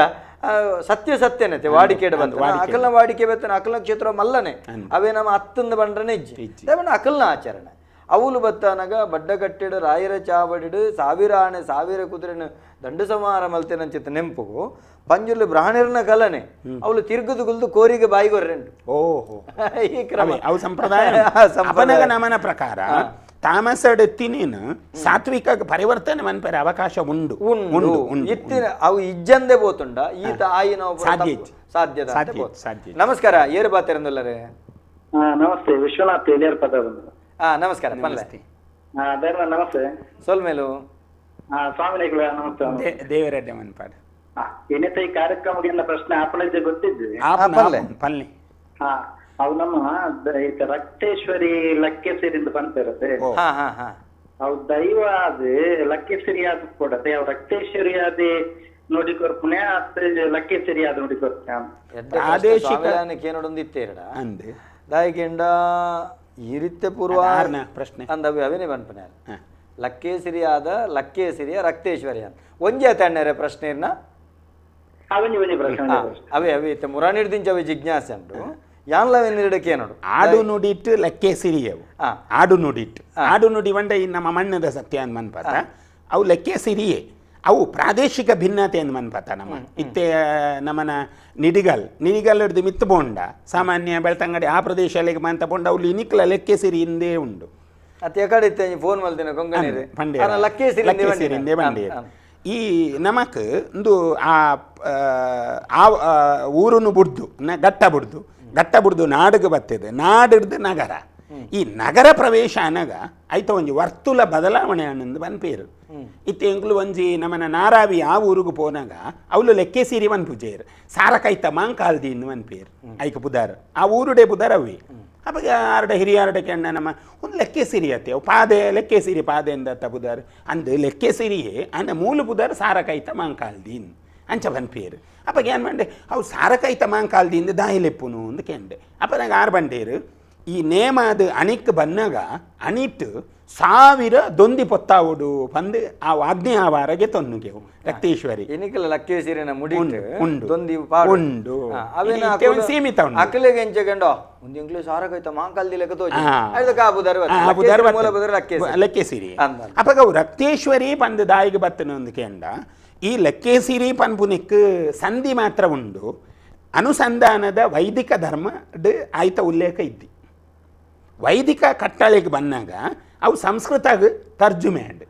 ಸತ್ಯ ಸತ್ಯನತೆ ವಾಡಿಕೆ ಬಂದ ಅಕಲ್ನ ವಾಡಿಕೆ ಬತ್ತನ ಅಕಲ್ನ ಕ್ಷೇತ್ರ ಮಲ್ಲನೆ ಅವೇ ನಮ್ಮ ಅತ್ತಂದ ಬಂಡ್ರನೆ ಇಜ್ಜಿ ಅಕಲ್ನ ಆಚರಣೆ ಅವಲು ಬತ್ತಾನಗ ಬಡ್ಡಕಟ್ಟಿಡು ರಾಯರ ಚಾವಡಿಡು ಸಾವಿರ ಆಣೆ ಸಾವಿರ ಕುದುರೆನು ದಂಡು ಸಂಹಾರ ಮಲ್ತೇನಂಚಿತ್ತ ನೆಂಪುಗು ಪಂಜುರ್ಲಿ ಬ್ರಾಹ್ಮಣರನ ಕಲನೆ ಅವಳು ತಿರುಗುದು ಗುಲ್ದು ಕೋರಿಗೆ ಬಾಯಿಗೊರ್ರೆಂಟು ಓಹೋ ಈ ಕ್ರಮ ಅವು ಸಂಪ್ರದಾಯ ಅಪನಗ ನಮನ ಪ್ರಕಾರ ತಾಮಸಡೆತ್ತಿನೇನು ಸಾತ್ವಿಕ ಪರಿವರ್ತನೆ ಮನ್ಪೆರೆ ಅವಕಾಶ ಉಂಡು ಉಂಡು ಇತ್ತಿನ ಅವು ಇಜ್ಜಂದೆ ಬೋತುಂಡ ಈತ ಆಯಿನ ಸಾಧ್ಯ ಸಾಧ್ಯ. ನಮಸ್ಕಾರ, ಏರು ಬಾತಿರಂದುಲ್ಲರೇ? ನಮಸ್ತೆ, ವಿಶ್ವನಾಥ್ ಎಲಿಯರ್ ಪದ. ನಮಸ್ಕಾರ. ನಮಸ್ತೆ ನಮಸ್ತೆ. ಸೊಲ್ಮೇಲು ಸ್ವಾಮಿ ನಮಸ್ತೆ. ದೇವರೆಡ್ಡೆ ಮನ್ಪಾಡು ಏನಿತ ಈ ಕಾರ್ಯಕ್ರಮಕ್ಕೆ ಪ್ರಶ್ನೆ ಆಪಣೆ ಗೊತ್ತಿದ್ವಿ. ಪಲ್ಲೆ ಅವು ನಮ್ಮ ರಕ್ತೇಶ್ವರಿ ಲಕ್ಕೇಶ್ವರಿ ಬಂತಿರತ್ತೆ. ಅವು ದೈವ ಅದು ಲಕ್ಕೇಶ್ವರಿ ಆದ ಕೊಡತ್ತೆ, ಅವು ರಕ್ತೇಶ್ವರಿ ಆದ ನೋಡಿ ಕೊರ್ಪುಣೆ ಲಕ್ಕೇಶ್ವರಿ ಆದ ನೋಡಿ ಕೊರ್ಪುಣೆ. ಪ್ರಾದೇಶಿಕ ದಾಯಿಕೆಂಡ ಈ ರೀತಿ ಪೂರ್ವ ಪ್ರಶ್ನೆ ಅಂದವಿ ಅವೇನೇ ಬನ್ಪನೆ ಲಕ್ಕೇಸಿರಿ ಆದ ಲಕ್ಕೇಸಿರಿಯ ರಕ್ತೇಶ್ವರಿ ಅಂತ ಒಂಜೆ ತಣ್ಣರೆ ಪ್ರಶ್ನೆಯನ್ನ ಅವೇ ಅವೇ ಇತ್ತೆ ಮುರಾಣಿಡ್ದಿಂಚ ಅವೇ ಜಿಜ್ಞಾಸೆ ಉಂಟು ಯಾನ್ಲವೇನಿಡಕ್ಕೆ ನೋಡು ಆಡು ನುಡಿಟ್ಟು ಲಕ್ಕೇಸಿರಿಯವು. ಆಡು ನುಡಿಟ್ಟು ಆಡು ನುಡಿ ಬಂಡ ಈ ನಮ್ಮ ಮಣ್ಣದ ಸತ್ಯ ಅಂದ್ ಮನ್ಪತ ಅವು ಲಕ್ಕೇಸಿರಿಯೇ. ಅವು ಪ್ರಾದೇಶಿಕ ಭಿನ್ನತೆ ಎಂದು ಮನ್ಪತ ನಮ್ಮ ಇತ್ತೆ ನಮ್ಮನ ನಿಡಿಗಲ್ ನಿಡಿಗಲ್ ಹಿಡ್ದು ಮಿತ್ತು ಬೋಂಡ ಸಾಮಾನ್ಯ ಬೆಳ್ತಂಗಡಿ ಆ ಪ್ರದೇಶಗಳಿಗೆ ಮಂತ ಬೋಂಡ ಅವು ಇನಿಕ್ಲ ಲೆಕ್ಕೇಸಿರಿ ಹಿಂದೆ ಉಂಡು. ಅತ್ತೆ ಕಡೆ ಫೋನ್ ಮಲ್ದಿನ ಕೊಂಗಣಿ ಲಕ್ಕೇಸಿರಿ ಹಿಂದೆ ಬಂಡೇರು. ಈ ನಮಕ್ ಒಂದು ಆ ಆ ಊರನ್ನು ಬುಡ್ದು ಘಟ್ಟ ಬುಡ್ದು ಘಟ್ಟ ಬುಡ್ದು ನಾಡಿಗೆ ಬತ್ತಿದೆ, ನಾಡಿಡ್ದು ನಗರ. ಈ ನಗರ ಪ್ರವೇಶ ಅನಗ ಐತ ಒಂಜಿ ವರ್ತುಲ ಬದಲಾವಣೆ ಅನ್ನೊಂದು ಪನ್ಪೇರು. ಇತ್ತೆ ಎಂಕ್ಲು ಒಂಜಿ ನಮನ ನಾರಾವಿ ಆ ಊರುಗು ಪೋನಾಗ ಅವಳು ಲೆಕ್ಕೇಸಿರಿ ಪೂಜೆಯರು ಸಾರಕೈತ ಮಾಂಕಾಲ್ದಿ ಇಂದು ಪನ್ಪೇರು ಐಕ ಪುದಾರ್ ಆ ಊರುಡೆ ಪುದಾರ್ ಅವಿ. ಅವಾಗ ಆರಡ ಹಿರಿಯಾರಡ ಕೆಣ್ಣ ನಮ್ಮ ಒಂದು ಲೆಕ್ಕೇಸಿರಿ ಅತ್ತೆ ಅವು ಪಾದೆ ಲೆಕ್ಕೇಸಿರಿ ಪಾದೆ ಎಂದತ್ತ ಪುದಾರ್ ಅಂದು ಲೆಕ್ಕೇಸಿರಿಯೇ ಅಂದ ಮೂಲ ಪುದಾರ್ ಸಾರಕೈತ ಮಾಂಕಾಲ್ದೀನ್ ಅಂಚ ಪನ್ಪೇರು. ಅಪ್ಪ ಏನು ಮಂಡೆ ಅವು ಸಾರಕೈತ ಮಾಂಕಾಲ್ದಿಂದ ದಾಯಿಲೆಪ್ಪುನು ಅಂದು ಕೆಂಡೆ. ಅಪ್ಪ ನಂಗೆ ಆರು ಬಂಡೇರು ಈ ನೇಮ ಅದು ಅಣಿಕ್ ಬನ್ನಾಗ ಅಣಿಟ್ಟು 1000 ದೊಂದಿ ಪೊತ್ತಾವುಡು ಪಂದು ಆ ಆಜ್ಞೆ ಆವಾರಗೆ ತೊನ್ನುಗೆವು ರಕ್ತೇಶ್ವರಿ ಎನಿಕಲ ಲಕ್ಕೇಶ್ವರಿನ ಮುಡಿ ಉಂಡು ದೊಂದಿ ಉಂಡು ಸೀಮಿತ ಉಂಡು. ಅಕಲೆಗೆ ಎಂಚೆಗಂಡೋ ಒಂದು ಇಂಗ್ಲಿಷ್ ಸಾರಕೈತ ಮಾಂಕಾಲ್ದಿ ಲೆಕ್ಕ ತೋಜಿ ಲಕ್ಕೇಸಿರಿ. ಅಪ್ಪಗ ಅವು ರಕ್ತೇಶ್ವರಿ ಪಂದು ದಾಯಿಗೆ ಬತ್ತನ ಒಂದು ಕೆಂಡ. ಈ ಲೆಕ್ಕೇಸಿರಿ ಪನ್ಪುನಿಕ್ ಸಂಧಿ ಮಾತ್ರ ಉಂಡು ಅನುಸಂಧಾನದ ವೈದಿಕ ಧರ್ಮ ಆಯ್ತ ಉಲ್ಲೇಖ ಇದ್ದಿ ವೈದಿಕ ಕಟ್ಟಳೆಗೆ ಬಂದಾಗ ಅವು ಸಂಸ್ಕೃತಾಗ ತರ್ಜುಮೆ ಅಂಡ್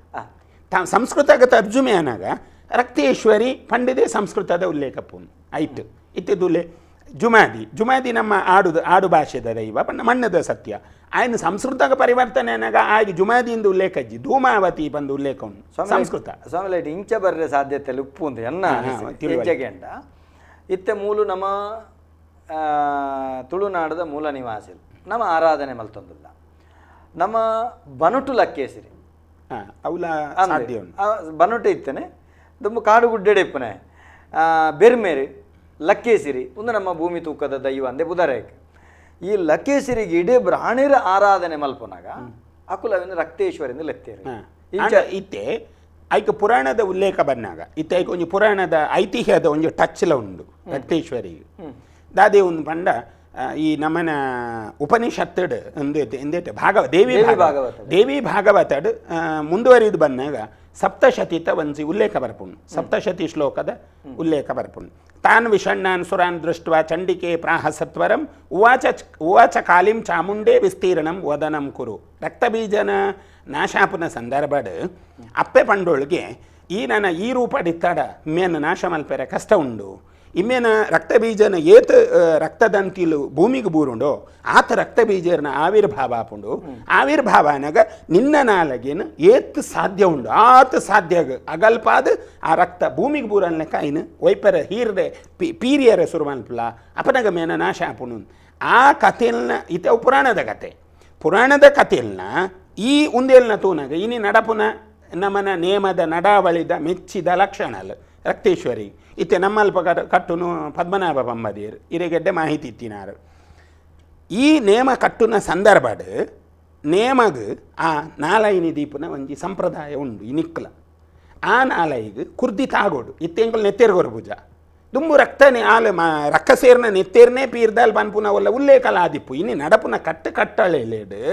ಸಂಸ್ಕೃತಾಗ ತರ್ಜುಮೆ ಅನ್ನಾಗ ರಕ್ತೇಶ್ವರಿ ಪಂಡಿದೆ ಸಂಸ್ಕೃತದ ಉಲ್ಲೇಖ ಪೂನ್ ಆಯ್ತು ಇತ್ತಿದುಲೆ ಜುಮಾದಿ ಜುಮಾದಿ ನಮ್ಮ ಆಡು ಭಾಷೆದ ದೈವ ಮಣ್ಣದ ಸತ್ಯ ಆಯ್ನ ಸಂಸ್ಕೃತಾಗ ಪರಿವರ್ತನೆ ಅನ್ನಾಗ ಆಗಿ ಜುಮಾದಿಯಿಂದ ಉಲ್ಲೇಖ ಅಜ್ಜಿ ಧೂಮಾವತಿ ಬಂದು ಉಲ್ಲೇಖ ಉಂಟು ಸಂಸ್ಕೃತ ಸ್ವಾಮಿ ಲೈಟ್ ಇಂಚ ಬರ್ರೆ ಸಾಧ್ಯತೆ ಉಪ್ಪು ಅಂತ ಎನ್ನ ಇಂಚಗೆಂಡ ಇತ್ತೆ ಮೂಲು ನಮ್ಮ ತುಳುನಾಡದ ಮೂಲ ನಿವಾಸಿ ನಮ್ಮ ಆರಾಧನೆ ಮಲ್ತೊಂದಿಲ್ಲ ನಮ್ಮ ಬನುಟು ಲಕ್ಕೇಸಿರಿ ಬನುಟು ಇತ್ತನೆ ದುಂಬು ಕಾಡು ಗುಡ್ಡೆಡೆ ಇಪ್ಪನೆ ಬೆರ್ಮೇರಿ ಲಕ್ಕೇಸಿರಿ ಒಂದು ನಮ್ಮ ಭೂಮಿ ತೂಕದ ದೈವ ಅಂದೆ ಬುಧರೇಕ್ ಈ ಲಕ್ಕೇಸಿರಿಗೆ ಇಡೀ ಬ್ರಾಣಿರ ಆರಾಧನೆ ಮಲ್ಪನಾಗ ಅಕುಲವಿನ ರಕ್ತೇಶ್ವರಿಂದ ಲೆತ್ತೇರಿ ಇಂಚ ಇತ್ತೆ ಐಕ ಪುರಾಣದ ಉಲ್ಲೇಖ ಬಂದಾಗ ಇತ್ತೆ ಐಕ ಒಂಜಿ ಪುರಾಣದ ಐತಿಹ್ಯದ ಒಂಜಿ ಟಚ್ಲ ಉಂಡು ರಕ್ತೇಶ್ವರಿಗೆ ದಾದೆ ಒಂದು ಪಂಡ ಈ ನಮ್ಮನ ಉಪನಿಷತ್ತಡ್ ಎಂದೇಟೆ ಭಾಗವ ದೇವಿ ಭಾಗವತ ದೇವಿ ಭಾಗವತಡ್ ಮುಂದುವರಿದು ಬಂದಾಗ ಸಪ್ತಶತಿತ ಒಂಜಿ ಉಲ್ಲೇಖ ಬರ್ಪುಂಡು ಸಪ್ತಶತಿ ಶ್ಲೋಕದ ಉಲ್ಲೇಖ ಬರ್ಪುಂಡು ತಾನ್ ವಿಷಣ್ಣಾನ್ ಸುರಾನ್ ದೃಷ್ಟ್ವಾ ಚಂಡಿಕೆ ಪ್ರಾಹ ಸತ್ವರಂ ಉವಾಚ ಉವಾಚ ಕಾಲಿಂ ಚಾಮುಂಡೇ ವಿಸ್ತೀರ್ಣಂ ವದನಂ ಕುರು ರಕ್ತಬೀಜನ ನಾಶಾಪುನ ಸಂದರ್ಭಡ್ ಅಪ್ಪೆ ಪಂಡೋಳಿಗೆ ಈ ನನ್ನ ಈ ರೂಪಡಿತ್ತಾಡ ಇಮ್ಮೇನ ನಾಶ ಮಲ್ಪೆರೆ ಕಷ್ಟ ಉಂಡು ಇಮ್ಮೇನ ರಕ್ತಬೀಜನ ಏತ ರಕ್ತದಂತಿಲು ಭೂಮಿಗೆ ಬೂರುಂಡೋ ಆತ ರಕ್ತಬೀಜನ ಆವಿರ್ಭಾವ ಆಪುಂಡು ಆವಿರ್ಭಾವ ಅನಾಗ ನಿನ್ನ ನಾಲಗೇನು ಏತ್ ಸಾಧ್ಯ ಉಂಡು ಆತ ಸಾಧ್ಯ ಅಗಲ್ಪಾದ ಆ ರಕ್ತ ಭೂಮಿಗೆ ಬೂರನ್ಲೆಕ್ಕ ಇನ್ನು ವೈಪರ ಹೀರ್ರೆ ಪೀರಿಯರ ಸುರುಮಲ್ಪಲ ಅಪನಗ ಮೇನ ನಾಶ ಆಪುಂಡು ಆ ಕಥೆಲ್ನ ಇತ ಪುರಾಣದ ಕತೆ ಪುರಾಣದ ಕಥೆಲ್ನ ಈ ಉಂದೇಲ್ನ ತೂನಾಗ ಇನಿ ನಡಪುನ ನಮನ ನೇಮದ ನಡಾವಳಿದ ಮೆಚ್ಚಿದ ಲಕ್ಷಣ ಅಲ್ಲ ರಕ್ತೇಶ್ವರಿ ಇತ್ತೆ ನಮ್ಮಲ್ಪ ಕಟ್ಟುನು ಪದ್ಮನಾಭ ಪಂಬದಿಯರು ಇರೆಗೆಡ್ಡೆ ಮಾಹಿತಿ ಇತ್ತಿನಾರು ಈ ನೇಮ ಕಟ್ಟುನ ಸಂದರ್ಭಡ್ ನೇಮಗ್ ಆ ನಾಲೈನಿ ದೀಪನ ಒಂಜಿ ಸಂಪ್ರದಾಯ ಉಂಡು ಈ ನಿಕ್ಕಲ ಆ ನಾಲೈಗ್ ಕುರ್ದಿ ತಾಗೋಡು ಇತ್ತೆಂಕುಲು ನೆತ್ತೇರ್ಗೊರು ಪೂಜ ದುಂಬು ರಕ್ತನೆ ಆಲ ರಕ್ಕ ಸೇರ್ನ ನೆತ್ತೇರ್ನೇ ಪೀರ್ದಾಲ್ ಪನ್ಪುನ ಒಲ್ಲ ಉಲ್ಲೇಖಲ ಆದಿಪ್ಪು ಇನಿ ನಡಪುನ ಕಟ್ಟು ಕಟ್ಟಳೆಲೇಡು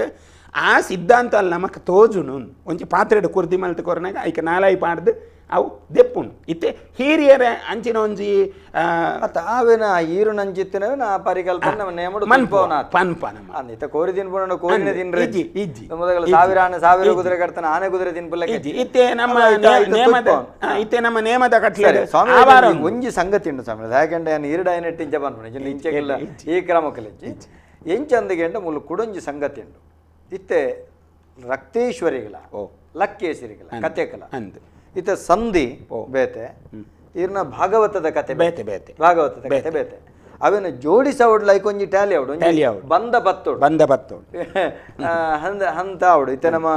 ಆ ಸಿದ್ಧಾಂತ ಅಲ್ಲಿ ನಮಕ್ ತೋಜುನು ಒಂಜಿ ಪಾತ್ರೆಡ್ ಕುರ್ದಿ ಮಲ್ತು ಕೊರನಾಗ ಐಕ ನಾಲೈ ಪಾಡ್ದು ಅವು ದೆಪ್ಪುಂಡು ಇತ್ತೆ ಹಿರಿಯರ ಅಂಚಿನ ಒಂಜಿ ಆವೇನ ಈರು ನಂಜಿತ್ತಿನವೇನ ಆ ಪರಿಕಲ್ಪನೆ ನಮ್ಮ ನೇಮಡು ಪನ್ಪನ ಇತ್ತ ಕೋರಿ ತಿನ್ಪುಣ ಕೋರಿನ ತಿನ್ರಿ ಇಜ್ಜಿ ಸಾವಿರ ಆನೆ ಸಾವಿರ ಕುದುರೆ ಕಟ್ತಾನೆ ಆನೆ ಕುದುರೆ ತಿನ್ಪುಲ್ಲ ಇತ್ತೆ ನಮ್ಮ ನೇಮದ ಇತ್ತೆ ನಮ್ಮ ನೇಮದ ಕಟ್ಲೆ ಸ್ವಾಮಿ ಒಂಜಿ ಸಂಗತಿ ಉಂಟು ಸ್ವಾಮಿ ಯಾಕಂದ್ರೆ ನಾನು ಈರುಡ ಐನೆಟ್ಟು ಇಂಚ ಪನ್ಪುಣ ಇಂಚೆಗಿಲ್ಲ ಈ ಕ್ರಮಕ್ಕಲಿಂಚಿ ಎಂಚಂದಿಗೆಂಡ ಮುಲ್ಲು ಕುಡೊಂಜಿ ಸಂಗತಿ ಉಂಟು ಇತ್ತೆ ರಕ್ತೇಶ್ವರಿಗಳ ಲಕ್ಕೇಶ್ವರಿಗಳ ಕತೆಕಲ ಇತ್ತ ಸಂಧಿ ಬೇತೆ ಇರ್ನ ಭಾಗವತದ ಕತೆ ಬೇತೆ ಬೇತೆ ಭಾಗವತದ ಕತೆ ಬೇತೆ ಅವೇನು ಜೋಡಿಸವಡ್ ಲೈಕ್ ಒಂಜಿ ಟ್ಯಾಲಿ ಅವಡು ಬಂದ ಬತ್ತೋಡು ಬಂದ ಬತ್ತೋಡು ಹಂತ ಅವಡು ಇತ್ತ ನಮ್ಮ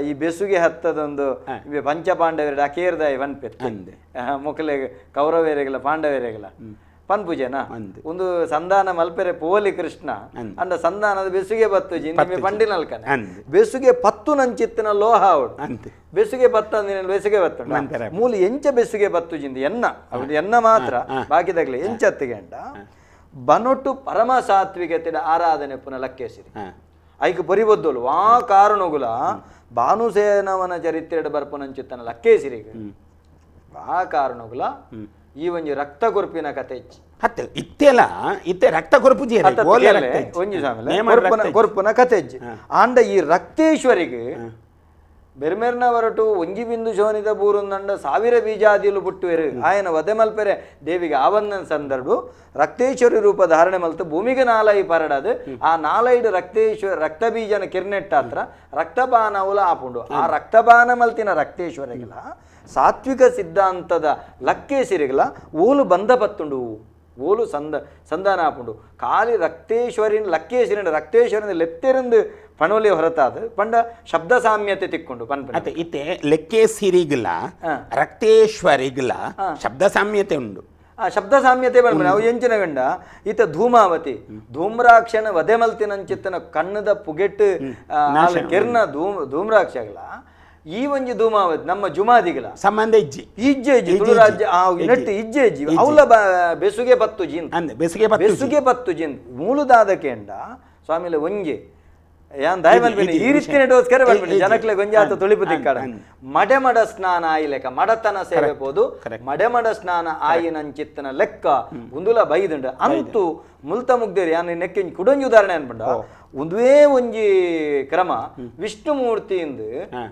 ಈ ಬೆಸುಗೆ ಹತ್ತದೊಂದು ಪಂಚಪಾಂಡವರ ಅಕೇರ್ದಾಯಿ ವನ್ಪೆತ್ತು ಮೊಕಲೆ ಕೌರವೇರೆಗಳ ಪಾಂಡವೇರೆಗಳ ಪನ್ಪೂಜೆನಾ ಒಂದು ಸಂಧಾನ ಮಲ್ಪೆರೆ ಪೋಲಿ ಕೃಷ್ಣ ಅಂಡ ಸಂಧಾನದ ಬೆಸುಗೆ ಬತ್ತು ಜಿಂದಿಮೆ ಪಂಡಿನಲ್ಕನೆ ಬೆಸುಗೆ ಪತ್ತು ನಂಚಿತ್ತಿನ ಲೋಹ ಅವಡು ಬೆಸುಗೆ ಬತ್ತ ಬೆಸುಗೆ ಬತ್ತು ಮೂಲ ಎಂಚ ಬೆಸುಗೆ ಬತ್ತು ಜಿಂದಿ ಎನ್ನ ಅವಳು ಎನ್ನ ಮಾತ್ರ ಬಾಕಿದಾಗಲಿ ಎಂಚತ್ತಿಗೆ ಅಂಡ ಬನೊಟ್ಟು ಪರಮ ಸಾತ್ವಿಕತೆ ಆರಾಧನೆ ಪುನಃ ಲಕ್ಕೇಸಿರಿ ಐಕ್ ಬರಿಬದ್ದೋಲು ವಾ ಕಾರಣಗುಲ ಭಾನುಸೇನವನ ಚರಿತ್ರೆಡ್ ಬರ್ಪುನಂಚಿತ್ತನ ಲಕ್ಕೇಸಿರಿಗೆ ಆ ಕಾರಣಗುಲ ಈ ಒಂಜಿ ರಕ್ತ ಕೊರ್ಪಿನ ಕತೆ ಹತ್ತು ಇತ್ತೆಲ್ಲ ಇತ್ತೆ ರಕ್ತ ಕೊರ್ಪು ಒಂಜಿ ಸ್ವಾಮಿ ಕೊರ್ಪುನ ಕತೆ ಆಂಡ ಈ ರಕ್ತೇಶ್ವರಿಗೆ ಬೆರ್ಮೆರ್ನ ಹೊರಟು ಒಂಜಿ ಬಿಂದು ಶೋನಿದ ಬೂರುಂದಂಡ ಸಾವಿರ ಬೀಜಾದಿಲು ಪುಟ್ಟುವೆರು ಆಯನ ವಧೆ ಮಲ್ಪೆರೆ ದೇವಿಗೆ ಆವಂದನ ಸಂದರ್ಭ ರಕ್ತೇಶ್ವರಿ ರೂಪ ಧಾರಣೆ ಮಲ್ತು ಭೂಮಿಗೆ ನಾಲೈ ಪರಡದು ಆ ನಾಲೈಡು ರಕ್ತೇಶ್ವರ ರಕ್ತ ಬೀಜನ ಕಿರ್ನೆಟ್ಟಾತ್ರ ರಕ್ತಪಾನವುಲ ಆಪುಂಡು ಆ ರಕ್ತಪಾನ ಮಲ್ತಿನ ರಕ್ತೇಶ್ವರಿಗಳ ಸಾತ್ವಿಕ ಸಿದ್ಧಾಂತದ ಲಕ್ಕೇಸಿರಿಗಳ ಓಲು ಬಂಧ ಪತ್ತುಂಡು ಓಲು ಸಂಧಾನ ಆಪುಂಡು ಖಾಲಿ ರಕ್ತೇಶ್ವರಿನ ಲಕ್ಕೇಶ್ವರಿನ ರಕ್ತೇಶ್ವರಿನ ಲೆತ್ತೆರಂದು ಪಣೋಲಿ ಹೊರತಾದ ಪಂಡ ಶಬ್ದ ಸಾಮ್ಯತೆ ತಿಕ್ಕೊಂಡು ಪನ್ಪ ಅತ್ತೆ ಇತ್ತೆ ಲೆಕ್ಕೇಸಿರಿಗಿಲ್ಲ ರಕ್ತೇಶ್ವರಿಗಿಲ್ಲ ಶಬ್ದ ಸಾಮ್ಯತೆ ಉಂಡು ಆ ಶಬ್ದ ಸಾಮ್ಯತೆ ಬಂದ್ಬಿಡ ಅವು ಎಂಚಿನ ಗಂಡ ಈತ ಧೂಮಾವತಿ ಧೂಮ್ರಾಕ್ಷನ ವಧೆ ಮಲ್ತಿನಂಚಿತ್ತನ ಕಣ್ಣದ ಪುಗೆಟ್ಟು ಕೆರ್ನ ಧೂಮ್ರಾಕ್ಷಗಳ ಈ ಒಂಜಿ ಧೂಮಾವತಿ ನಮ್ಮ ಜುಮಾದಿಗಳ ಸಂಬಂಧ ಇಜ್ಜಿ ಇಜ್ಜೆ ಇಜ್ಜಿ ತುಳುರಾಜ್ಯ ಆ ನೆಟ್ಟು ಇಜ್ಜೆ ಇಜ್ಜಿ ಅವಲ ಬೆಸುಗೆ ಬತ್ತು ಜಿನ್ ಬೆಸುಗೆ ಬೆಸುಗೆ ಬತ್ತು ಜಿನ್ ಮೂಲದಾದ ಕೇಂಡ ಸ್ವಾಮಿಲೆ ಒಂಜಿ ಯಾನ್ ದಾಯ ಮಲ್ಪಿನಿ ಈ ರೀತಿ ನೆಟೋಸ್ಕರ ಮಲ್ಪಿನಿ ಜನಕ್ಲೆ ಗೊಂಜಾತ ತುಳಿಪು ತಿಕ್ಕಡ ಮಡೆ ಮಡ ಸ್ನಾನ ಆಯಿ ಲೆಕ್ಕ ಮಡತನ ಸೇವೆ ಪೋದು ಮಡೆ ಮಡ ಸ್ನಾನ ಆಯಿನಂಚಿತ್ತನ ಲೆಕ್ಕ ಉಂದುಲ ಬೈದುಂಡು ಅಂತೂ ಮುಲ್ತ ಮುಗ್ದೇರಿ ಯಾನ್ ನೆಕ್ಕೆ ಕುಡೊಂಜಿ ಉದಾಹರಣೆ ಅನ್ಪಂಡ ಒಂದುವೇ ಒಂಜಿ ಕ್ರಮ ವಿಷ್ಣುಮೂರ್ತಿಯಿಂದ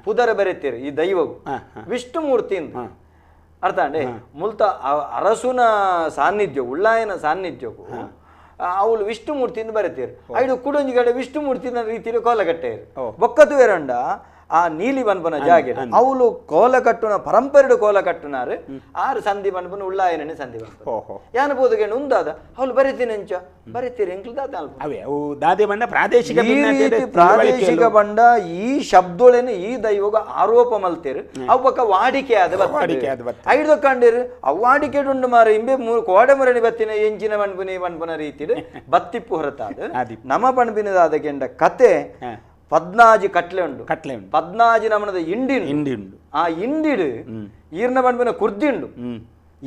ಪುದರ ಬರೆತೀರಿ ಈ ದೈವವು ವಿಷ್ಣುಮೂರ್ತಿಯಿಂದ ಅರ್ಥ ಅಂಡೆ ಮುಲ್ತ ಅರಸುನ ಸಾನ್ನಿಧ್ಯ ಉಳ್ಳಾಯನ ಸಾನ್ನಿಧ್ಯಕ್ಕೂ ಅವಳು ವಿಷ್ಣುಮೂರ್ತಿಯಿಂದ ಬರೆತೀರು ಐದು ಕುಡೊಂಜಿ ಕಡೆ ವಿಷ್ಣುಮೂರ್ತಿನ ರೀತಿಯಲ್ಲಿ ಕೋಲಕಟ್ಟೆಯರು ಬೊಕ್ಕತು ಬೇರಂಡ ಆ ನೀಲಿ ಬನ್ಪನ ಜಾಗೆ ಅವಳು ಕೋಲ ಕಟ್ಟುನ ಪರಂಪರೆಡು ಕೋಲ ಕಟ್ಟುನಾರು ಆರು ಸಂಧಿ ಬನ್ಪನ ಉಳ್ಳಾಯನೇ ಸಂಧಿ ಬನ್ಪನ ಯಾನ ಬೋಧಗೆ ಉಂದಾದ ಅವಳು ಬರಿತೀನಿ ಅಂಚ ಬರಿತೀರಿ ಎಂಕ್ಲದಾದ ದಾದೆ ಬಂಡ ಪ್ರಾದೇಶಿಕ ಪ್ರಾದೇಶಿಕ ಬಂಡ ಈ ಶಬ್ದೊಳೆನೆ ಈ ದೈವಗ ಆರೋಪ ಮಲ್ತೇರು ಅವಕ್ಕ ವಾಡಿಕೆ ಆದ ಐದು ಕಂಡಿರು ಅವ್ ವಾಡಿಕೆ ಉಂಡು ಮಾರ ಇಂಬೆ ಕೋಡೆ ಮುರಣಿ ಬತ್ತಿನ ಎಂಚಿನ ಬಣ್ಪುನಿ ಬಣ್ಪನ ರೀತಿಡು ಬತ್ತಿಪ್ಪು ಹೊರತಾದ ನಮ ಬಣ್ಪಿನದಾದ ಕೆಂಡ ಕತೆ ಪದ್ನಾಜಿ ಕಟ್ಲೆ ಉಂಡು ಕಟ್ಲೆ ಉಂಡು ಪದ್ನಾಜಿ ನಮನದ ಇಂಡಿ ಇಂಡಿ ಉಂಡು ಆ ಇಂಡಿಡು ಈರ್ನ ಬಣ್ಪಿನ ಕುರ್ದಿ ಉಂಡು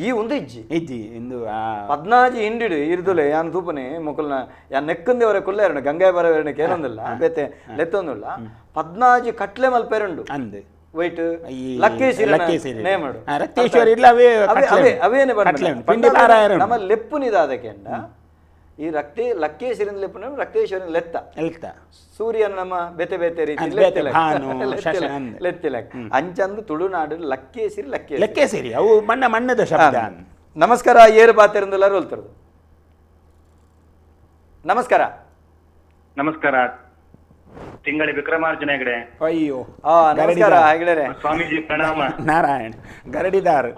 ಈ ಒಂದು ಇಜ್ಜಿ ಇಜ್ಜಿ ಇಂದು ಪದ್ನಾಜಿ ಇಂಡಿಡು ಇರ್ದುಲೆ ಯಾನ್ ತೂಪನೆ ಮೊಕಲ್ನ ಯಾನ್ ನೆಕ್ಕಂದೇವರ ಕುಲ್ಲ ಎರಣ ಗಂಗಾಯ ಬರವೇರಣ ಕೇನೊಂದಿಲ್ಲ ಬೇತೆ ಲೆತ್ತೊಂದುಲ್ಲ ಪದ್ನಾಜಿ ಕಟ್ಲೆ ಮಲ್ಪೆರುಂಡು ಅಂದು ವೈಟ್ ಲಕ್ಕೇಶ್ವರಿ ನೇಮಡು ರಕ್ತೇಶ್ವರಿ ಇಲ್ಲ ಅವೇ ಅವೇ ಅವೇನೆ ಬಣ್ಣ ನಮ್ಮ ಲೆಪ್ಪುನಿದಾದ ಕೆಂಡ ಈ ರಕ್ತೆ ಲಕ್ಕೇಶ್ವರಿನ ಲೆಪ್ಪುನ ರಕ್ತೇಶ್ವರಿನ ಲೆತ್ತ ಲೆತ್ತ ಸೂರ್ಯನ ನಮ್ಮ ಬೇತೆ ಬೇತೆ ರೀತಿ ಲೆತ್ತಿಲ ಅಂಚಂದು ತುಳುನಾಡು ಲಕ್ಕೇಸಿರಿ ಲಕ್ಕೇಸಿರಿ ಲಕ್ಕೇಸಿರಿ ಅವು ಮಣ್ಣ ಮಣ್ಣದ ಶಬ್ದ. ನಮಸ್ಕಾರ ಏರು ಪಾತೆರಂದುಲ್ಲಾರು ಹೋಲ್ತಿರೋದು. ನಮಸ್ಕಾರ. ನಮಸ್ಕಾರ ತಿಂಗಳಿ ವಿಕ್ರಮಾರ್ಜುನ ಹೆಗಡೆ. ಅಯ್ಯೋ ನಮಸ್ಕಾರ ಹೆಗಡೆ ಸ್ವಾಮೀಜಿ ಪ್ರಣಾಮ. ನಾರಾಯಣ ಗರಡಿದಾರ್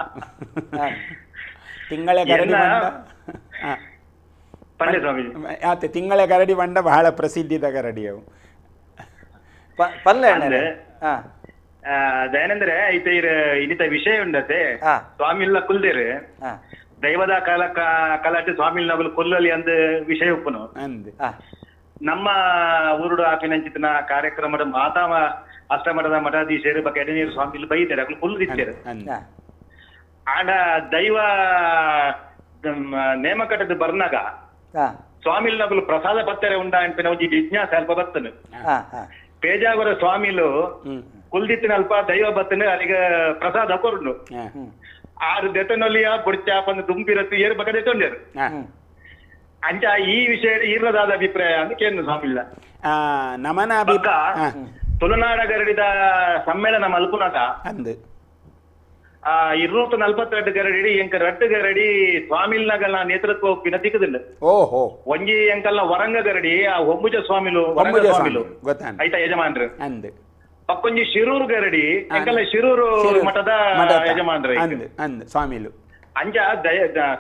ತಿಂಗಳ ಗರಡಿ ಬಂಡ ಆತ ತಿಂಗಳ ಗರಡಿ ಬಂಡ ಬಹಳ ಪ್ರಸಿದ್ಧಿದ ಗರಡಿ ಅವು ಪಲ್ಲೆ ದಯಾನಂದ್ರೆ ಐತ ಇನ್ನಿತ ವಿಷಯ ಉಂಡತೆ ಸ್ವಾಮಿಲ್ಲ ಕುಲ್ದೇರು ದೈವದ ಕಾಲ ಕಲಾಟೆ ಸ್ವಾಮಿಲ್ ಕೊಲ್ಲಲಿ ಅಂದ ವಿಷಯ ಉಪ್ಪುನು ನಮ್ಮ ಊರುಡು ಆಪಿನಂಚಿತನ ಕಾರ್ಯಕ್ರಮದ ಮಾತಾ ಅಷ್ಟಮಠದ ಮಠಾಧೀಶರು ಬಕ್ಕ ಎಡನೀರು ಸ್ವಾಮಿಲ್ ಬೈತಾರೆ ಅಕ್ಲು ಕುಲ್ದಿತ್ತಾರೆ. ಆಡ ದೈವ ನೇಮಕಟ್ಟದ ಬರ್ನಾಗ ಸ್ವಾಮಿಲ್ ನಗುಲು ಪ್ರಸಾದ ಪತ್ತಾರೆ ಉಂಡ ಅನ್ಪಿನ ಒಂಜಿ ಜಿಜ್ಞಾಸೆ ಅಲ್ಪ ಬತ್ತನು ಪೇಜಾವರ ಸ್ವಾಮಿಲು ಕುಲ್ದಿತ್ತಿನ ಅಲ್ಪ ದೈವ ಬತ್ತನು ಅಲ್ಲಿಗೆ ಪ್ರಸಾದ ಕೊರುಂಡು ಆರು ದೆತನೊಲಿಯ ಬುಡ್ಚಾಪಂದು ದುಂಬಿರತ್ತು ಏರು ಬಕ್ಕ ದೆತೊಂಡೇರು ಅಂಚ ಈ ವಿಷಯ ಇರದಾದ ಅಭಿಪ್ರಾಯ ಅಂತ ಕೇಂದ್ರ ಸ್ವಾಮಿಲ್ಲ. ನಮನ ತುಳುನಾಡ ಗರಡಿದ ಸಮ್ಮೇಳನ ಮಲ್ಪುನಾಗ ಅಂದು 242 ಗರಡಿ ಎಂಕ ರಟ್ಟು ಗರಡಿ ಸ್ವಾಮಿಲ್ನಗಲ ನೇತೃತ್ವ ಒಪ್ಪಿನ ತಿಕ್ಕದಿಲ್ಲ. ಓಹೋ ಒಂಜಿ ಎಂಕಲ್ಲ ವರಂಗ ಗರಡಿ ಆ ಹೊಂಬುಜ ಸ್ವಾಮಿಲು ವರಂಗ ಸ್ವಾಮಿಲು ಐತ ಯಜಮಾನ್ರು ಅಂದು ಪಕ್ಕೊಂಜಿ ಶಿರೂರು ಗರಡಿ ಎಂಕಲ್ಲ ಶಿರೂರು ಮಠದ ಯಜಮಾನ್ರು ಅಂದು ಸ್ವಾಮಿಲು ಅಂಚ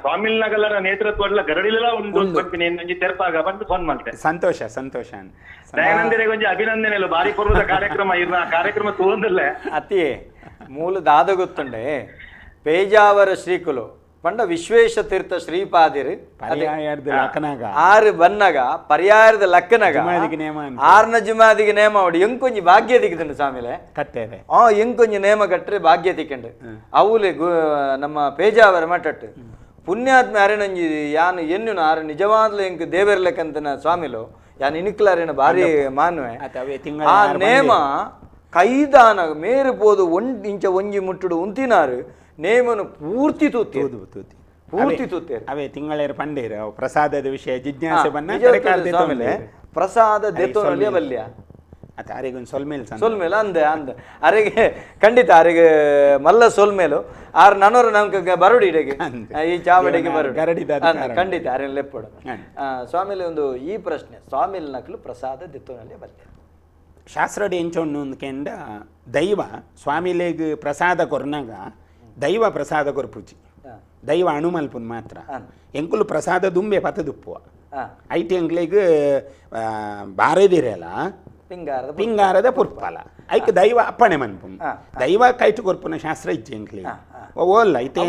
ಸ್ವಾಮಿಲ್ನಗಲರ ನೇತೃತ್ವ ಗರಡಿಲೆಲ್ಲ ಉಂಟು ಒಂಜಿ ತೆರಪಾಗ ಬಂದು ಫೋನ್ ಮಾಡ್ತೆ. ಸಂತೋಷ ಸಂತೋಷ ದಯಾನಂದರಿಗೆ ಒಂಜಿ ಅಭಿನಂದನೆ ಭಾರಿ ಪೂರ್ವದ ಕಾರ್ಯಕ್ರಮ ಇರ್ನ ಕಾರ್ಯಕ್ರಮ ತೂಂದಿಲ್ಲ. ಅತಿ ಮೂಲ ದಾದ ಗೊತ್ತುಂಡೆ ಪೇಜಾವರ ಶ್ರೀಕುಲು ಪಂಡ ವಿಶ್ವೇಶ ತೀರ್ಥ ಶ್ರೀಪಾದಿರು ಆರು ಬನ್ನಗ ಪರ್ಯಾಯದ ಲಕ್ಕನಗ ಆರ್ನ ಜುಮಾದಿಗೆ ನೇಮ ಅವಡು ಎಂಕೊಂಜಿ ಭಾಗ್ಯ ದಿಕ್ಕುಂಡು ಸ್ವಾಮಿಲೆ ಕಟ್ಟೇರೆ ಆ ಎಂಕೊಂಜಿ ನೇಮ ಕಟ್ಟರೆ ಭಾಗ್ಯ ತಿಕ್ಕಂಡು ಅವಲೆ ನಮ್ಮ ಪೇಜಾವರ ಮಠಟ್ಟು ಪುಣ್ಯಾತ್ಮ ಅರೆನಂಜಿ ಯಾನು ಎನ್ನುನ ಆರು ನಿಜವಾದ್ಲು ಎಂಕ್ ದೇವರ್ಲೆಕ್ಕಂತನ ಸ್ವಾಮಿಲು ಯಾನ್ ಇನಿಕ್ಲಾರೇನ ಭಾರಿ ಮಾನ್ವೆ ಆ ನೇಮ ಕೈದಾನ ಮೇರು ಪೋದು ಇಂಚ ಒಂಜಿ ಮುಟ್ಟುಡು ಉಂತಿನಾರು ನೇಮನು ಪೂರ್ತಿ ತೂತಿ ಪೂರ್ತಿ ತೂತೇರು ಅವೇ ತಿಂಗಳೇರು ಪಂಡೇರು ಅವು ಪ್ರಸಾದದ ವಿಷಯ ಜಿಜ್ಞಾಸೆ ಬನ್ನ ಪ್ರಸಾದ ದೆತ್ತೋನಲ್ಲಿಯ ಬಲ್ಯ ಅತ್ತ ಅರೆಗೊಂದು ಸೊಲ್ಮೇಲ್ ಸೊಲ್ಮೇಲು ಅಂದೆ ಅಂದೆ ಅರೆಗೆ ಖಂಡಿತ ಅರೆಗೆ ಮಲ್ಲ ಸೊಲ್ಮೇಲು ಆರು ನನೋರು ನಮ್ಗೆ ಬರುಡಿ ಇಡೆಗೆ ಈ ಚಾವಡಿಗೆ ಬರುಡಿ ಖಂಡಿತ ಅರೆ ಲೆಪ್ಪಡು. ಸ್ವಾಮಿಲಿ ಒಂದು ಈ ಪ್ರಶ್ನೆ ಸ್ವಾಮಿಲ್ ನಕಲು ಪ್ರಸಾದ ದೆತ್ತೋನಲ್ಲಿ ಬಲ್ಯ ಶಾಸ್ತ್ರಡಿ ಎಂಚೊಣ್ಣು ಕೆಂಡ ದೈವ ಸ್ವಾಮಿಲೇಗ್ ಪ್ರಸಾದ ಕೊರ್ನಾಗ ದೈವ ಪ್ರಸಾದ ಕೊರ್ಪುಜಿ ದೈವ ಅಣುಮಲ್ಪುನ್ ಮಾತ್ರ ಎಂಕುಲು ಪ್ರಸಾದ ದುಂಬೆ ಪತದುಪ್ಪುವ ಐಟಿ ಎಂಕ್ಲೆಗ್ ಬಾರೆದಿರಲ್ಲ ಪಿಂಗಾರದ ಪುರ್ಪಲ ಐಕ್ ದೈವ ಅಪ್ಪಣೆ ಮನ್ಪು ದೈವ ಕೈಟು ಕೊರ್ಪುನ ಶಾಸ್ತ್ರ ಇಜ್ಜಿ ಎಂಕ್ಲೆಗ್ ಓಲ್ಲ ಐತೆ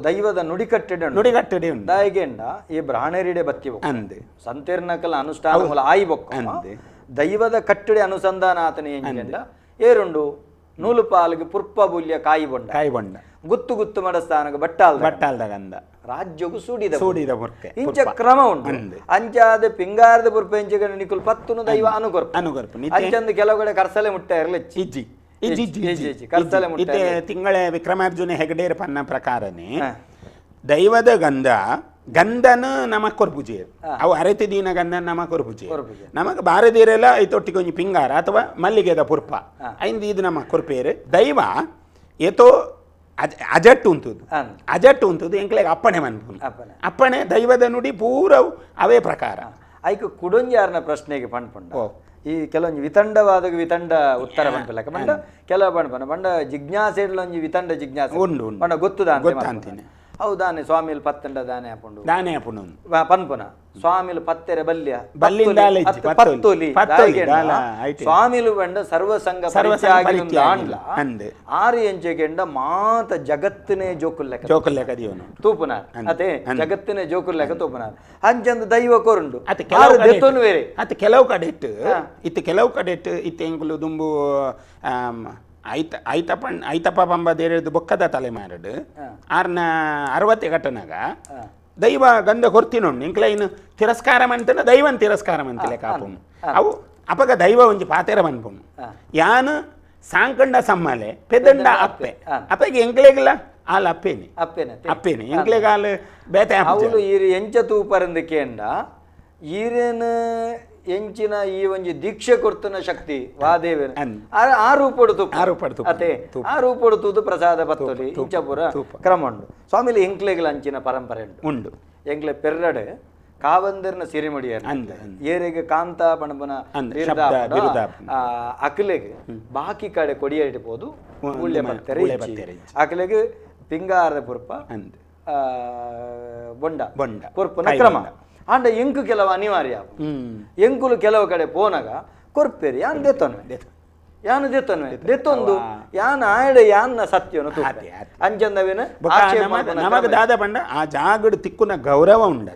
ದೈವದ ನುಡಿಕಟ್ಟೆಡೆ ನುಡಿಕಟ್ಟೆಡೆ ದಾಯಿಗೆಂಡ ಈ ಬ್ರಾಹ್ಮಣರಿಡೆ ಬತ್ತಿ ಅಂದೆ ಸಂತೀರ್ಣಕಲ ಅನುಷ್ಠಾನ ಆಯಿ ಬೊಕ್ಕ ದೈವದ ಕಟ್ಟಡೆ ಅನುಸಂಧಾನ ಆತನ ಎಂಜೆಂಡ ಏರುಂಡು ನೂಲು ಪಾಲಿಗೆ ಪುರ್ಪ ಬುಲ್ಯ ಕಾಯಿ ಬೊಂಡ ಕಾಯಿ ಬೊಂಡ ಗುತ್ತು ಗುತ್ತು ಮಡಸ್ಥಾನಕ್ಕೆ ಬಟ್ಟಾಲ್ ಬಟ್ಟಾಲ್ದ ಗಂಧ ರಾಜ್ಯಗೂ ಸೂಡಿದ ಸೂಡಿದ ಇಂಚ ಕ್ರಮ ಉಂಟು. ಅಂಚಾದ ಪಿಂಗಾರದ ಪುರ್ಪ ಎಂಚ ನಿಕುಲ್ ಪತ್ತುನು ದೈವ ಅನುಗೊರ್ಪ ಅನುಗೊರ್ಪ ಅಂಚಂದು ಕೆಲವು ಕಡೆ ಕರ್ಸಲೆ ಮುಟ್ಟ ಇರಲಿ ಇಜ್ಜಿ ಕರ್ಸಲೆ ಮುಟ್ಟ. ತಿಂಗಳ ವಿಕ್ರಮಾರ್ಜುನ ಹೆಗಡೇರ್ ಪನ್ನ ಪ್ರಕಾರನೇ ದೈವದ ಗಂಧ ಗಂಧನ ನಮಕ್ ಕೊರ್ಪುಜೆ, ಅವು ಅರೆತಿ ದಿನ ಗಂಧನ ನಮಕ್ ಕೊರ್ಪುಜೆ. ನಮಕ್ ಬಾರದೀರೆಲ್ಲ ಐತೊಟ್ಟಿಗೆ ಒಂಜಿ ಪಿಂಗಾರ ಅಥವಾ ಮಲ್ಲಿಗೆದ ಪುರ್ಪ ಐಂದು ಇದು ನಮಕ್ ಕೊರ್ಪೇರು. ದೈವ ಏತೋ ಅಜಟ್ಟು ಉಂಟುದು ಅಜಟ್ಟು ಉಂಟುದು ಎಂಕ್ಲೆಗ್ ಅಪ್ಪಣೆ ಮನ್ಪುನು ಅಪ್ಪಣೆ ದೈವದ ನುಡಿ ಪೂರ ಅವೇ ಪ್ರಕಾರ. ಐಕ್ ಕುಡೊಂಜಾರನ ಪ್ರಶ್ನೆಗೆ ಪಣ್ಪುಂಡು ಈ ಕೆಲವೊಂಜಿ ವಿತಂಡವಾದ ವಿತಂಡ ಉತ್ತರ ಪನ್ಪಿಲ್ಲಕ ಪಂಡ ಕೆಲವು ಪಣ್ಪನ ಪಂಡ ಜಿಜ್ಞಾಸೆಡ್ಲೊಂಜಿ ವಿತಂಡ ಜಿಜ್ಞಾಸೆ ಉಂಡು ಪಂಡ ಗೊತ್ತುದ ಗೊತ್ತಂತೀನಿ. ಹೌದಾನೆ ಸ್ವಾಮಿಲ್ ಪತ್ತಂಡ ದಾನೆ ಹಾಪುಂಡು ದಾನೆ ಹಾಪುಂಡು ಪನ್ಪುನ ಸ್ವಾಮಿಲು ಪತ್ತೆರೆ ಬಲ್ಯ ಪತ್ತೊಲಿ ಸ್ವಾಮಿಲು ಬಂಡ ಸರ್ವಸಂಗ ಆರು ಎಂಚೆಗೆಂಡ ಮಾತ ಜಗತ್ತಿನೇ ಜೋಕುಲ್ಲೆಕ್ಕ ಜೋಕುಲ್ಲೆಕ್ಕ ದೇವನು ತೂಪುನಾರ್ ಅದೇ ಜಗತ್ತಿನೇ ಜೋಕುಲ್ಲೆಕ್ಕ ತೂಪುನಾರ್ ಅಂಚಂದು ದೈವ ಕೊರುಂಡು ದೆತ್ತೊನು ಬೇರೆ. ಅತ್ತೆ ಕೆಲವು ಕಡೆ ಇಟ್ಟು ಇತ್ತು ಕೆಲವು ಕಡೆ ಇಟ್ಟು ಇತ್ತು ಎಂಕುಲು ದುಂಬು ಐತ ಐತಪ್ಪ ಐತಪ್ಪ ಪಂಬ ದೇರದು ಬೊಕ್ಕದ ತಲೆಮಾರಡು ಆರ್ನ 60 ಘಟನಾಗ ದೈವ ಗಂಧ ಕೊರ್ತಿನೊಂಡು ಇಂಕ್ಲ ಇನ್ನು ತಿರಸ್ಕಾರ ಮಂತನ ದೈವನ್ ತಿರಸ್ಕಾರ ಮಂತಿಲೆ ಕಾಪುನು ಅವು ಅಪಗ ದೈವ ಒಂಜಿ ಪಾತೆರ ಮನ್ಪುನು ಯಾನು ಸಾಂಕಂಡ ಸಮ್ಮಾಲೆ ಪೆದಂಡ ಅಪ್ಪೆ ಅಪ್ಪಗೆ ಎಂಕ್ಲೆಗಿಲ್ಲ ಆಲ್ ಅಪ್ಪೇನೆ ಅಪ್ಪೇನೆ ಅಪ್ಪೇನೆ ಎಂಕ್ಲೆಗ ಆಲ್ ಬೇತೆ. ಅವಳು ಈರು ಎಂಚ ತೂಪರಂದು ಕೇಂಡ ಈರೇನು ಎಂಚಿನ ಈ ಒಂಜಿ ದೀಕ್ಷೆ ಕೊರ್ತನ ಶಕ್ತಿ ವಾದೇವೇನ ಆ ರೂಪಡು ತೂಪು ಅತೆ ಆ ರೂಪಡು ತೂದು ಪ್ರಸಾದ ಪತ್ತೊಲಿ ಇಂಚಪುರ ಕ್ರಮ ಉಂಡು. ಸ್ವಾಮಿಲಿ ಎಂಕ್ಲೆಗಳ ಅಂಚಿನ ಪರಂಪರೆ ಉಂಟು ಉಂಡು. ಎಂಕ್ಲೆ ಪೆರ್ರಡೆ ಕಾವಂದರ್ನ ಸಿರಿಮುಡಿಯರ್ ಏರೆಗೆ ಕಾಂತ ಪಣಪನ ಅಕ್ಲೆಗೆ ಬಾಕಿ ಕಡೆ ಕೊಡಿಯೇಟಿಬೋದು ಉಳ್ಳೆ ಪತ್ತೆರೆ ಅಕ್ಲೆಗೆ ಪಿಂಗಾರದ ಪುರ್ಪ ಬೊಂಡ ಬೊಂಡ ಕೊರ್ಪನ ಕ್ರಮ. ಆಂಡ ಎಂಕು ಕೆಲವು ಅನಿವಾರ್ಯ ಎಂಕುಲು ಕೆಲವು ಕಡೆ ಪೋನಾಗ ಕೊರ್ಪೇರಿ ಯಾನ್ ದೇತನ್ವೆ ಯಾನು ದೇತನ್ವೆ ದೇತೊಂದು ಯಾನ್ ಆಯಡ ಯಾನ್ನ ಸತ್ಯನು ತೂಪೆ ಅಂಚಂದವೇನ ನಮಗ ದಾದ ಪಂಡ ಆ ಜಾಗಡು ತಿಕ್ಕುನ ಗೌರವ ಉಂಡ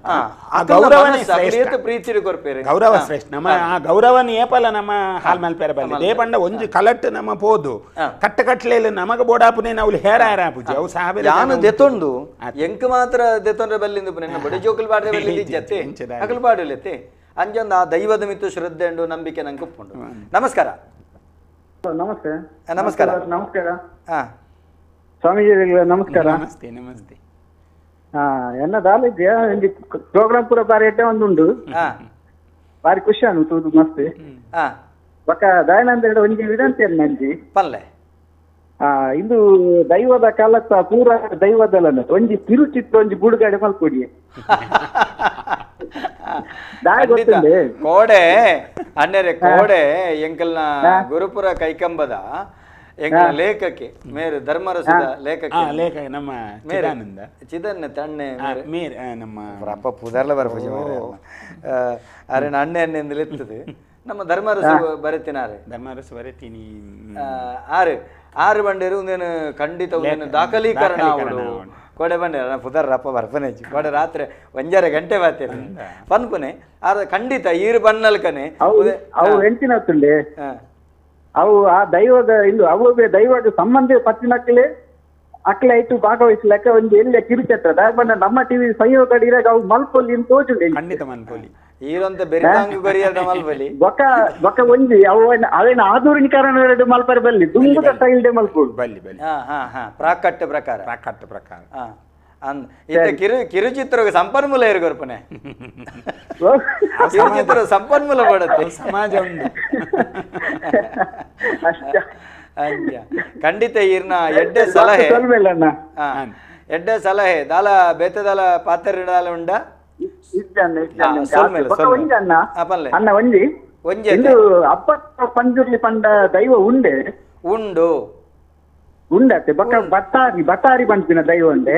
ಆ ಗೌರವನೇ ಶ್ರೇಷ್ಠ ಪ್ರೀತಿಡು ಕೊರ್ಪೇರಿ ಗೌರವ ಶ್ರೇಷ್ಠ ನಮ್ಮ ಆ ಗೌರವನ ಏಪಲ ನಮ್ಮ ಹಾಲ್ ಮಲ್ಪೇರ ಬಲ್ಲಿ they ಪಂಡ ಒಂಜಿ ಕಲಟ್ ನಮ್ಮ ಪೋದು ಕಟ್ಟ ಕಟ್ಲೇಲು ನಮಗ ಬೋಡಾಪುನೆ ನಾವು ಹೇರ ಹೇರ ಪೂಜೆ ಅವು ಸಾಬೆ ಯಾನು ದೆತೊಂದು ಎಂಕ್ ಮಾತ್ರ ದೆತೊಂಡ್ರೆ ಬಲ್ಲಿಂದು ಪುನೆ ಬಡಿ ಜೋಕುಲ್ ಬಾಡ್ರೆ ಬಲ್ಲಿಂದು ಇಜ್ಜತ್ತೆ ಅಗಲ್ ಬಾಡಲೆತ್ತೆ ಅಂಚಂದ ಆ ದೈವದ ಮಿತ್ತು ಶ್ರದ್ಧೆ ಉಂಡು ನಂಬಿಕೆ ನಂಗೆ ಉಪ್ಪುಂಡು. ನಮಸ್ಕಾರ. ನಮಸ್ತೆ. ನಮಸ್ಕಾರ. ನಮಸ್ಕಾರ ಸ್ವಾಮೀಜಿ, ನಮಸ್ಕಾರ. ನಮಸ್ತೆ ನಮಸ್ತೆ. ಎನ್ನ ದಾಲಿದ್ಯಾ ಪ್ರೋಗ್ರಾಮ್ ಪೂರ ಬಾರಿ ಎಡ್ಡೆ ಒಂದುಂಡು, ಬಾರಿ ಖುಷಿ ಅನ್ಸುದು ಮಸ್ತ್. ಬೊಕ್ಕ ದಯಾನಂದ ಒಂಜಿ ವಿನಂತಿ ನಂಜಿ ಪಲ್ಲೆ ಇಂದು ದೈವದ ಕಾಲತ್ತ ಪೂರ ದೈವದಲ್ಲ ಒಂಜಿ ತಿರುಚಿತ್ತು ಒಂಜಿ ಬುಡುಗಡೆ ಮಲ್ಕೊಡಿ. ಕೋಡೆ ಅಣ್ಣರೆ ಕೋಡೆ ಎಂಕಲ್ನ ಗುರುಪುರ ಕೈಕಂಬದ ಎಂಕಲ್ನ ಲೇಖಕಿ ಮೇರು ಧರ್ಮರಸದ ಲೇಖಕಿ ಲೇಖಕ ನಮ್ಮ ಚಿದಾನಂದ ಚಿದನ್ನ ತಣ್ಣೆ ಮೇರ್ ನಮ್ಮ ಅಪ್ಪ ಪುದರ್ಲ ಬರ್ಪುಜಿ ಅರೆ ಅಣ್ಣೆ ಅಣ್ಣೆ ಎತ್ತದು ನಮ್ಮ ಧರ್ಮರಸು ಬರೆತಿನಾರೆ ಧರ್ಮರಸು ಬರೆತೀನಿ ಆರು ಆರು ಬಂಡೇರು ಒಂದೇನು ಖಂಡಿತ ಒಂದೇನು ದಾಖಲೀಕರಣ ಕೋಡೆ ಬಂಡೆ ಪುದರ್ ಅಪ್ಪ ಬರ್ಪನೆ ಕೋಡೆ ರಾತ್ರಿ ಒಂಜಾರೆ ಗಂಟೆ ಬಾತೇನೆ ಪನ್ಪುನೆ ಆರ ಖಂಡಿತ ಈರು ಬನ್ನಲ್ಕನೆ ಅವು ಎಂಚಿನ ಅವು ಆ ದೈವದ ಇಂದು ಅವು ದೈವದ ಸಂಬಂಧ ಪತ್ತಿನಕ್ಕಲೆ ಅಕ್ಲೆ ಐಟು ಭಾಗವಹಿಸ್ಲಕ್ಕ ಒಂದು ಎಲ್ಲ ಕಿರುಚತ್ರ ದಾಯಬಣ್ಣ ನಮ್ಮ ಟಿವಿ ಸಂಯೋಗ ಇರಾಗ ಅವು ಮಲ್ಪೊಲಿ ಅಂತ ತೋಜುಂಡು ಖಂಡಿತ ಮಲ್ಪೊಲಿ ಈರಂತ ಬೆರಿತಾಂಗು ಕೊರಿಯದ ಮಲ್ಪೊಲಿ ಬೊಕ್ಕ ಬೊಕ್ಕ ಒಂಜಿ ಅವು ಅವೇನ ಆಧುನೀಕರಣ ಎರಡು ಮಲ್ಪರೆ ಬಲ್ಲಿ ದುಂಬುದ ಸ್ಟೈಲ್ ಡೆ ಮಲ್ಪೊಡು ಬಲ್ಲಿ ಬಲ್ಲಿ ಹಾ ಹಾ ಹಾ ಪ್ರಾಕಟ್ಟ ಪ್ರಕಾರ ಪ್ರಾಕಟ್ಟ ಪ್ರಕಾರ ಹಾ ಅಂದ್ ಇತ್ತ ಕಿರುಚಿತ್ರಗೆ ಸಂಪನ್ಮೂಲ ಇರುಗೊರ್ಪನೆ ಕಿರುಚಿತ್ರ ಸಂಪನ್ಮೂಲ ಬಡತ್ತೆ ಸಮಾಜ ಉಂಡು ಖಂಡಿತ ಈರ್ನ ಎಡ್ಡೆ ಸಲಹೆ ಎಡ್ಡೆ ಸಲಹೆ ದಾಲ ಬೇತೆ ದಾಲ ಪಾತ್ರೆ ದಾಲ ಉಂಡ ಅಣ್ಣ ಒಂಜಿ ಒಂಜಿ ಅಪ್ಪ ಪಂಜುರ್ಲಿ ಪಂಡ ದೈವ ಉಂಡೆ ಉಂಡು ಉಂಡತ್ತೆ ಬೊಕ್ಕ ಬಟಾರಿ ಬಟಾರಿ ಪನ್ಪಿನ ದೈವ ಉಂಡೆ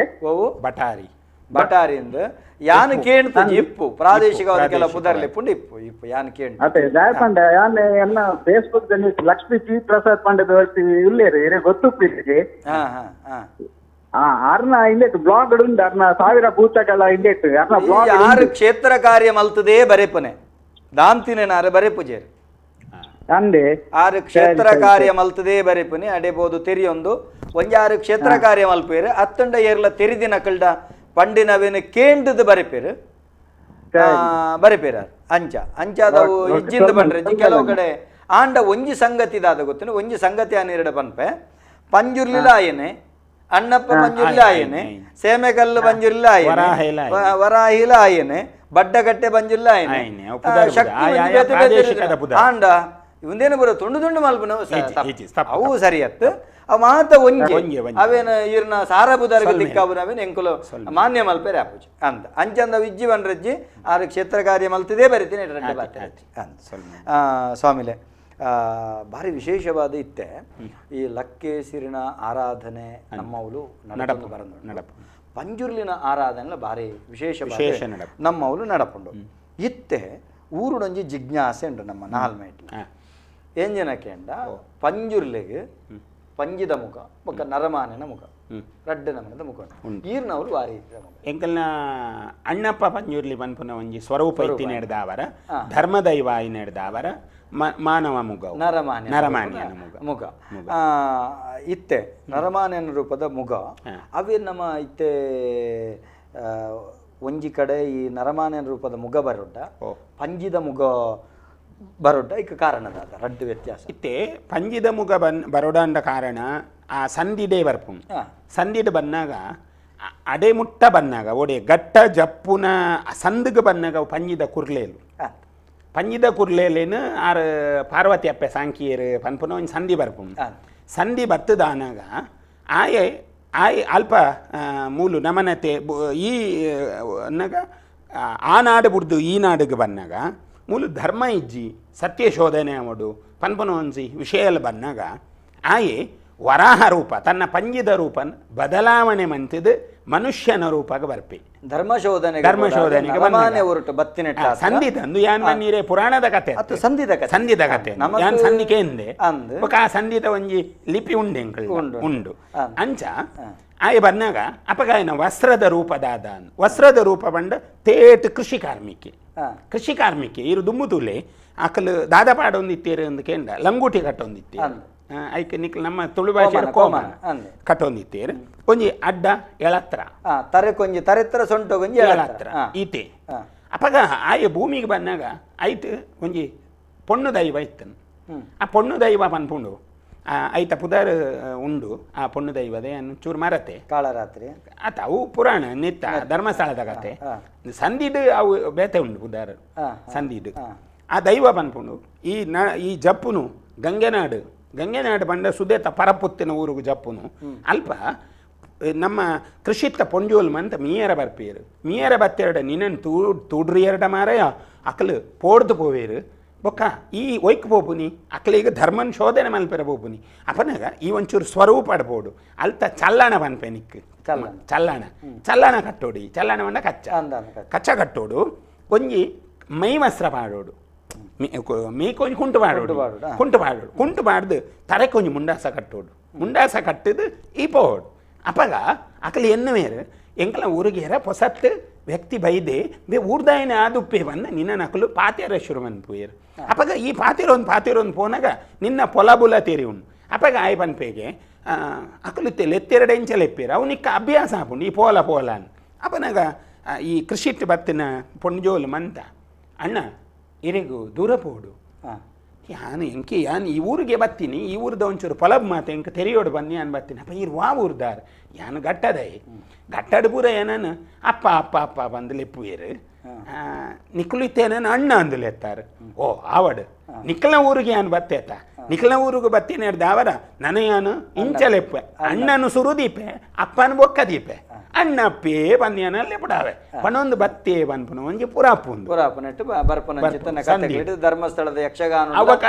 ಬಟಾರಿ ಬಟಾರಿ ಅಂದ್ ಯಾನ್ ಕೇಳ್ತು ಇಪ್ಪು ಪ್ರಾದೇಶಿಕವಾದ ಕೆಲ ಪುದರ್ಲೆ ಪುಂಡು ಇಪ್ಪು ಇಪ್ಪು ಯಾನ್ ಕೇಳ್ತು ಅದೇ ದಾಯ ಪಂಡ ಯಾನ್ ಎಲ್ಲ ಫೇಸ್ಬುಕ್ ಲಕ್ಷ್ಮೀ ಪಿ ಪ್ರಸಾದ್ ಪಂಡದ ಉಲ್ಲೇರು ಏನೇ ಗೊತ್ತುಪ್ಪಿಗೆ ಹಾ ಹಾ ಹಾ ಅರ್ನ ಇಂದೆಟ್ ಬ್ಲಾಗ್ ಉಂಡು ಅರ್ನ ಸಾವಿರ ಭೂತಗಳ ಇಂದೆಟ್ ಅರ್ನ ಬ್ಲಾಗ್ ಯಾರು ಕ್ಷೇತ್ರ ಕಾರ್ಯ ಮಲ್ತದೇ ಬರೆಪುನೆ ದಾಂತಿನ ನಾರ ಬರೆಪುಜೇರು ಅಂದೆ ಆರು ಕ್ಷೇತ್ರ ಕಾರ್ಯ ಮಲ್ತದೇ ಬರೆಪುನೆ ಅಡೆಬೋದು ತೆರಿಯೊಂದು ಒಂಜಾರು ಕ್ಷೇತ್ರ ಕಾರ್ಯ ಮಲ್ಪೇರು ಅತ್ತಂಡ ಏರ್ಲ ತೆರಿದಿನ ಕಲ್ಡ ಪಂಡಿನವೇನು ಕೇಂದ್ರದ ಬರೆಪೇರು ಬರೆಪೇರ ಅಂಚ ಅಂಚಾದವು ಇಜ್ಜಿಂದ ಪಂಡ್ರೆ ಕೆಲವು ಕಡೆ ಆಂಡ ಒಂಜಿ ಸಂಗತಿ ದಾದ ಗೊತ್ತೇನು ಒಂಜಿ ಸಂಗತಿ ಆನೆರಡ ಪನ್ಪೆ ಪಂಜುರ್ಲಿಲ ಆಯನೆ ಅಣ್ಣಪ್ಪ ಪಂಜುರ್ಲಿ ಆಯನೆ ಸೇಮೆಕಲ್ಲು ಪಂಜುರ್ಲಿ ಆಯನೆ ವರಾಹಿಲ ಆಯನೆ ಬಡ್ಡಗಟ್ಟೆ ಪಂಜುರ್ಲಿ ಆಯನೆ ಶಕ್ತಿ ಆಂಡ ಇವಂದೇನು ಬರೋ ತುಂಡು ತುಂಡು ಮಲ್ಪನ ಅವು ಸರಿಯತ್ತು ಅವು ಮಾತ ಒಂಜಿ ಅವೇನ ಈರ್ನ ಸಾರಬುದಾರ್ಗ ದಿಕ್ಕಾಬುನವೇನು ಎಂಕುಲು ಮಾನ್ಯ ಮಲ್ಪೇರೆ ಆಪುಜಿ ಅಂತ ಅಂಚಂದ ವಿಜ್ಜಿ ಬನ್ರಜ್ಜಿ ಆರು ಕ್ಷೇತ್ರ ಕಾರ್ಯ ಮಲ್ತಿದೇ ಬರಿತೀನಿ ರೆಡ್ಡೆ ಬಾತೆ ಅಂತ ಸ್ವಾಮಿಲೆ ಭಾರಿ ವಿಶೇಷವಾದ ಇತ್ತೆ ಈ ಲಕ್ಕೇಸಿರಿನ ಆರಾಧನೆ ನಮ್ಮವಳು ನಡಪು ನಡಪು ಪಂಜುರ್ಲಿನ ಆರಾಧನೆ ಭಾರಿ ವಿಶೇಷ ವಿಶೇಷ ನಮ್ಮವಳು ನಡಪುಂಡು ಇತ್ತೆ ಊರುಡೊಂಜಿ ಜಿಜ್ಞಾಸೆ ಉಂಟು ನಮ್ಮ ನಾಲ್ಮೇಟ್ಲ ಏನ್ ಕೇಂಡ ಪಂಜುರ್ಲಿಗೆ ಪಂಜಿದ ಮುಖ ಬೊಕ್ಕ ನರಮಾನಿನ ಮುಖ ರಡ್ಡ ನಮನದ ಮುಖ ಈರ್ನವರು ವಾರಿ ಎಂಕಲ್ನ ಅಣ್ಣಪ್ಪ ಪಂಜುರ್ಲಿ ಪನ್ಪುನ ಒಂಜಿ ಸ್ವರೂಪ ಇತ್ತಿನೆಡ್ದಾವರ ಧರ್ಮದೈವ ಆಯಿನೆಡ್ದಾವರ ಮಾನವ ಮುಗ ನರಮಾನ್ಯ ನರಮಾನ್ಯನ ಮುಗ ಮುಗ ಇತ್ತೆ ನರಮಾನ್ಯನ ರೂಪದ ಮುಗ ಅವೇ ನಮ್ಮ ಇತ್ತೆ ಒಂಜಿ ಕಡೆ ಈ ನರಮಾನ್ಯನ ರೂಪದ ಮುಗ ಬರೋಡ್ಡ ಪಂಜಿದ ಮುಗ ಬರೋಡ್ಡ ಇಕ್ಕ ಕಾರಣದಾದ ರಡ್ಡು ವ್ಯತ್ಯಾಸ ಇತ್ತೆ ಪಂಜಿದ ಮುಗ ಬರೋಡಂಡ ಕಾರಣ ಆ ಸಂದಿಡೆ ಬರ್ಪು ಸಂದಿಡ್ ಬನ್ನಾಗ ಅಡೆ ಮುಟ್ಟ ಬನ್ನಾಗ ಒಡೆ ಗಟ್ಟ ಜಪ್ಪುನ ಸಂದಿಗೆ ಬನ್ನಾಗ ಪಂಜಿದ ಕುರ್ಲೇಲು ಪಂಜಿದ ಕುರ್ಲೇಲೇನು ಆರು ಪಾರ್ವತಿ ಅಪ್ಪೆ ಸಾಂಕಿಯರು ಪನ್ಪುನ ಒಂಜಿ ಸಂಧಿ ಬರ್ಪು ಸಂಧಿ ಬರ್ತದಾನಾಗ ಆಯೆ ಆಯ್ ಅಲ್ಪ ಮೂಲು ನಮನತೆ ಈ ಅನ್ನಗ ಆ ನಾಡು ಬುಡ್ದು ಈ ನಾಡಿಗೆ ಬನ್ನಾಗ ಮೂಲು ಧರ್ಮ ಇಜ್ಜಿ ಸತ್ಯ ಶೋಧನೆ ಅವಡು ಪನ್ಪುನ ಒಂಜಿ ವಿಷಯ ಬನ್ನಾಗ ಆಯೆ ವರಾಹ ರೂಪ ತನ್ನ ಪಂಜಿದ ರೂಪನ್ ಬದಲಾವಣೆ ಮಂತಿದ್ದು ಮನುಷ್ಯನ ರೂಪಕ್ಕೆ ಬರ್ಪೆ ಧರ್ಮಶೋಧನೆ ಧರ್ಮಶೋಧನೆಗೆ ಸಂಧಿ ತಂದು ಯಾನ್ ನೀರೇ ಪುರಾಣದ ಕತೆ ಸಂಧಿದ ಕತೆ ಸಂಧಿದ ಕತೆ ಯಾನ್ ಸಂಧಿಕೆ ಎಂದೆ ಆ ಸಂಧಿದ ಒಂಜಿ ಲಿಪಿ ಉಂಡೆ ಉಂಡು ಅಂಚ ಆಯ ಬನ್ನಾಗ ಅಪಗಾಯನ ವಸ್ತ್ರದ ರೂಪದಾದ ವಸ್ತ್ರದ ರೂಪ ಬಂಡ ತೇಟ್ ಕೃಷಿ ಕಾರ್ಮಿಕೆ ಕೃಷಿ ಕಾರ್ಮಿಕೆ ಇರು ದುಮ್ಮುತುಲೆ ಅಕಲು ದಾದಪಾಡೊಂದಿತ್ತೇರು ಅಂದ್ ಕೇಂಡ ಲಂಗೂಟಿ ಕಟ್ಟೊಂದಿತ್ತೇರು ಐಕ್ ನಿಕ್ಲು ನಮ್ಮ ತುಳು ಭಾಷೆ ಕೋಮನ ಕಟ್ಟೊಂದಿತ್ತೇರು ಒಂಜಿ ಅಡ್ಡ ಎಳತ್ರ ತರೆ ಕೊಂಜಿ ತರೆತ್ರ ಸೊಂಟ ಕೊಂಜಿ ಎಳತ್ರ ಈತೆ ಅಪಗ ಆಯ ಭೂಮಿಗೆ ಬಂದಾಗ ಐತು ಒಂಜಿ ಪೊಣ್ಣು ದೈವ ಇತ್ತನು ಆ ಪೊಣ್ಣು ದೈವ ಪನ್ಪುಂಡು ಐತ ಪುದರ್ ಉಂಡು ಆ ಪೊಣ್ಣು ದೈವದೇ ಚೂರು ಮರತೆ ಕಾಳರಾತ್ರಿ ಆತ ಅವು ಪುರಾಣ ನಿತ್ತ ಧರ್ಮಸ್ಥಳದ ಕತೆ ಸಂದಿಡು ಅವು ಬೇತೆ ಉಂಡು ಪುದರ್ ಸಂದಿಡು ಆ ದೈವ ಪನ್ಪುಂಡು ಈ ಈ ಜಪ್ಪುನು ಗಂಗೆನಾಡು ಗಂಗೆನಾಡು ಬಂಡ ಸುದೇತ ಪರಪುತ್ತಿನ ಊರುಗು ಜಪ್ಪುನು ಅಲ್ಪ ನಮ್ಮ ಕೃಷಿತ್ತ ಪೊಂಜೋಲ್ ಮಂತ ಮೀಯರ ಬರ್ಪೇರು ಮೀಯರ ಬತ್ತೆರಡ ನಿನ್ನನ್ನು ತೂಡ್ರಿ ಎರಡ ಮಾರಯ ಅಕಲು ಪೋಡ್ದು ಪೋವೇರು ಬೊಕ್ಕ ಈ ಒಯ್ಕ್ ಪೋಪುನಿ ಅಕ್ಲಿಗ ಧರ್ಮನ್ ಶೋಧನೆ ಮಲ್ಪೆರ ಪೋಪುನಿ ಅಪನಾಗ ಈ ಒಂಚೂರು ಸ್ವರೂಪ ಅಡ್ಬೋಡು ಅಲ್ತ ಚಲ್ಲಣ ಪನ್ಪೆ ನಿಕ್ ಚಲ್ಲಣ ಚಲ್ಲಣ ಕಟ್ಟೋಡಿ ಚಲ್ಲಣ ಬಂಡ ಕಚ್ಚ ಕಚ್ಚ ಕಟ್ಟೋಡು ಒಂಜಿ ಮೈ ವಸ್ತ್ರ ಪಾಡೋಡು ಮೇಕೊಂಜಿ ಕುಂಟು ಪಾಡೋಡು ಕುಂಟು ಪಾಡೋಡು ಕುಂಟು ಪಾಡ್ದು ತರೆಕೊಂಜಿ ಮುಂಡಾಸ ಕಟ್ಟೋಡು ಮುಂಡಾಸ ಕಟ್ಟದು ಈ ಪೋಡು ಅಪಗ ಅಕಲಿ ಎನ್ನುವೇರು ಎಂಕಲ ಊರಿಗೇರ ಪೊಸತ್ತು ವ್ಯಕ್ತಿ ಬೈದೆ ಬೇ ಊರ್ದಾಯನ ಆದುಪ್ಪೆ ಬಂದ ನಿನ್ನ ನಕಲು ಪಾತೇರ ಶುರು ಮನ್ಪುಯೇರು ಅಪಗ ಈ ಪಾತಿರೊಂದು ಪಾತಿರೊಂದು ಪೋನಾಗ ನಿನ್ನ ಪೊಲಬುಲ ತೇರಿ ಉಂಡು ಅಪಗ ಆಯ್ ಪನ್ಪೇಗೆ ಅಕಲು ಲೆತ್ತೆರಡೆ ಇಂಚ ಲೆಪ್ಪೇರು ಅವನಿಕ್ಕ ಅಭ್ಯಾಸ ಆಪುಂಡು ಈ ಪೋಲ ಪೋಲ ಅನ್ ಅಪನಾಗ ಈ ಕೃಷಿಟ್ ಬತ್ತಿನ ಪೊಣ್ಜೋಲು ಮಂತ ಅಣ್ಣ ಇರಿಗು ದೂರ ಪೋಡು ಯಾನು ಎಂಕೆ ಯಾನ್ ಈ ಊರಿಗೆ ಬತ್ತೀನಿ ಈ ಊರ್ದ ಒಂಚೂರು ಪೊಲಬ್ ಮಾತು ಎಂಕ ತೆರಿಯೋಡು ಬನ್ನಿ ಅನ್ ಬತ್ತೀನಿ ಅಪ್ಪ ಈರು ವಾ ಊರ್ದಾರ್ ಯಾನು ಗಟ್ಟದೈ ಗಟ್ಟಡ ಪೂರ ಏನಾನು ಅಪ್ಪ ಅಪ್ಪ ಅಪ್ಪ ಬಂದು ಲೆಪ್ಪುವೇರು ನಿಕ್ಕುಲಿತ್ತೇನ ಅಣ್ಣ ಅಂದು ಲೆತ್ತಾರೆ ಓ ಆವಡು ನಿಕ್ಕಲ ಊರಿಗೆ ಯಾನು ಬತ್ತೇತ ನಿಕ್ಕಲ ಊರಿಗೆ ಬತ್ತೀನಿ ದಾವರ ನನ ಯಾನು ಇಂಚಲೆಪ್ಪೆ ಅಣ್ಣನು ಸುರುದೀಪೆ ಅಪ್ಪನ ಬೊಕ್ಕ ದೀಪೆ ಅಣ್ಣಪ್ಪೇ ಬಂದ್ಯಾನ ಲೆಪಡಾವೆ ಪಣೊಂದು ಬತ್ತೇ ಬನ್ಪುನ ಒಂಜಿ ಪುರಾಪು ಪುರಾಪು ನೆಟ್ಟು ಬರ್ಪುನ ಚಿತ್ತನ ಕಥೆಗಳು ಧರ್ಮಸ್ಥಳದ ಯಕ್ಷಗಾನ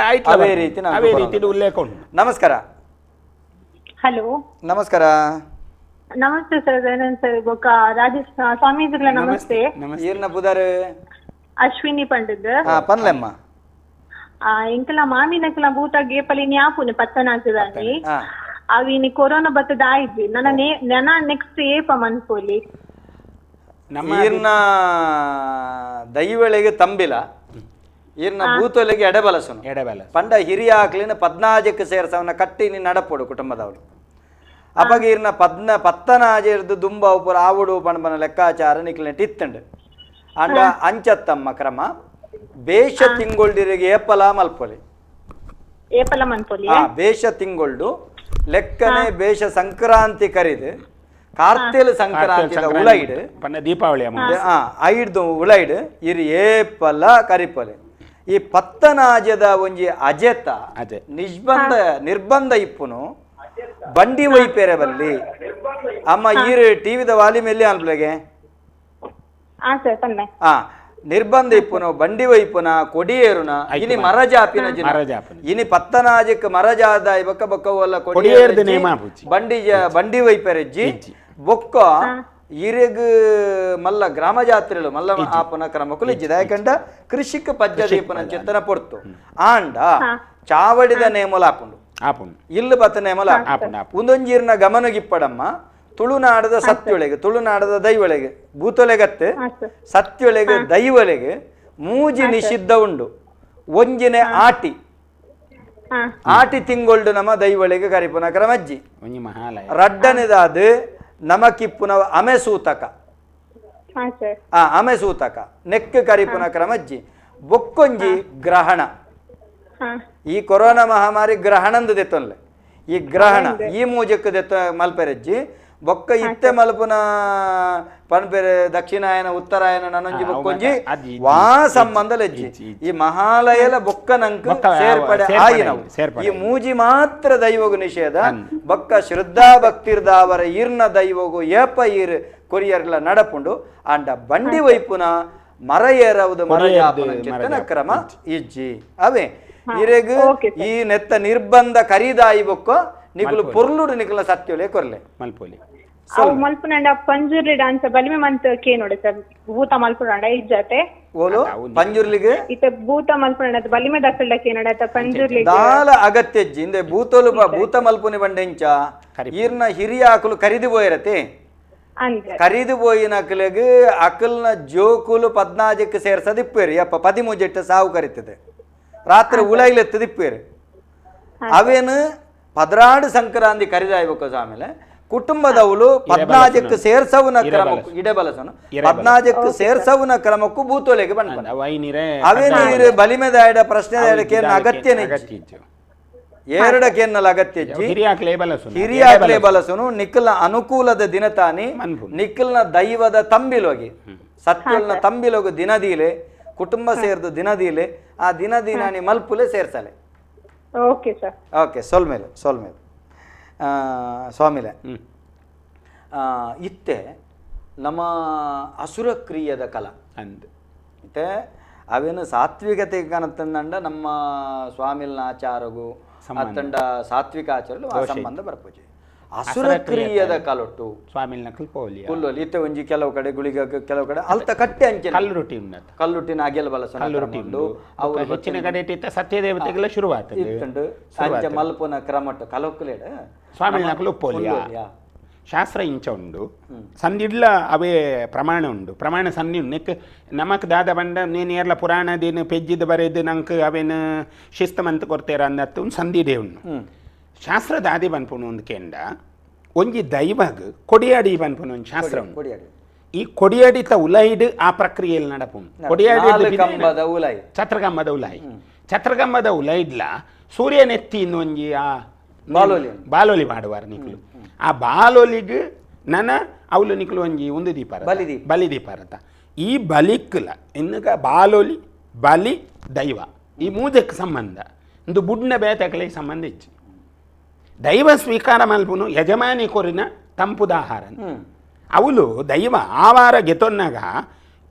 ಅದೇ ರೀತಿ ಅದೇ ರೀತಿ ಉಲ್ಲೇಖ ಉಂಟು. ನಮಸ್ಕಾರ. ಹಲೋ ನಮಸ್ಕಾರ. ನಮಸ್ತೆ ಸರ್, ದಯಾನಂದ್ ಸರ್, ಬೊಕ್ಕ ರಾಜೇಶ್ ಸ್ವಾಮೀಜಿಗಳ ನಮಸ್ತೆ. ಏರ್ನ ಪುದಾರು? ಅಶ್ವಿನಿ ಪಂಡಿತ್. ಪನ್ಲೆಮ್ಮ. ಎಂಕಲ ಮಾಮಿನಕಲ ಭೂತ ಗೇಪಲಿ ನ್ಯಾಪುನೆ ಪತ್ತನಾಚದಾನಿ ಅವಿನಿ ಕೊರೋನಾ ಬತ್ತದ ಆಯ್ತು ನನ್ನ ನನ್ನ ನೆಕ್ಸ್ಟ್ ಏಪ ಮನ್ಪೋಲಿ. ಈರ್ನ ದೈವಳಿಗೆ ತಂಬಿಲ ಈರ್ನ ಭೂತೊಲೆಗೆ ಎಡೆಬಲಸುನು ಎಡೆಬಲ ಪಂಡ ಹಿರಿಯ ಆಕ್ಲಿನ ಪದ್ನಾಜಕ್ಕೆ ಸೇರ್ಸವನ ಕಟ್ಟಿ ನೀನು ನಡಪೋಡು ಕುಟುಂಬದವಳು. ಅಪಗ ಇರ್ನ ಪದ್ನ ಪತ್ತನಾಜೆರ್ದು ದುಂಬ ಉಪುರ ಆವುಡು ಪಣಪನ ಲೆಕ್ಕಾಚಾರ ನಿಕ್ಲೆಟ್ ಇತ್ತಂಡು ಅಂಡ ಅಂಚತ್ತಮ್ಮ ಕ್ರಮ ಬೇಷ ತಿಂಗೊಳ್ದಿರಿಗೆ ಏಪಲ ಮಲ್ಪೊಲಿ ಏಪಲ ಮನ್ಪೊಲಿ ಬೇಷ ತಿಂಗೊಳ್ಡು ಲೆಕ್ಕನೆ ಬೇಷ ಸಂಕ್ರಾಂತಿ ಕರಿದು ಕಾರ್ತೆಲ್ ಸಂಕ್ರಾಂತಿದ ಉಲೈಡ್ ದೀಪಾವಳಿ ಐಡ್ದು ಉಲೈಡ್ ಇರು ಏಪಲ ಕರಿಪೊಲೆ ಈ ಪತ್ತನಾಜದ ಒಂಜಿ ಅಜೆತ ನಿಷ್ಬಂಧ ನಿರ್ಬಂಧ ಇಪ್ಪುನು ಬಂಡಿ ವೈಪೇರೆ ಬಲ್ಲಿ ಅಮ್ಮ ಈರು ಟಿವಿದ ವಾಲಿ ಮೇಲೆ ಅನ್ಪ್ಲೆಗೆ ನಿರ್ಬಂಧ ಇಪ್ಪುನು ಬಂಡಿ ವೈಪುನ ಕೊಡಿಯೇರುನ ಇನಿ ಮರಜಾಪಿನ ಜಿನ ಇನಿ ಪತ್ತನಾಜಕ್ಕೆ ಮರಜಾದ ಬೊಕ್ಕ ಬೊಕ್ಕವಲ್ಲ ಕೊಡಿಯೇರು ಬಂಡಿ ಬಂಡಿ ವೈಪೆರೆಜ್ಜಿ ಬೊಕ್ಕ ಇರೆಗ್ ಮಲ್ಲ ಗ್ರಾಮ ಜಾತ್ರೆಲು ಮಲ್ಲ ಆಪನ ಕ್ರಮಕ್ಕೂ ಇಜ್ಜಿದ ಯಾಕಂಡ ಕೃಷಿಕ ಪಜ್ಜ ದೀಪನ ಚಿತ್ತನ ಪೊರ್ತು ಆಂಡ ಚಾವಡಿದ ನೇಮಲ ಆಪುಂಡು ಇಲ್ಲು ಬತ್ತ ನೇಮಲ ಒಂದೊಂಜೀರ್ನ ಗಮನಗಿಪ್ಪಡಮ್ಮ ತುಳುನಾಡದ ಸತ್ಯೊಳಗೆ ತುಳುನಾಡದ ದೈವೊಳಗೆ ಭೂತೊಲೆಗತ್ತೆ ಸತ್ಯೊಳಗೆ ದೈವೊಲೆಗೆ ಮೂಜಿ ನಿಷಿದ್ಧ ಉಂಡು ಒಂಜಿನೆ ಆಟಿ ಆಟಿ ತಿಂಗೊಳ್ಡು ನಮ್ಮ ದೈವೊಳಗೆ ಕರಿಪುನ ಕ್ರಮಜ್ಜಿ ರಡ್ಡನೆದಾದ ನಮಕಿಪ್ಪುನ ಅಮೆ ಸೂತಕ ಅಮೆ ಸೂತಕ ನೆಕ್ ಕರಿಪುನ ಕ್ರಮಜ್ಜಿ ಬೊಕ್ಕೊಂಜಿ ಗ್ರಹಣ ಈ ಕೊರೋನಾ ಮಹಾಮಾರಿ ಗ್ರಹಣಂದು ದೆತ್ತೊನ್ಲೆ ಈ ಗ್ರಹಣ ಈ ಮೂಜಕ್ಕೆ ದೆತ್ತ ಮಲ್ಪೆರೆಜ್ಜಿ ಬೊಕ್ಕ ಇತ್ತೆ ಮಲ್ಪುನ ಪನ್ಪೆರೆ ದಕ್ಷಿಣಾಯನ ಉತ್ತರಾಯನ ನನೊಂಜಿ ಬೊಕ್ಕೊಂಜಿ ವಾ ಸಂಬಂಧ ಲಜ್ಜಿ ಈ ಮಹಾಲಯಲ ಬೊಕ್ಕ ನಂಕ್ ಸೇರ್ಪಡೆ ಆಯಿನವು ಈ ಮೂಜಿ ಮಾತ್ರ ದೈವಗು ನಿಷೇಧ ಬೊಕ್ಕ ಶ್ರದ್ಧಾ ಭಕ್ತಿರ್ದಾವರ ಈರ್ನ ದೈವಗು ಏಪ ಈರ್ ಕೊರಿಯರ್ಲ ನಡಪುಂಡು ಅಂಡ ಬಂಡಿ ವೈಪುನ ಮರ ಏರವುದು ಮರ ಚಿತ್ತನ ಕ್ರಮ ಇಜ್ಜಿ ಅವೇ ಇರೆಗ್ ಈ ನೆತ್ತ ನಿರ್ಬಂಧ ಕರಿದಾಯಿ ಬೊಕ್ಕ ನಿಕುಲು ಪೊರ್ಲುಡು ನಿಕುಲ ಸತ್ಯೊಲೆ ಕೊರ್ಲೆ ಮಲ್ಪೊಲಿ ಅವು ಮಲ್ಪುನಂಡ ಪಂಜುರ್ಲಿ ಡಾನ್ಸ್ ಬಲಿಮೆ ಮಂತ್ ಕೇನೋಡೆ ಸರ್ ಭೂತ ಮಲ್ಪುನಂಡ ಇಜ್ಜತೆ ಓಲು ಪಂಜುರ್ಲಿಗೆ ಇತ್ತೆ ಭೂತ ಮಲ್ಪುನಂಡ ಬಲಿಮೆ ದಸಲ್ಡ ಕೇನೋಡೆ ಅತ ಪಂಜುರ್ಲಿ ದಾಲ ಅಗತ್ಯಜ್ಜಿ ಇಂದೆ ಭೂತೊಲು ಭೂತ ಮಲ್ಪುನಿ ಬಂಡೆಂಚ ಈರ್ನ ಹಿರಿಯ ಆಕುಲು ಕರಿದು ಪೋಯಿರತೆ ಕರಿದು ಪೋಯಿನ ಅಕಲೆಗ್ ಅಕಲ್ನ ಜೋಕುಲು ಪದ್ನಾಜಕ್ಕೆ ಸೇರ್ಸದಿಪ್ಪೇರು ಯಪ್ಪ ಪದಿಮೂಜೆಟ್ಟು ಸಾವು ಕರಿತದೆ ರಾತ್ರಿ ಉಲೈಲೆತ್ತದಿಪ್ಪೇರು ಅವೇನು ಪದ್ರಾಡು ಸಂಕ್ರಾಂತಿ ಕರಿದಾಯ್ಬೇಕು ಆಮೇಲೆ ಕುಟುಂಬದವಳು ಪದ್ನಾಜಕ್ಕೆ ಸೇರ್ಸವನ ಕ್ರಮಕ್ಕೂ ಇಡಬಲಸನು ಪದ್ನಾಜಕ್ಕೆ ಸೇರ್ಸವನ ಕ್ರಮಕ್ಕೂ ಭೂತೊಲೆಗೆ ಬಂದ ಅವೇನು ಬಲಿಮೆದಾಯಡ ಪ್ರಶ್ನೆ ಅಗತ್ಯ ಎರಡಕ್ಕೇನಲ್ಲ ಅಗತ್ಯ ಹಿರಿಯಾಕ್ಲೆ ಬಲಸುನು ನಿಖಲ್ನ ಅನುಕೂಲದ ದಿನ ತಾನಿ ನಿಖಲ್ನ ದೈವದ ತಂಬಿಲೋಗಿ ಸತ್ಯಲ್ನ ತಂಬಿಲೋಗು ದಿನದೀಲೆ ಕುಟುಂಬ ಸೇರ್ದು ದಿನದೀಲೆ ಆ ದಿನ ದಿನಾನಿ ಮಲ್ಪುಲೆ ಸೇರ್ಸಲೆ okay sir okay ಸೊಲ್ಮೇಲೆ ಸೊಲ್ಮೇಲೆ ಸ್ವಾಮಿಲೆ ಇತ್ತೆ ನಮ್ಮ ಅಸುರ ಕ್ರಿಯದ ಕಲ ಅಂದ್ ಇತ್ತೆ ಅವೇನು ಸಾತ್ವಿಕತೆ ಕಾಣತ್ತಂದಂಡ ನಮ್ಮ ಸ್ವಾಮಿಲ್ನ ಆಚಾರಗು ಅತ್ತಂಡ ಸಾತ್ವಿಕ ಆಚಾರಲು ಆ ಸಂಬಂಧ ಬರ್ಪೂಜೆ ಅಸುರ ಕ್ರಿಯದ ಕಲೊಟ್ಟು ಸ್ವಾಮಿಲ್ನ ಕುಲ್ಲೋಲಿ ಕುಲ್ಲೋಲಿ ಇತ್ತೆ ಒಂಜಿ ಕೆಲವು ಕಡೆ ಗುಳಿಗ ಕೆಲವು ಕಡೆ ಅಲ್ತ ಕಟ್ಟೆ ಅಂಚೆ ಕಲ್ಲುರುಟಿ ಕಲ್ಲುಟ್ಟಿನ ಅಗೆಲ್ ಬಲಸ ಕಲ್ಲುರುಟಿ ಅವರು ಹೆಚ್ಚಿನ ಕಡೆ ಇತ್ತ ಸತ್ಯದೇವತೆಗೆಲ್ಲ ಶುರುವಾತದೆ ಇತ್ತುಂಡು ಅಂಚೆ ಮಲ್ಪುನ ಕ್ರಮಟ್ಟು ಕಲೊಕ್ಕುಲೇಡ ಸ್ವಾಮಿಲ್ನ ಕುಲುಪ್ಪೋಲಿಯ ಶಾಸ್ತ್ರ ಇಂಚ ಉಂಡು ಸಂದಿಡ್ಲ ಅವೇ ಪ್ರಮಾಣ ಉಂಡು ಪ್ರಮಾಣ ಸಂಧಿ ಉಂಡು ನೆಕ್ ನಮಕ್ ದಾದ ಬಂಡ ನೇನು ಏರ್ಲ ಪುರಾಣ ದೇನು ಪೆಜ್ಜಿದ ಬರೆದು ನಂಕ್ ಅವೇನು ಶಿಸ್ತು ಮಂತ್ ಕೊಡ್ತೇರ ಅಂದತ್ತು ಒಂದು ಸಂಧಿಡೇ ಉಂಡು ಶಾಸ್ತ್ರ ದಾದಿ ಪನ್ಪುನು ಒಂದು ಕೆಂಡ ಒಂಜಿ ದೈವಗ್ ಕೊಡಿಯಾಡಿ ಪನ್ಪುನು ಒಂದು ಶಾಸ್ತ್ರ ಉಂಡು ಈ ಕೊಡಿಯಾಡಿತ ಉಲೈಡ್ ಆ ಪ್ರಕ್ರಿಯೆಯಲ್ಲಿ ನಡಪುನು ಕೊಡಿಯಾಡಿ ಉಲೈ ಛತ್ರಗಂಬದ ಉಲೈ ಛತ್ರಗಂಬದ ಉಲೈಡ್ಲ ಸೂರ್ಯನೆತ್ತಿ ಒಂಜಿ ಆ ಬಾಲೋಲಿ ಬಾಲೋಲಿ ಮಾಡುವಾರ ನಿಕ್ಲು ಆ ಬಾಲೋಲಿಗೆ ನನ ಅವಳು ನಿಕ್ಲು ಒಂಜಿ ಒಂದು ದೀಪಾರ ಬಲಿ ದೀಪಾರತ ಈ ಬಲಿಕ್ಲ ಎನ್ನುಗ ಬಾಲೋಲಿ ಬಲಿ ದೈವ ಈ ಮೂಜಕ್ಕೆ ಸಂಬಂಧ ಒಂದು ಬುಡ್ನ ಬೇತಕಲೆ ಸಂಬಂಧ ಇಚ್ಚು ದೈವ ಸ್ವೀಕಾರ ಮಲ್ಪುನು ಯಜಮಾನಿ ಕೊರಿನ ತಂಪುದಾಹಾರ ಅವಳು ದೈವ ಆವಾರ ಗೆತೊನ್ನಾಗ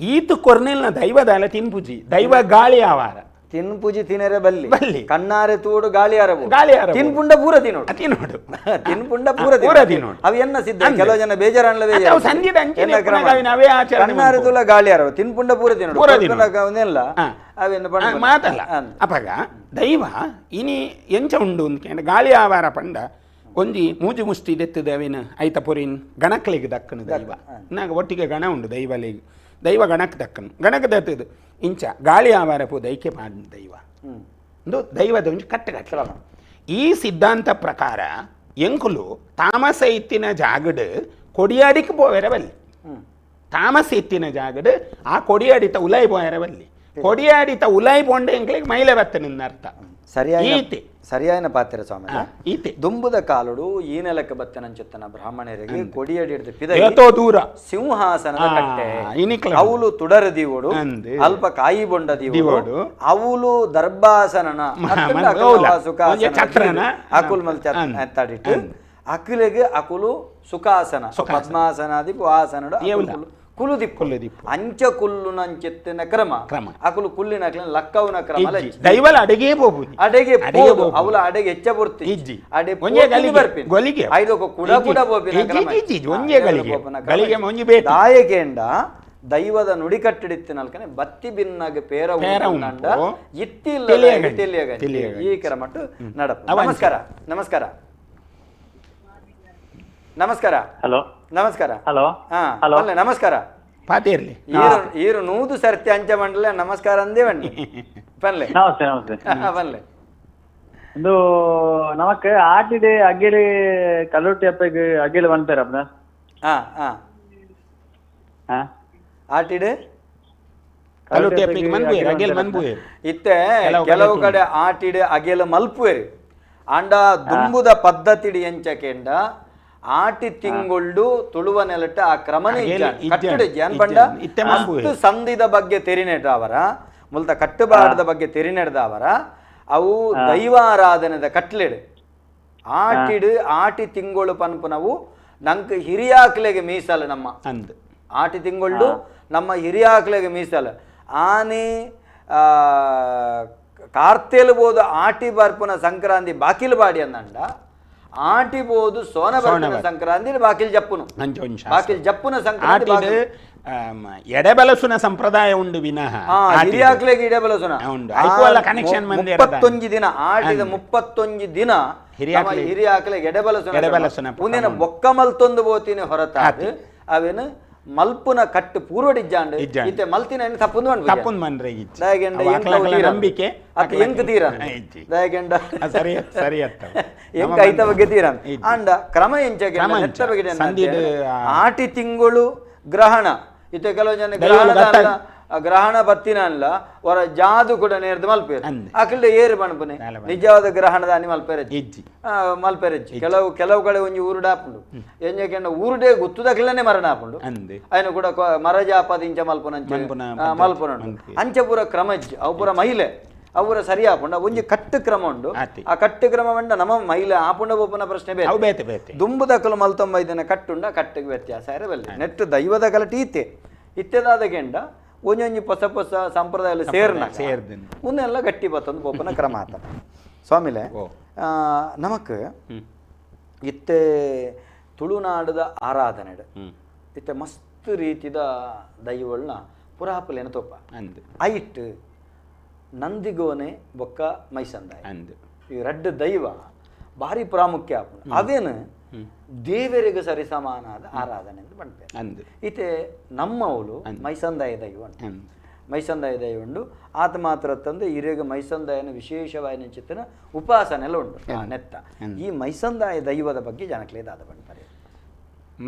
ಈತು ಕೊರ್ನೆಲ್ನ ದೈವದಾಲ ತಿನ್ಪುಜಿ ದೈವ ಗಾಳಿ ಆವಾರ ತಿನ್ಪುಜಿ ತಿನರೆ ಬಲ್ಲಿ ಬಲ್ಲಿ ಕಣ್ಣಾರೆ ತೂಡು ಗಾಳಿ ಆರಬಹುದು ಗಾಳಿ ಆರ ತಿನ್ಪುಂಡ ಪೂರ ತಿನ್ನೋಡು ತಿನ್ನೋಡು ತಿನ್ಪುಂಡ ಪೂರ ಪೂರ ತಿನ್ನೋಡು ಅವು ಎನ್ನ ಸಿದ್ಧ ಕೆಲವು ಜನ ಬೇಜಾರಲ್ಲ ಬೇಜಾರು ಬೇಜಾರು ಕಣ್ಣಾರೆ ತೂಲ ಗಾಳಿ ಆರವು ತಿನ್ಪುಂಡ ಪೂರ ತಿನ್ನೋಡು ಪೂರ ತಿನ್ನೋಡು ಅವನ್ನೆಲ್ಲ ಅವೇನು ಮಾತಲ್ಲ ಅಪಗ ದೈವ ಇನಿ ಎಂಚ ಉಂಡು ಅಂದ್ಕೊಂಡು ಗಾಳಿ ಆವಾರ ಪಂಡ ಒಂಜಿ ಮೂಜಿ ಮುಷ್ಟಿ ದೆತ್ತದೆ ಅವೇನು ಐತ ಪೊರಿನ್ ಗಣಕ್ಲಿಗೆ ದಕ್ಕನು ದೈವ ನಾಗ ಒಟ್ಟಿಗೆ ಗಣ ಉಂಡು ದೈವಲಿಗೆ ದೈವ ಗಣಕ್ ದಕ್ಕನು ಗಣಕ್ ದತ್ತದು ಇಂಚ ಗಾಳಿ ಆವಾರ ಪೂ ದೈಕೆ ಪಾಡ್ ದೈವ ಒಂದು ದೈವದ ಒಂಜಿ ಕಟ್ಟುಕಟ್ಟಲ ಈ ಸಿದ್ಧಾಂತ ಪ್ರಕಾರ ಎಂಕುಲು ತಾಮಸ ಇತ್ತಿನ ಜಾಗಡ್ ಕೊಡಿಯಾಡಿಕ್ ಪೋವೆರೆ ಬಲ್ಲಿ. ತಾಮಸ ಇತ್ತಿನ ಜಾಗಡ್ ಆ ಕೊಡಿಯಾಡಿತ ಉಲಾಯಿ ಪೋಯರೆ ಬಲ್ಲಿ. ಕೊಡಿಯಾಡಿತ ಉಲಾಯಿ ಪೋಂಡೆ ಎಂಕ್ಲೆಗ್ ಮೈಲೆ ಬತ್ತನಿಂದ ಅರ್ಥ. ಸರಿಯಾದ ಸರಿಯಾದ ಪಾತ್ರ ಸ್ವಾಮಿ. ಈತೆ ದುಂಬುದ ಕಾಲುಡು ಈ ನೆಲಕ್ಕೆ ಬತ್ತನಂಚುತ್ತನ ಬ್ರಾಹ್ಮಣರಿಗೆ ಕೊಡಿಯಡಿ ಹಿಡಿದು ದೂರ ಸಿಂಹಾಸನದ ಕಟ್ಟೆ ಅವಳು ತುಡರ ದೀವೋಡು ಅಲ್ಪ ಕಾಯಿ ಬೊಂಡ ದೀವೋಡು ಅವಳು ದರ್ಬಾಸನ ಅಕುಲ್ ಮಲ್ ತಡಿಟ್ಟು ಅಕುಲೆಗೆ ಅಕುಲು ಸುಖಾಸನ ಪದ್ಮಾಸನಾದಿ ಆಸನ ಕುಲುದಿಪ್ಪು ಅಂಚ ಕುಲ್ಲುನಂಚೆತ್ತಿನ ಕ್ರಮ ಅಕುಲು ಕುಲ್ಲಿನ ಲಕ್ಕವನ ಕ್ರಮ ದೈವಲ ಅಡೆಗೆ ಪೋಪುನಿ ಅಡೆಗೆ ಪೋದು ಅವಲ ಅಡೆಗೆ ಹೆಚ್ಚ ಪೊರ್ತಿ ಅಡೆ ಗೊಲಿಗೆ ಐದೊಕ ಕುಡ ಕುಡ ಪೋಪಿನ ಕ್ರಮ ಒಂಜೆ ಗಳಿಗೆ ಗಳಿಗೆ ಒಂಜಿ ಬೇಟ ದಾಯಕೇಂಡ ದೈವದ ನುಡಿಕಟ್ಟಿಡಿತ್ತಿನಲ್ಕನೆ ಬತ್ತಿ ಬಿನ್ನಾಗ ಪೇರ ಉಂಡ ಇತ್ತಿಲ್ಲ ತಿಳಿಯ ಈ ಕ್ರಮಟ್ಟು ನಡಪ. ನಮಸ್ಕಾರ ನಮಸ್ಕಾರ ನಮಸ್ಕಾರ. ಹಲೋ ನಮಸ್ಕಾರ. ಹಲೋ ಹಲೋ ನಮಸ್ಕಾರ. ಪಾತೇರ್ಲಿ ಈರು ನೂದು ಸರ್ತಿ ಅಂಚ ಮಂಡಲೆ ನಮಸ್ಕಾರ ಅಂದೇ ಬನ್ನಿ ಪನ್ಲೆ. ನಮಸ್ತೆ ನಮಸ್ತೆ ಪನ್ಲೆ. ಒಂದು ನಮಕ್ ಆಟಿಡೆ ಅಗ್ಗೆಲಿ ಕಲ್ಲುಟ್ಟಿ ಅಪ್ಪಗೆ ಅಗ್ಗೆಲಿ ಬಂತಾರಪ್ಪ. ಹಾ ಹಾ ಹಾ ಆಟಿಡೆ ಕಲ್ಲುಟ್ಟಿ ಅಪ್ಪಗೆ ಮನ್ಬುಯೇರು ಅಗ್ಗೆಲ್ ಮನ್ಬುಯೇರು ಇತ್ತೆ ಕೆಲವು ಕಡೆ ಆಟಿಡೆ ಅಗೆಲ ಮಲ್ಪುವೇರು ಆಂಡ ದುಂಬುದ ಪದ್ಧತಿಡಿ ಎಂಚಕೆಂಡ ಆಟಿ ತಿಂಗೊಳ್ಳು ತುಳುವ ನೆಲಟ ಆ ಕ್ರಮನೇ ಕಟ್ಟಡ ಜಾನ್ಬಂಡ ಸಂಧಿದ ಬಗ್ಗೆ ತೆರಿನೆಡ್ದವರ ಮುಲ್ತ ಕಟ್ಟುಬಾಡದ ಬಗ್ಗೆ ತೆರಿನೆಡ್ದವರ ಅವು ದೈವಾರಾಧನೆದ ಕಟ್ಲೆಡು ಆಟಿಡು ಆಟಿ ತಿಂಗಳು ಪನ್ಪುನವು ನಂಗೆ ಹಿರಿಯಾಕ್ಲೆಗೆ ಮೀಸಲು ನಮ್ಮ ಅಂದ್ ಆಟಿ ತಿಂಗೊಳ್ಳು ನಮ್ಮ ಹಿರಿಯಾಕ್ಲೆಗೆ ಮೀಸಲು ಆನೆ ಕಾರ್ತೇಲು ಬೋದು ಆಟಿ ಬರ್ಪುನ ಸಂಕ್ರಾಂತಿ ಬಾಕಿಲ್ ಬಾಡಿ ಅಂದಂಡ ಆಟಿ ಬೋದು ಸೋನ ಬರ್ಪುನ ಸಂಕ್ರಾಂತಿ ಬಾಕಿಲ್ ಜಪ್ಪುನು ಬಾಕಿಲ್ ಜಪ್ಪುನ ಸಂಕ್ರಾಂತಿ ಎಡೆಬಲಸುನ ಸಂಪ್ರದಾಯ ಉಂಡು ವಿನಃ ಹಿರಿಯಾಕ್ಲೆಗೆ ಎಡೆಬಲಸುನ ಉಂಡು ಕನೆಕ್ಷನ್ 31 ದಿನ ಆಟಿದ 31 ದಿನ ಹಿರಿಯಾಕ್ಲೆಗೆ ಎಡೆಬಲಸುನ ಎಡೆಬಲಸುನ ಉಂದಿನ ಬೊಕ್ಕ ಮಲ್ತೊಂದು ಬೋತಿನ ಹೊರತಾದ ಅವೇನು ಮಲ್ಪುನ ಕಟ್ಟು ಪೂರ್ವಡಿಜ್ಜಾಂಡ್ ಇತ್ತೆ ಮಲ್ತಿನ ತಪ್ಪುಂದು ತಪ್ಪುಂದು ಮನ್ರೆ ನಂಬಿಕೆ ಅತ್ತ ಎಂಕ್ ತೀರ ದಯಗೆಂಡ ಸರಿ ಸರಿ ಅತ್ತ ಎಂಕ್ ಐತ ಬಗ್ಗೆ ತೀರ ಅಂಡ ಕ್ರಮ ಎಂಚಗೆ ನೆತ್ತ ಬಗ್ಗೆ ಆಟಿ ತಿಂಗಳು ಗ್ರಹಣ ಇತ್ತೆ ಕೆಲವು ಜನ ಗ್ರಹಣ ಗ್ರಹಣ ಬತ್ತಿನ ಅಲ್ಲ ಹೊರ ಜಾದು ಕೂಡ ನೇರ್ದು ಮಲ್ಪೇರು ಅಕಲ್ಡೆ ಏರು ಪಣಪುನೆ ನಿಜವಾದ ಗ್ರಹಣದ ಅನಿ ಮಲ್ಪೇರೆಜ್ಜಿ ಮಲ್ಪೇರೆಜ್ಜಿ ಕೆಲವು ಕೆಲವು ಕಡೆ ಒಂಜಿ ಊರುಡ ಆಪುಂಡು ಎಂಜಕೆಂಡ ಊರುಡೆ ಗುತ್ತುದಕ್ಲನೆ ಮರಣ ಆಪುಂಡು ಅಯ್ನ ಕೂಡ ಮರಜಾಪದ ಇಂಚ ಮಲ್ಪುನಂಚ ಮಲ್ಪುನ ಅಂಚ ಪೂರ ಕ್ರಮಜ್ಜಿ ಅವು ಪೂರ ಮಹಿಳೆ ಅವು ಸರಿ ಆಪುಂಡ ಒಂಜಿ ಕಟ್ಟು ಕ್ರಮ ಉಂಡು ಆ ಕಟ್ಟು ಕ್ರಮ ಉಂಡ ನಮ್ಮ ಮಹಿಳೆ ಆಪುಂಡ ಬೋಪುನ ಪ್ರಶ್ನೆ ಬೇತೆ ದುಂಬುದಕಲು ಮಲ್ತೊಂಬೈದಿನ ಕಟ್ಟುಂಡ ಕಟ್ಟಿಗೆ ವ್ಯತ್ಯಾಸ ಇರಬಲ್ಲ ನೆಟ್ಟು ದೈವದ ಕಲಟಿ ಇತ್ತೆ ಇತ್ತೆದಾದ ಗೆಂಡ ಒಂಜೊಂಜಿ ಹೊಸ ಹೊಸ ಸಂಪ್ರದಾಯ ಸೇರ್ನ ಸೇರ್ದಿನ ಉನ್ನೆಲ್ಲ ಗಟ್ಟಿ ಬತ್ತೊಂದು ಬೋಪನ ಕ್ರಮ ಆತ ಸ್ವಾಮಿಲೆ. ನಮಕ್ ಇತ್ತೆ ತುಳುನಾಡದ ಆರಾಧನೆ ಇತ್ತೆ ಮಸ್ತ್ ರೀತಿದ ದೈವಗಳನ್ನ ಪುರಾಪುಲೇನ ತೋಪ ಐಟ್ ನಂದಿಗೋನೆ ಬೊಕ್ಕ ಮೈಸಂದಾಯ ಈ ರಡ್ಡು ದೈವ ಭಾರಿ ಪ್ರಾಮುಖ್ಯ ಆಪುಂಡು ಅವೇನು ದೇವರಿಗೆ ಸರಿಸಮಾನಾದ ಆರಾಧನೆ ಅಂತ ಪಂಪೆ. ಇತ್ತೆ ನಮ್ಮವಳು ಮೈಸಂದಾಯ ದೈವ ಉಂಟು ಮೈಸಂದಾಯ ದೈವ ಉಂಡು ಆತ ಮಾತ್ರ ತಂದು ಹಿರಿಯಗ ಮೈಸಂದಾಯನ ವಿಶೇಷವಾದ ಚಿತ್ತನ ಉಪಾಸನೆ ಎಲ್ಲ ಉಂಟು ನೆತ್ತ ಈ ಮೈಸಂದಾಯ ದೈವದ ಬಗ್ಗೆ ಜನಕ್ಲೇದಾದ ಪಂಪರೆ.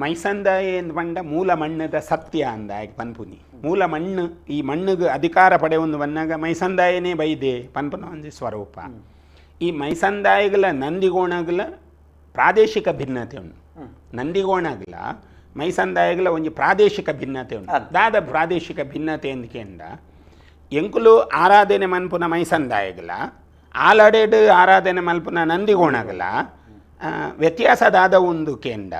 ಮೈಸಂದಾಯ ಎಂದು ಪಂಡ ಮೂಲ ಮಣ್ಣದ ಸತ್ಯ ಅಂದ ಪನ್ಪುನಿ ಮೂಲ ಮಣ್ಣು ಈ ಮಣ್ಣಿಗೆ ಅಧಿಕಾರ ಪಡೆಯೊಂದು ಬಂದಾಗ ಮೈಸಂದಾಯನೇ ಬೈದೆ ಪನ್ಪುನ ಒಂದು ಸ್ವರೂಪ. ಈ ಮೈಸಂದಾಯಗಳ ನಂದಿಗೋಣಗಳ ಪ್ರಾದೇಶಿಕ ಭಿನ್ನತೆ ಉಂಟು ನಂದಿಗೋಣಗಳ ಮೈಸಂದಾಯಗಳ ಒಂಜಿ ಪ್ರಾದೇಶಿಕ ಭಿನ್ನತೆ ಉಂಟು ದಾದ ಪ್ರಾದೇಶಿಕ ಭಿನ್ನತೆ ಎಂದ್ಕೆಂಡ ಎಂಕುಲು ಆರಾಧನೆ ಮನ್ಪುನ ಮೈಸಂದಾಯಗಳ ಆಲಡೆಡು ಆರಾಧನೆ ಮಲ್ಪುನ ನಂದಿಗೋಣಗಳ ವ್ಯತ್ಯಾಸ ದಾದ ಒಂದು ಕೇಂಡ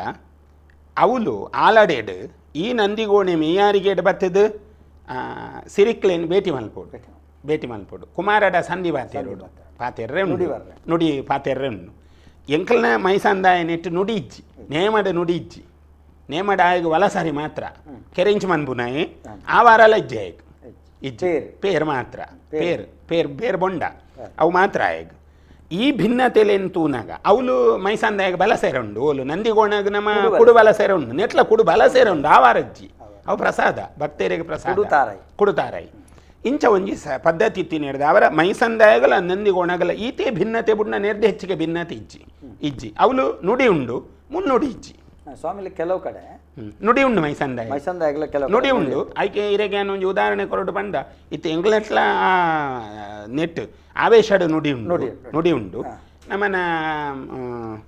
ಅವಳು ಆಲಡೆಡು ಈ ನಂದಿಗೋಣೆ ಮೇಯಾರಿಗೇಡು ಬತ್ತದು ಸಿರಿಕ್ಲೇನು ಭೇಟಿ ಮಲ್ಪೋಡು ಭೇಟಿ ಮಲ್ಪೋಡು ಕುಮಾರಡ ಸಂಧಿ ಪಾತೇರು ಪಾತೇರ್ರೆ ಉಂಡು ನುಡಿ ಪಾತೇರ್ರೆ ಉಂಡು ಎಂಕಲ್ನ ಮೈಸಂದಾಯ ನೆಟ್ಟು ನುಡಿ ಇಜ್ಜಿ ನೇಮಡ ನುಡಿ ಇಜ್ಜಿ ನೇಮಡ ಆಯಗ ವಲಸರಿ ಮಾತ್ರ ಕೆರೆಂಚ್ ಮನ್ಪುನಾಯಿ ಆ ವಾರಲ ಇಜ್ಜಿ ಆಯಗ್ ಇಜ್ಜಿ ಪೇರ್ ಮಾತ್ರ peer peer peer ಬೊಂಡ ಅವು ಮಾತ್ರ ಆಯಗ್ ಈ ಭಿನ್ನತೆಲೇನು ತೂನಾಗ ಅವಳು ಮೈಸಂದಾಯಗ ಬಲ ಸೇರ ಉಂಡು ಓಲು ನಂದಿಗೋಣಾಗ ನಮ್ಮ ಕುಡು ಬಲ ಸೇರ ಉಂಡು ನೆಟ್ಲ ಕುಡು ಬಲ ಸೇರ ಉಂಡು ಆ ವಾರಜ್ಜಿ ಅವು ಪ್ರಸಾದ ಭಕ್ತರಿಗೆ ಪ್ರಸಾದ ಕುಡುತಾರಾಯಿ. ಇಂಚ ಒಂಜಿ ಪದ್ಧತಿ ಇತ್ತಿ ನೇರ್ದ ಅವರ ಮೈಸಂದಾಯಗಲ ನಂದಿಗೋಣಗಲ ಈತೆ ಭಿನ್ನತೆ ಬುಡ್ನ ನೇರ್ದ ಹೆಚ್ಚಿಗೆ ಭಿನ್ನತೆ ಇಜ್ಜಿ ಇಜ್ಜಿ ಅವಳು ನುಡಿ ಉಂಡು ಮುನ್ನುಡಿ ಇಜ್ಜಿ ಸ್ವಾಮಿ ಕೆಲವು ಕಡೆ ನುಡಿ ಉಂಡು ಮೈಸಂದಾಯ ಮೈಸಂದಾಯಗಲ ಕೆಲವು ನುಡಿ ಉಂಡು ಐಕೆ ಇರೆಗೆ ಒಂಜಿ ಉದಾಹರಣೆ ಕೊರಡು ಬಂದ ಇತ್ತು ಎಂಗ್ಲೆಟ್ಲ ನೆಟ್ ಆವೇಶಡು ನುಡಿ ಉಂಡು ನುಡಿ ಉಂಡು ನಮ್ಮನ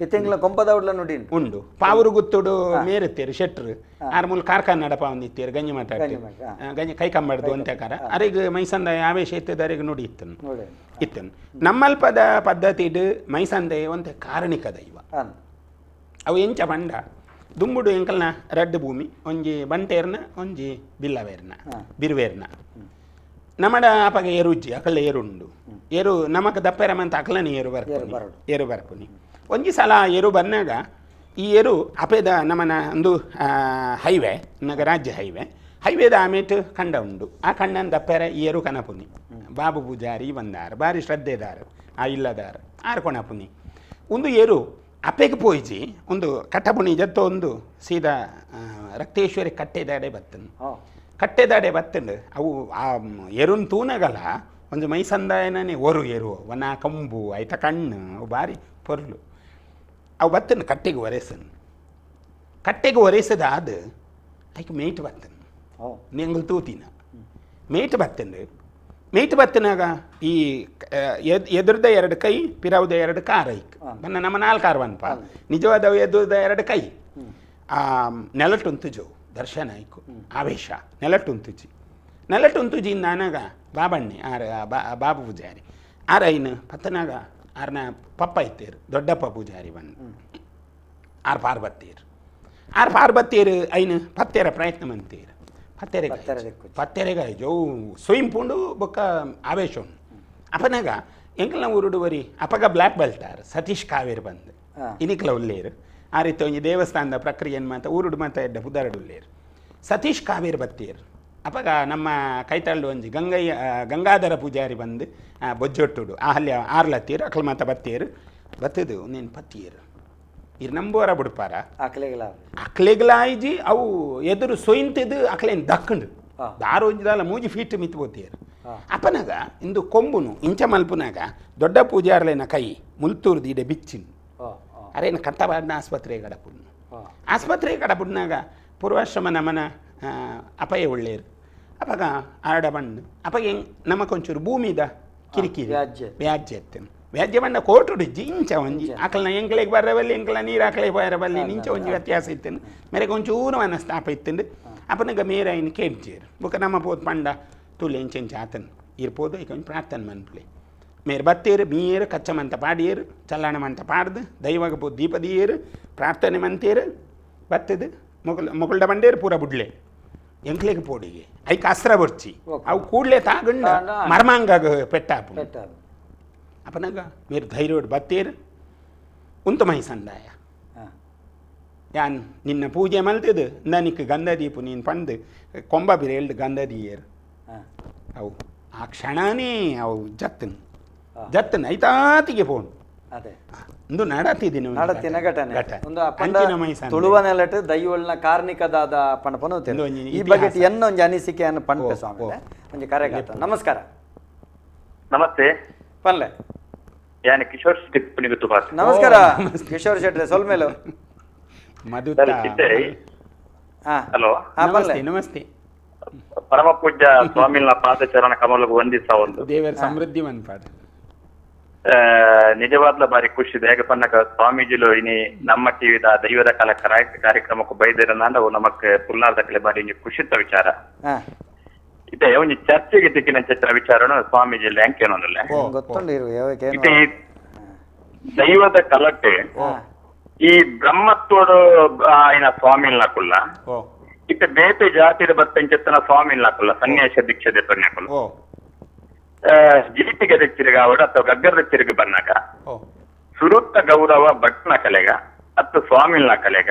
ಇತ್ತೆಂಗ್ಲ ಕೊಂಪದೌಡ್ಲ ನುಡಿ ಉಂಡು ಪಾವರು ಗುತ್ತುಡು ಮೇರುತ್ತೇರು ಶೆಟ್ರು ಆರು ಮೂಲ ಕಾರ್ಖಾನೆ ನಡಪ ಒಂದಿತ್ತೇರು ಗಂಜಿ ಮಾತಾಡ್ತೀವಿ ಗಂಜಿ ಕೈ ಕಂಬಾಡ್ದು ಒಂತೆಕಾರ ಅರೆಗ್ ಮೈಸಂದಾಯ ಆವೇಶ ಇತ್ತದ ಅರೆಗ್ ನುಡಿ ಇತ್ತನು ಇತ್ತನು ನಮ್ಮಲ್ಪದ ಪದ್ಧತಿ ಮೈಸಂದಾಯ ಒಂತೆ ಕಾರಣಿಕ ದೈವ ಅವು ಎಂಚ ಬಂಡ ದುಂಬುಡು ಎಂಕಲ್ನ ರಡ್ಡು ಭೂಮಿ ಒಂಜಿ ಬಂಟೇರ್ನ ಒಂಜಿ ಬಿಲ್ಲವೇರ್ನ ಬಿರುವೇರ್ನ ನಮ್ಮಡ ಅಪಗ ಏರುಜ್ಜಿ ಅಕಲ ಏರುಂಡು ಏರು ನಮಕ್ ದಪ್ಪೆರಮಂತ ಅಕಲನ ಏರು ಬರ್ಪುನಿ ಏರು ಬರ್ಪುನಿ ಒಂಜಿ ಸಲ ಏರು ಬನ್ನಾಗ ಈ ಏರು ಅಪೇದ ನಮ್ಮನ ಒಂದು ಹೈವೇ ನಗ ರಾಜ್ಯ ಹೈವೇ ಹೈವೇದ ಆಮೇಟ್ ಕಂಡ ಉಂಡು ಆ ಕಂಡನ ದಪ್ಪೆರ ಈ ಏರು ಕನಪುನಿ ಬಾಬು ಪೂಜಾರಿ ಬಂದಾರು ಬಾರಿ ಶ್ರದ್ಧೆದಾರು ಆ ಇಲ್ಲದಾರು ಆರು ಕೊಣಪುನಿ ಒಂದು ಏರು ಅಪೆಗೆ ಪೋಯಿಜಿ ಒಂದು ಕಟ್ಟಪುಣಿ ಜತ್ತ ಒಂದು ಸೀದಾ ರಕ್ತೇಶ್ವರಿ ಕಟ್ಟೆದಾಡೆ ಬತ್ತನು ಕಟ್ಟೆದಾಡೆ ಬತ್ತಂಡು ಅವು ಆ ಎರುನ್ ತೂನಗಲ ಒಂದು ಮೈಸಂದಾಯನೇ ಒರು ಎರು ವನ ಕಂಬು ಐತ ಕಣ್ಣು ಅವು ಭಾರಿ ಪೊರ್ಲು ಅವು ಬತ್ತನು ಕಟ್ಟೆಗೆ ಒರೆಸನು ಕಟ್ಟೆಗೆ ಒರೆಸದ ಅದು ಐಕ್ ಮೇಟ್ ಬತ್ತನು ನೆಂಗಲ್ ತೂತಿನ ಮೇಟ್ ಬತ್ತಂಡು ಮೇಟ್ ಬತ್ತನಾಗ ಈ ಎದುರ್ದ ಎರಡು ಕೈ ಪಿರವುದ ಎರಡು ಕಾರ್ ಐಕ್ ಬನ್ನ ನಮ್ಮ ನಾಲ್ಕು ಕಾರ್ ಬನ್ಪ ನಿಜವಾದವು ಎದುರ್ದ ಎರಡು ಕೈ ಆ ನೆಲಟುಂತು ಜೋ ದರ್ಶನ ಆಯ್ಕು ಆವೇಶ ನೆಲಟುಂತುಜಿ ನೆಲಟುಂತುಜಿ ನಾನಾಗ ಬಾಬಣ್ಣೆ ಆರ ಬಾಬು ಪೂಜಾರಿ ಆರ ಐನು ಪತ್ತನಾಗ ಆರ್ನ ಪಪ್ಪ ಇತ್ತೇರು ದೊಡ್ಡಪ್ಪ ಪೂಜಾರಿ ಬಂದು ಆರ್ ಪಾರ್ಬತ್ತೇರು ಆರ್ ಪಾರ್ಬತ್ತೇರು ಐನು ಪತ್ತೇರ ಪ್ರಯತ್ನ ಮಂತೇರು ಪತ್ತೆರೆಗ ಪತ್ತೆರೆಗ ಜೋ ಸೊಯಿಂಪುಂಡು ಬೊಕ್ಕ ಆವೇಶ ಅಪನಾಗ ಎಂಕಲ್ನ ಊರುಡುವರಿ ಅಪಗ ಬ್ಲ್ಯಾಕ್ ಬೆಲ್ಟ್ ಆರ್ ಸತೀಶ್ ಕಾವೇರಿ ಬಂದು ಇನಿಕ್ಲ ಉಲ್ಲೇರು ಆ ರೀತಿ ಒಂಜಿ ದೇವಸ್ಥಾನದ ಪ್ರಕ್ರಿಯೆಯನ್ನು ಮಾತ ಊರುಡು ಮಾತ ಎಡ್ಡ ಪುದಾರಡು ಉಲ್ಲೇರು ಸತೀಶ್ ಕಾವೇರಿ ಬತ್ತೀರು ಅಪಗ ನಮ್ಮ ಕೈತಳ್ಳು ಒಂಜಿ ಗಂಗಯ್ಯ ಗಂಗಾಧರ ಪೂಜಾರಿ ಬಂದು ಬೊಜ್ಜೊಟ್ಟುಡು ಆ ಅಲ್ಲಿ ಆರ್ಲತ್ತೀರು ಅಕ್ಲ ಮಾತ ಬತ್ತೀರು ಬತ್ತದು ನೀನು ಪತ್ತೀರು ಇರ್ ನಂಬೋರ ಬಿಡ್ಪಾರ ಅಕ್ಲೆಗ್ಲಾಯಿಜಿ ಅವು ಎದುರು ಸೊಯಿಂತಿದ್ದು ಅಕ್ಲೇನು ದಕ್ಕಂಡು ದಾರೋಂಜಿದಾಲ ಮೂಜಿ ಫೀಟ್ ಮಿತ್ ಬೋತೀರು ಅಪನಾಗ ಇಂದು ಕೊಂಬುನು ಇಂಚ ಮಲ್ಪುನಾಗ ದೊಡ್ಡ ಪೂಜಾರ್ಲೇನ ಕೈ ಮುಲ್ತೂರ್ದು ಇಡೆ ಬಿಚ್ಚಿನ ಅರೇನು ಕಟ್ಟಬಾರ್ನ ಆಸ್ಪತ್ರೆ ಕಡಪುಡ್ನು ಆಸ್ಪತ್ರೆ ಕಡಪುಡ್ನಾಗ ಪೂರ್ವಾಶ್ರಮ ನಮನ ಅಪಯ ಒಳ್ಳೇರು ಅಪಗ ಆರಡ ಬಂಡು ಅಪಗ ಹೆಂಗೆ ನಮಕೊಂಚೂರು ಭೂಮಿದ ಕಿರಿಕಿರಿ ವ್ಯಾಜ್ಯ ಎತ್ತನು ವ್ಯಾಜ್ಯ ಬಂಡ ಕೋಟುಡಿಜ್ಜಿ ಇಂಚ ಒಂಜಿ ಆಕಲ್ನ ಎಂಕ್ಲೆಗೆ ಬರಬಲ್ಲಿ ಎಂಕ್ಲ ನೀರು ಆಕಲೆ ಬರಬಲ್ಲಿ ಇಂಚ ಒಂಜಿ ವ್ಯತ್ಯಾಸ ಇತ್ತನು ಮೇರೆಗೆ ಒಂಚೂರು ಮನಸ್ತಾಪ ಇತ್ತಂಡು ಅಪನಗ ಮೇರೆ ಐನು ಕೇಳ್ಜೇರು ಬೊಕ ನಮ್ಮ ಪೋದು ಪಂಡ ತುಲೆ ಇಂಚ ಇಂಚ ಆತನು ಇರ್ಬೋದು ಈಗ ಒಂಜಿ ಪ್ರಾರ್ಥನೆ ಮನ್ಪುಲೆ ಮೇರು ಬತ್ತೇರು ಮೀಯೇರು ಕಚ್ಚಮಂತ ಪಾಡಿಯೇರು ಚಲ್ಲಾಣ ಮಂತ ಪಾಡ್ದು ದೈವಾಗ ಪೋ ದೀಪದಿಯೇರು ಪ್ರಾರ್ಥನೆ ಮಂತೇರು ಬತ್ತದು ಮೊಗಲ್ ಮೊಗಲ್ಡ ಬಂಡೇರು ಪೂರ ಬುಡ್ಲೆ ಎಂಕ್ಲೆಗೆ ಪೋಡಿಗೆ ಐಕ್ ಅಸ್ತ್ರ ಬೊರ್ಚಿ ಅವು ಕೂಡಲೇ ತಾಗಂಡ ಮರ್ಮಾಂಗಾಗ ಪೆಟ್ಟಾಪು ಅಪನಾಗ ಮೇರು ಧೈರ್ಯೋಡು ಬತ್ತೇರು ಉಂತು ಮೈಸಂದಾಯ ಯಾನ್ ನಿನ್ನ ಪೂಜೆ ಮಲ್ತಿದ್ದು ನನಗೆ ಗಂಧ ದೀಪು ನೀನು ಪಂದು ಕೊಂಬ ಬಿರೇಳ್ದು ಗಂಧ ದೀಯರು ಅವು ಆ ಕ್ಷಣನೇ ಅವು ಜತ್ತನ್ ಜತ್ತನ್ ಐತಾತಿಗೆ ಫೋನ್ ಅದೇ ಒಂದು ನಡತಿದ್ದೀನಿ ನಡತಿನ ಘಟನೆ ಒಂದು ತುಳುವ ನೆಲಟ್ ದೈವಳ್ನ ಕಾರ್ಣಿಕದಾದ ಪಣಪನ ಈ ಬಗ್ಗೆ ಎನ್ನ ಒಂಜಿ ಅನಿಸಿಕೆಯನ್ನು ಪಣಪೆ ಸ್ವಾಮಿ ಒಂಜಿ ಕರೆಗಾತ. ನಮಸ್ಕಾರ. ನಮಸ್ತೆ ಪನ್ಲೆ. ಯಾನೆ ಕಿಶೋರ್ ಶೆಟ್ಟಿ. ನಮಸ್ಕಾರ ಕಿಶೋರ್ ಶೆಟ್ಟಿ ಸೊಲ್ಮೇಲು. ಹಲೋ ನಮಸ್ತೆ. ನಮಸ್ತೆ. ಪರಮ ಪೂಜ್ಯ ಸ್ವಾಮಿನ ಪಾದಚರಣ ಕಮಲకు ವಂದಿಸ್ತಾ ಒಂದು ದೇವರ ಸಮೃದ್ಧಿ ಮನ್ಪಾಡ. ನಿಜವಾದ್ಲ ಬಾರಿ ಖುಷಿ ಇದೆ. ಹೇಗೆ ಪನ್ನಕ ಸ್ವಾಮೀಜಿಲು ಇನಿ ನಮ್ಮ ಟಿವಿದ ದೈವದ ಕಾಲ ಕಾರ್ಯಕ್ರಮಕ್ಕೂ ಬೈದಿರ ನಾವು ನಮಕ್ ಪುಲ್ನಾರ್ದಕಲೆ ಬಾರಿ ಖುಷಿತ ವಿಚಾರ ಇದೆ. ಒಂಜಿ ಚರ್ಚೆಗೆ ತಿಕ್ಕಿನ ಚರ್ಚೆ ವಿಚಾರನು ಸ್ವಾಮೀಜಿ ಅಂಕೇನೊಂದಲ್ಲ ದೈವದ ಕಲಟೆ ಈ ಬ್ರಹ್ಮತ್ವಡು ಆಯ್ನ ಸ್ವಾಮಿಲ್ನಾಕುಲ್ಲ ಇತ್ತ ಬೇತೆ ಜಾತಿದ ಬತ್ತಂచెತ್ತನ ಸ್ವಾಮಿಲ್ನಾಕುಲ್ಲ ಸನ್ಯಾಸ ದೀಕ್ಷೆ ದೆತ್ತೊನ್ಯಾಕುಲ್ಲ ಜೀಪಿಗೆ ದೆಚ್ಚಿರಿಗ ಅವಡು ಅಥವಾ ಗಗ್ಗರದ ಚಿರುಗ ಬನ್ನಾಗ ಸುರುತ್ತ ಗೌರವ ಭಟ್ನ ಕಲೆಗ ಅತ್ತು ಸ್ವಾಮಿಲ್ನ ಕಲೆಗ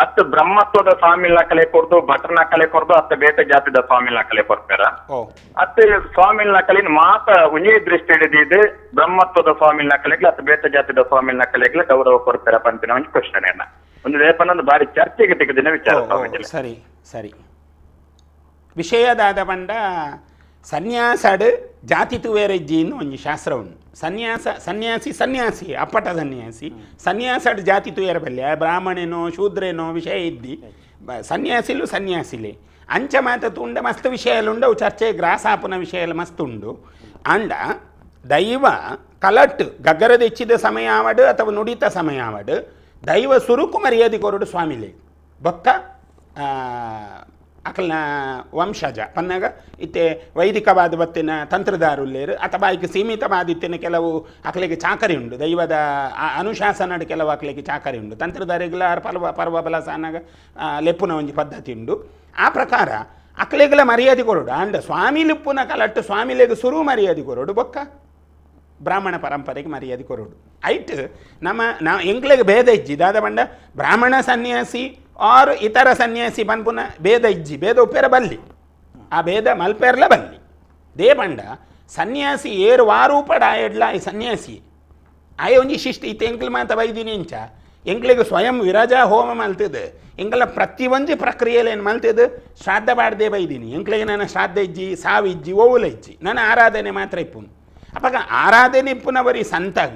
ಅತ್ತು ಬ್ರಹ್ಮತ್ವದ ಸ್ವಾಮಿಲ್ನ ಕಲೆ ಕೊರ್ದು ಭಟ್ರನ ಕಲೆ ಕೊರ್ದು ಅತ್ತ ಬೇತೆ ಜಾತಿದ ಸ್ವಾಮಿಲ್ನ ಕಲೆ ಕೊರ್ಪೆರ ಅತ್ತ ಸ್ವಾಮಿಲ್ನ ಕಲೆ ಮಾತ ಒಂಜೇ ದೃಷ್ಟಿ ಹಿಡಿದಿದ್ದು ಬ್ರಹ್ಮತ್ವದ ಸ್ವಾಮಿಲ್ನ ಕಲೆಗ್ಲ ಅತ್ತ ಬೇತೆ ಜಾತಿದ ಸ್ವಾಮಿಲ್ನ ಕಲೆಗ್ಲ ಗೌರವ ಕೊರ್ಪೆರ ಪಂಪಿನ ಒಂದು ಕ್ವಶನ್ ಏನ ಒಂದು ರೇಪನ ಬಾರಿ ಚರ್ಚೆಗೆ ತೆಗೆದಿನ ವಿಚಾರ ಸ್ವಾಮೀಜಿ. ಸರಿ ಸರಿ ವಿಷಯದಾದ ಪಂಡ ಸನ್ಯಾಸಡ್ ಜಾತಿ ತುವೇರೆಜ್ಜಿ ಒಂಜಿ ಶಾಸ್ತ್ರ ಉಂಡು. ಸನ್ಯಾಸ ಸನ್ಯಾಸಿ ಸನ್ಯಾಸಿ ಅಪ್ಪಟ ಸನ್ಯಾಸಿ ಸನ್ಯಾಸಡ್ ಜಾತಿ ತುಯರ ಬಲ್ಲೆ ಬ್ರಾಹ್ಮಣೇನೋ ಶೂದ್ರೇನೋ ವಿಷಯ ಇದ್ದಿ ಸನ್ಯಾಸಿಲು ಸನ್ಯಾಸಿಲೆ ಅಂಚ ಮಾತ ತುಂಡ ಮಸ್ತ್ ವಿಷಯಲುಂಡು ಅವು ಚರ್ಚೆ ಗ್ರಾಸಾಪನ ವಿಷಯ ಮಸ್ತ್ ಉಂಡು. ಅಂಡ ದೈವ ಕಲಟ್ ಗಗ್ಗರದೆಚ್ಚಿದ ಸಮಯ ಆವಡು ಅಥವಾ ನುಡಿತ ಸಮಯ ಆವಡು ದೈವ ಸುರುಕು ಮರ್ಯಾದೆ ಕೊರಡು ಸ್ವಾಮಿಲೆ ಬೊಕ್ಕ ಅಕಲ್ನ ವಂಶಜ ಪನ್ನಾಗ ಇತ್ತೆ ವೈದಿಕವಾದ ಬತ್ತಿನ ತಂತ್ರದಾರುಲ್ಲೇರು ಅಥವಾ ಐಕ್ ಸೀಮಿತವಾದಿತ್ತಿನ ಕೆಲವು ಅಕಲಿಗೆ ಚಾಕರಿ ಉಂಡು ದೈವದ ಅನುಶಾಸನಡ್ ಕೆಲವು ಅಕಲಿಗೆ ಚಾಕರಿ ಉಂಡು ತಂತ್ರದಾರಿಗಳ ಪರ್ವ ಪರ್ವ ಬಲಸಾನಾಗ ಲೆಪ್ಪುನ ಒಂಜಿ ಪದ್ಧತಿ ಉಂಡು. ಆ ಪ್ರಕಾರ ಅಕಲೆಗಳ ಮರ್ಯಾದೆ ಕೊರಡು ಅಂಡ ಸ್ವಾಮಿ ಲಿಪ್ಪುನ ಕಲಟ್ಟು ಸ್ವಾಮಿಲೆಗೆ ಸುರು ಮರ್ಯಾದೆ ಕೊರಡು ಬೊಕ್ಕ ಬ್ರಾಹ್ಮಣ ಪರಂಪರೆಗೆ ಮರ್ಯಾದೆ ಕೊರಡು. ಐಟ್ ನಮ್ಮ ನಾ ಎಂಕ್ಲೆಗೆ ಭೇದ ಇಜ್ಜಿ ದಾದ ಪಂಡ ಬ್ರಾಹ್ಮಣ ಸನ್ಯಾಸಿ ಆರ್ ಇತರ ಸನ್ಯಾಸಿ ಪನ್ಪುನ ಭೇದ ಇಜ್ಜಿ ಭೇದ ಉಪ್ಪೇರ ಬಲ್ಲಿ ಆ ಭೇದ ಮಲ್ಪೇರ್ಲ ಬಲ್ಲಿ they ಪಂಡ ಸನ್ಯಾಸಿ ಏರು ವಾರೂಪಡ ಆಯಡ್ಲ ಈ ಸನ್ಯಾಸಿ ಆಯ ಒಂಜಿ ಶಿಷ್ಟಿ ಇತ್ತೆ ಎಂಕ್ಲು ಮಾತ ಬೈದಿನಿ ಇಂಚ ಎಂಕ್ಲೆಗ್ ಸ್ವಯಂ ವಿರಾಜ ಹೋಮ ಮಲ್ತದೆ ಎಂಕಲ ಪ್ರತಿಯೊಂಜಿ ಪ್ರಕ್ರಿಯೆಯಲ್ಲಿ ಏನು ಮಲ್ತದೆ ಶ್ರಾದ್ದ ಬಾಡ್ದೆ ಬೈದಿನಿ ಎಂಕ್ಲೆಗೆ ನಾನು ಶ್ರಾದ್ದ ಇಜ್ಜಿ ಸಾವು ಇಜ್ಜಿ ಓವುಲ ಇಜ್ಜಿ ನಾನು ಆರಾಧನೆ ಮಾತ್ರ ಇಪ್ಪುನು. ಅಪ್ಪಗ ಆರಾಧನೆ ಇಪ್ಪುನವರಿ ಸಂತಾಗ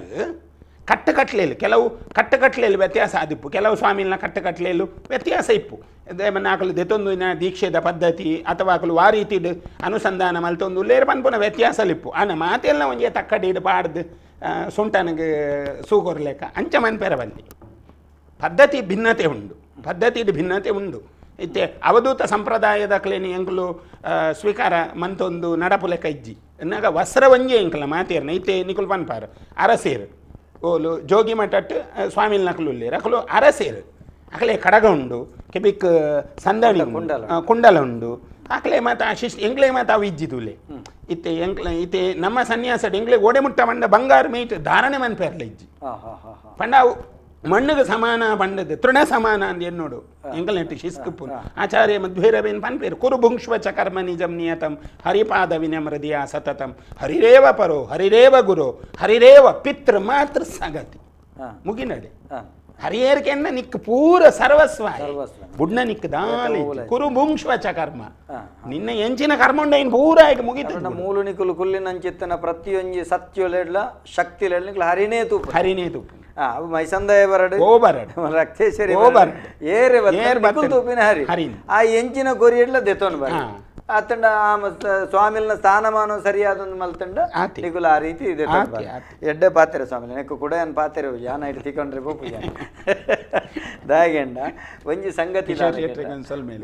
ಕಟ್ಟುಕಟ್ಲೇಲು ಕೆಲವು ಕಟ್ಟುಕಟ್ಲೇಲು ವ್ಯತ್ಯಾಸ ಆದಿಪ್ಪು ಕೆಲವು ಸ್ವಾಮಿನ ಕಟ್ಟುಕಟ್ಲೇಲು ವ್ಯತ್ಯಾಸ ಇಪ್ಪು ನಾಕಲು ದೆತೊಂದು ದೀಕ್ಷೆದ ಪದ್ಧತಿ ಅಥವಾ ಅಕಲು ಆ ರೀತಿಡ್ ಅನುಸಂಧಾನ ಮಲ್ತೊಂದು ಲೇರು ಪನ್ಪುನ ವ್ಯತ್ಯಾಸಲಿಪ್ಪು ಆನ ಮಾತೆಲ್ಲ ಒಂಜಿ ತಕ್ಕಡಿ ಇಡು ಪಾಡ್ದು ಸುಂಟನಿಗೆ ಸೂಕೊರ್ಲೆಕ್ಕ ಅಂಚ ಮನ್ಪೆರ ಬಲ್ಲಿ ಪದ್ಧತಿ ಭಿನ್ನತೆ ಉಂಡು ಪದ್ಧತಿ ಭಿನ್ನತೆ ಉಂಡು. ಇತ್ತೆ ಅವಧೂತ ಸಂಪ್ರದಾಯದ ಕ್ಲೇನಿ ಎಂಕುಲು ಸ್ವೀಕಾರ ಮಂತೊಂದು ನಡಪು ಲೆಕ್ಕ ಇಜ್ಜಿ ಎನ್ನಾಗ ವಸ್ತ್ರ ಒಂಜೆ ಎಂಕಲ ಮಾತೇರ್ನ ಇತ್ತೆ ನಿಕುಲು ಪನ್ಪಾರು ಅರಸೇರು ಓಲು ಜೋಗಿ ಮಠಟ್ ಸ್ವಾಮಿಲ್ ನಕಲು ಉಲ್ಲೇರು ಅಕಲು ಅರಸೇರು ಅಕಲೆ ಕಡಗ ಉಂಡು ಕೆಬಿಕ್ ಸಂದಣಿ ಕುಂಡಲ ಉಂಡು ಅಕಲೆ ಮಾತ ಶಿಶ್ ಎಂಕ್ಲೆ ಮಾತ ಅವು ಇಜ್ಜಿದುಲೆ ಇತ್ತೆ ಎಂಕ್ಲ ಇತ್ತೆ ನಮ್ಮ ಸನ್ಯಾಸಡ್ ಎಂಕ್ಲೆ ಓಡೆ ಮುಟ್ಟ ಮಂಡ ಬಂಗಾರ ಮೇಟ್ ಧಾರಣೆ ಮನ್ಪೇರ್ಲ ಇಜ್ಜಿ ಪಂಡ ಅವು ಮಣ್ಣಿಗೆ ಸಮಾನ ಬಂಡದ ತೃಣ ಸಮಾನ ಅಂದ ಎನ್ನೋಡು ಎಂಕಲ್ನೆಟ್ಟು ಶಿಸ್ಕುಪ್ಪು ಆಚಾರ್ಯ ಮಧ್ವೈರವೇನ್ ಪನ್ಪೇರು ಕುರು ಭುಂಕ್ಷ್ವ ಚ ಕರ್ಮ ನಿಜಂ ನಿಯತಂ ಹರಿಪಾದ ವಿನಮ್ರದಿಯ ಸತತಂ ಹರಿರೇವ ಪರೋ ಹರಿರೇವ ಗುರು ಹರಿರೇವ ಪಿತೃ ಮಾತೃ ಸಗತಿ ಮುಗಿನಡೆ ಹರಿಯರ್ಕೆನ್ನ ನಿಕ್ ಪೂರ ಸರ್ವಸ್ವ ಬುಡ್ನ ನಿಕ್ ದಾಲಿ ಕುರು ಭುಂಕ್ಷ್ವ ಚ ಕರ್ಮ ನಿನ್ನ ಎಂಚಿನ ಕರ್ಮ ಉಂಡ ಇನ್ ಪೂರ ಆಯ್ತು ಮುಗಿತು ಮೂಲು ನಿಕುಲು ಕುಲ್ಲಿನಂಚಿತ್ತನ ಪ್ರತಿಯೊಂಜಿ ಸತ್ಯೊಲೆಡ್ಲ ಶಕ್ತಿಲೆಡ್ಲ ನಿಕ್ಲು ಹರಿನೇ ತೂಪು ಹರಿನೇ ತೂಪು ಮೈಸಂದಾಯ ಬರಡು ರಕ್ತೇಶ್ವರಿ ಏರೆ ತೂಪಿನ ಹರಿ ಆ ಎಂಚಿನ ಕೊರಿಯಡ್ಲ ದೆತೊನ್ ಬರ ಆತಂಡ ಆ ಸ್ವಾಮಿಲ್ನ ಸ್ಥಾನಮಾನ ಸರಿಯಾದ ಮಲ್ತಂಡ ನಿಕುಲು ಆ ರೀತಿ ಇದೆ ಎಡ್ಡೆ ಪಾತ್ರೆ ಸ್ವಾಮಿ ನೆಕ್ಕು ಕೂಡ ಏನ್ ಪಾತ್ರೆ ಯಾನ ಇಟ್ಟು ತಿಕೊಂಡ್ರೆ ಪೋಪು ದಾಗೆಂಡ ಒಂಜಿ ಸಂಗತಿ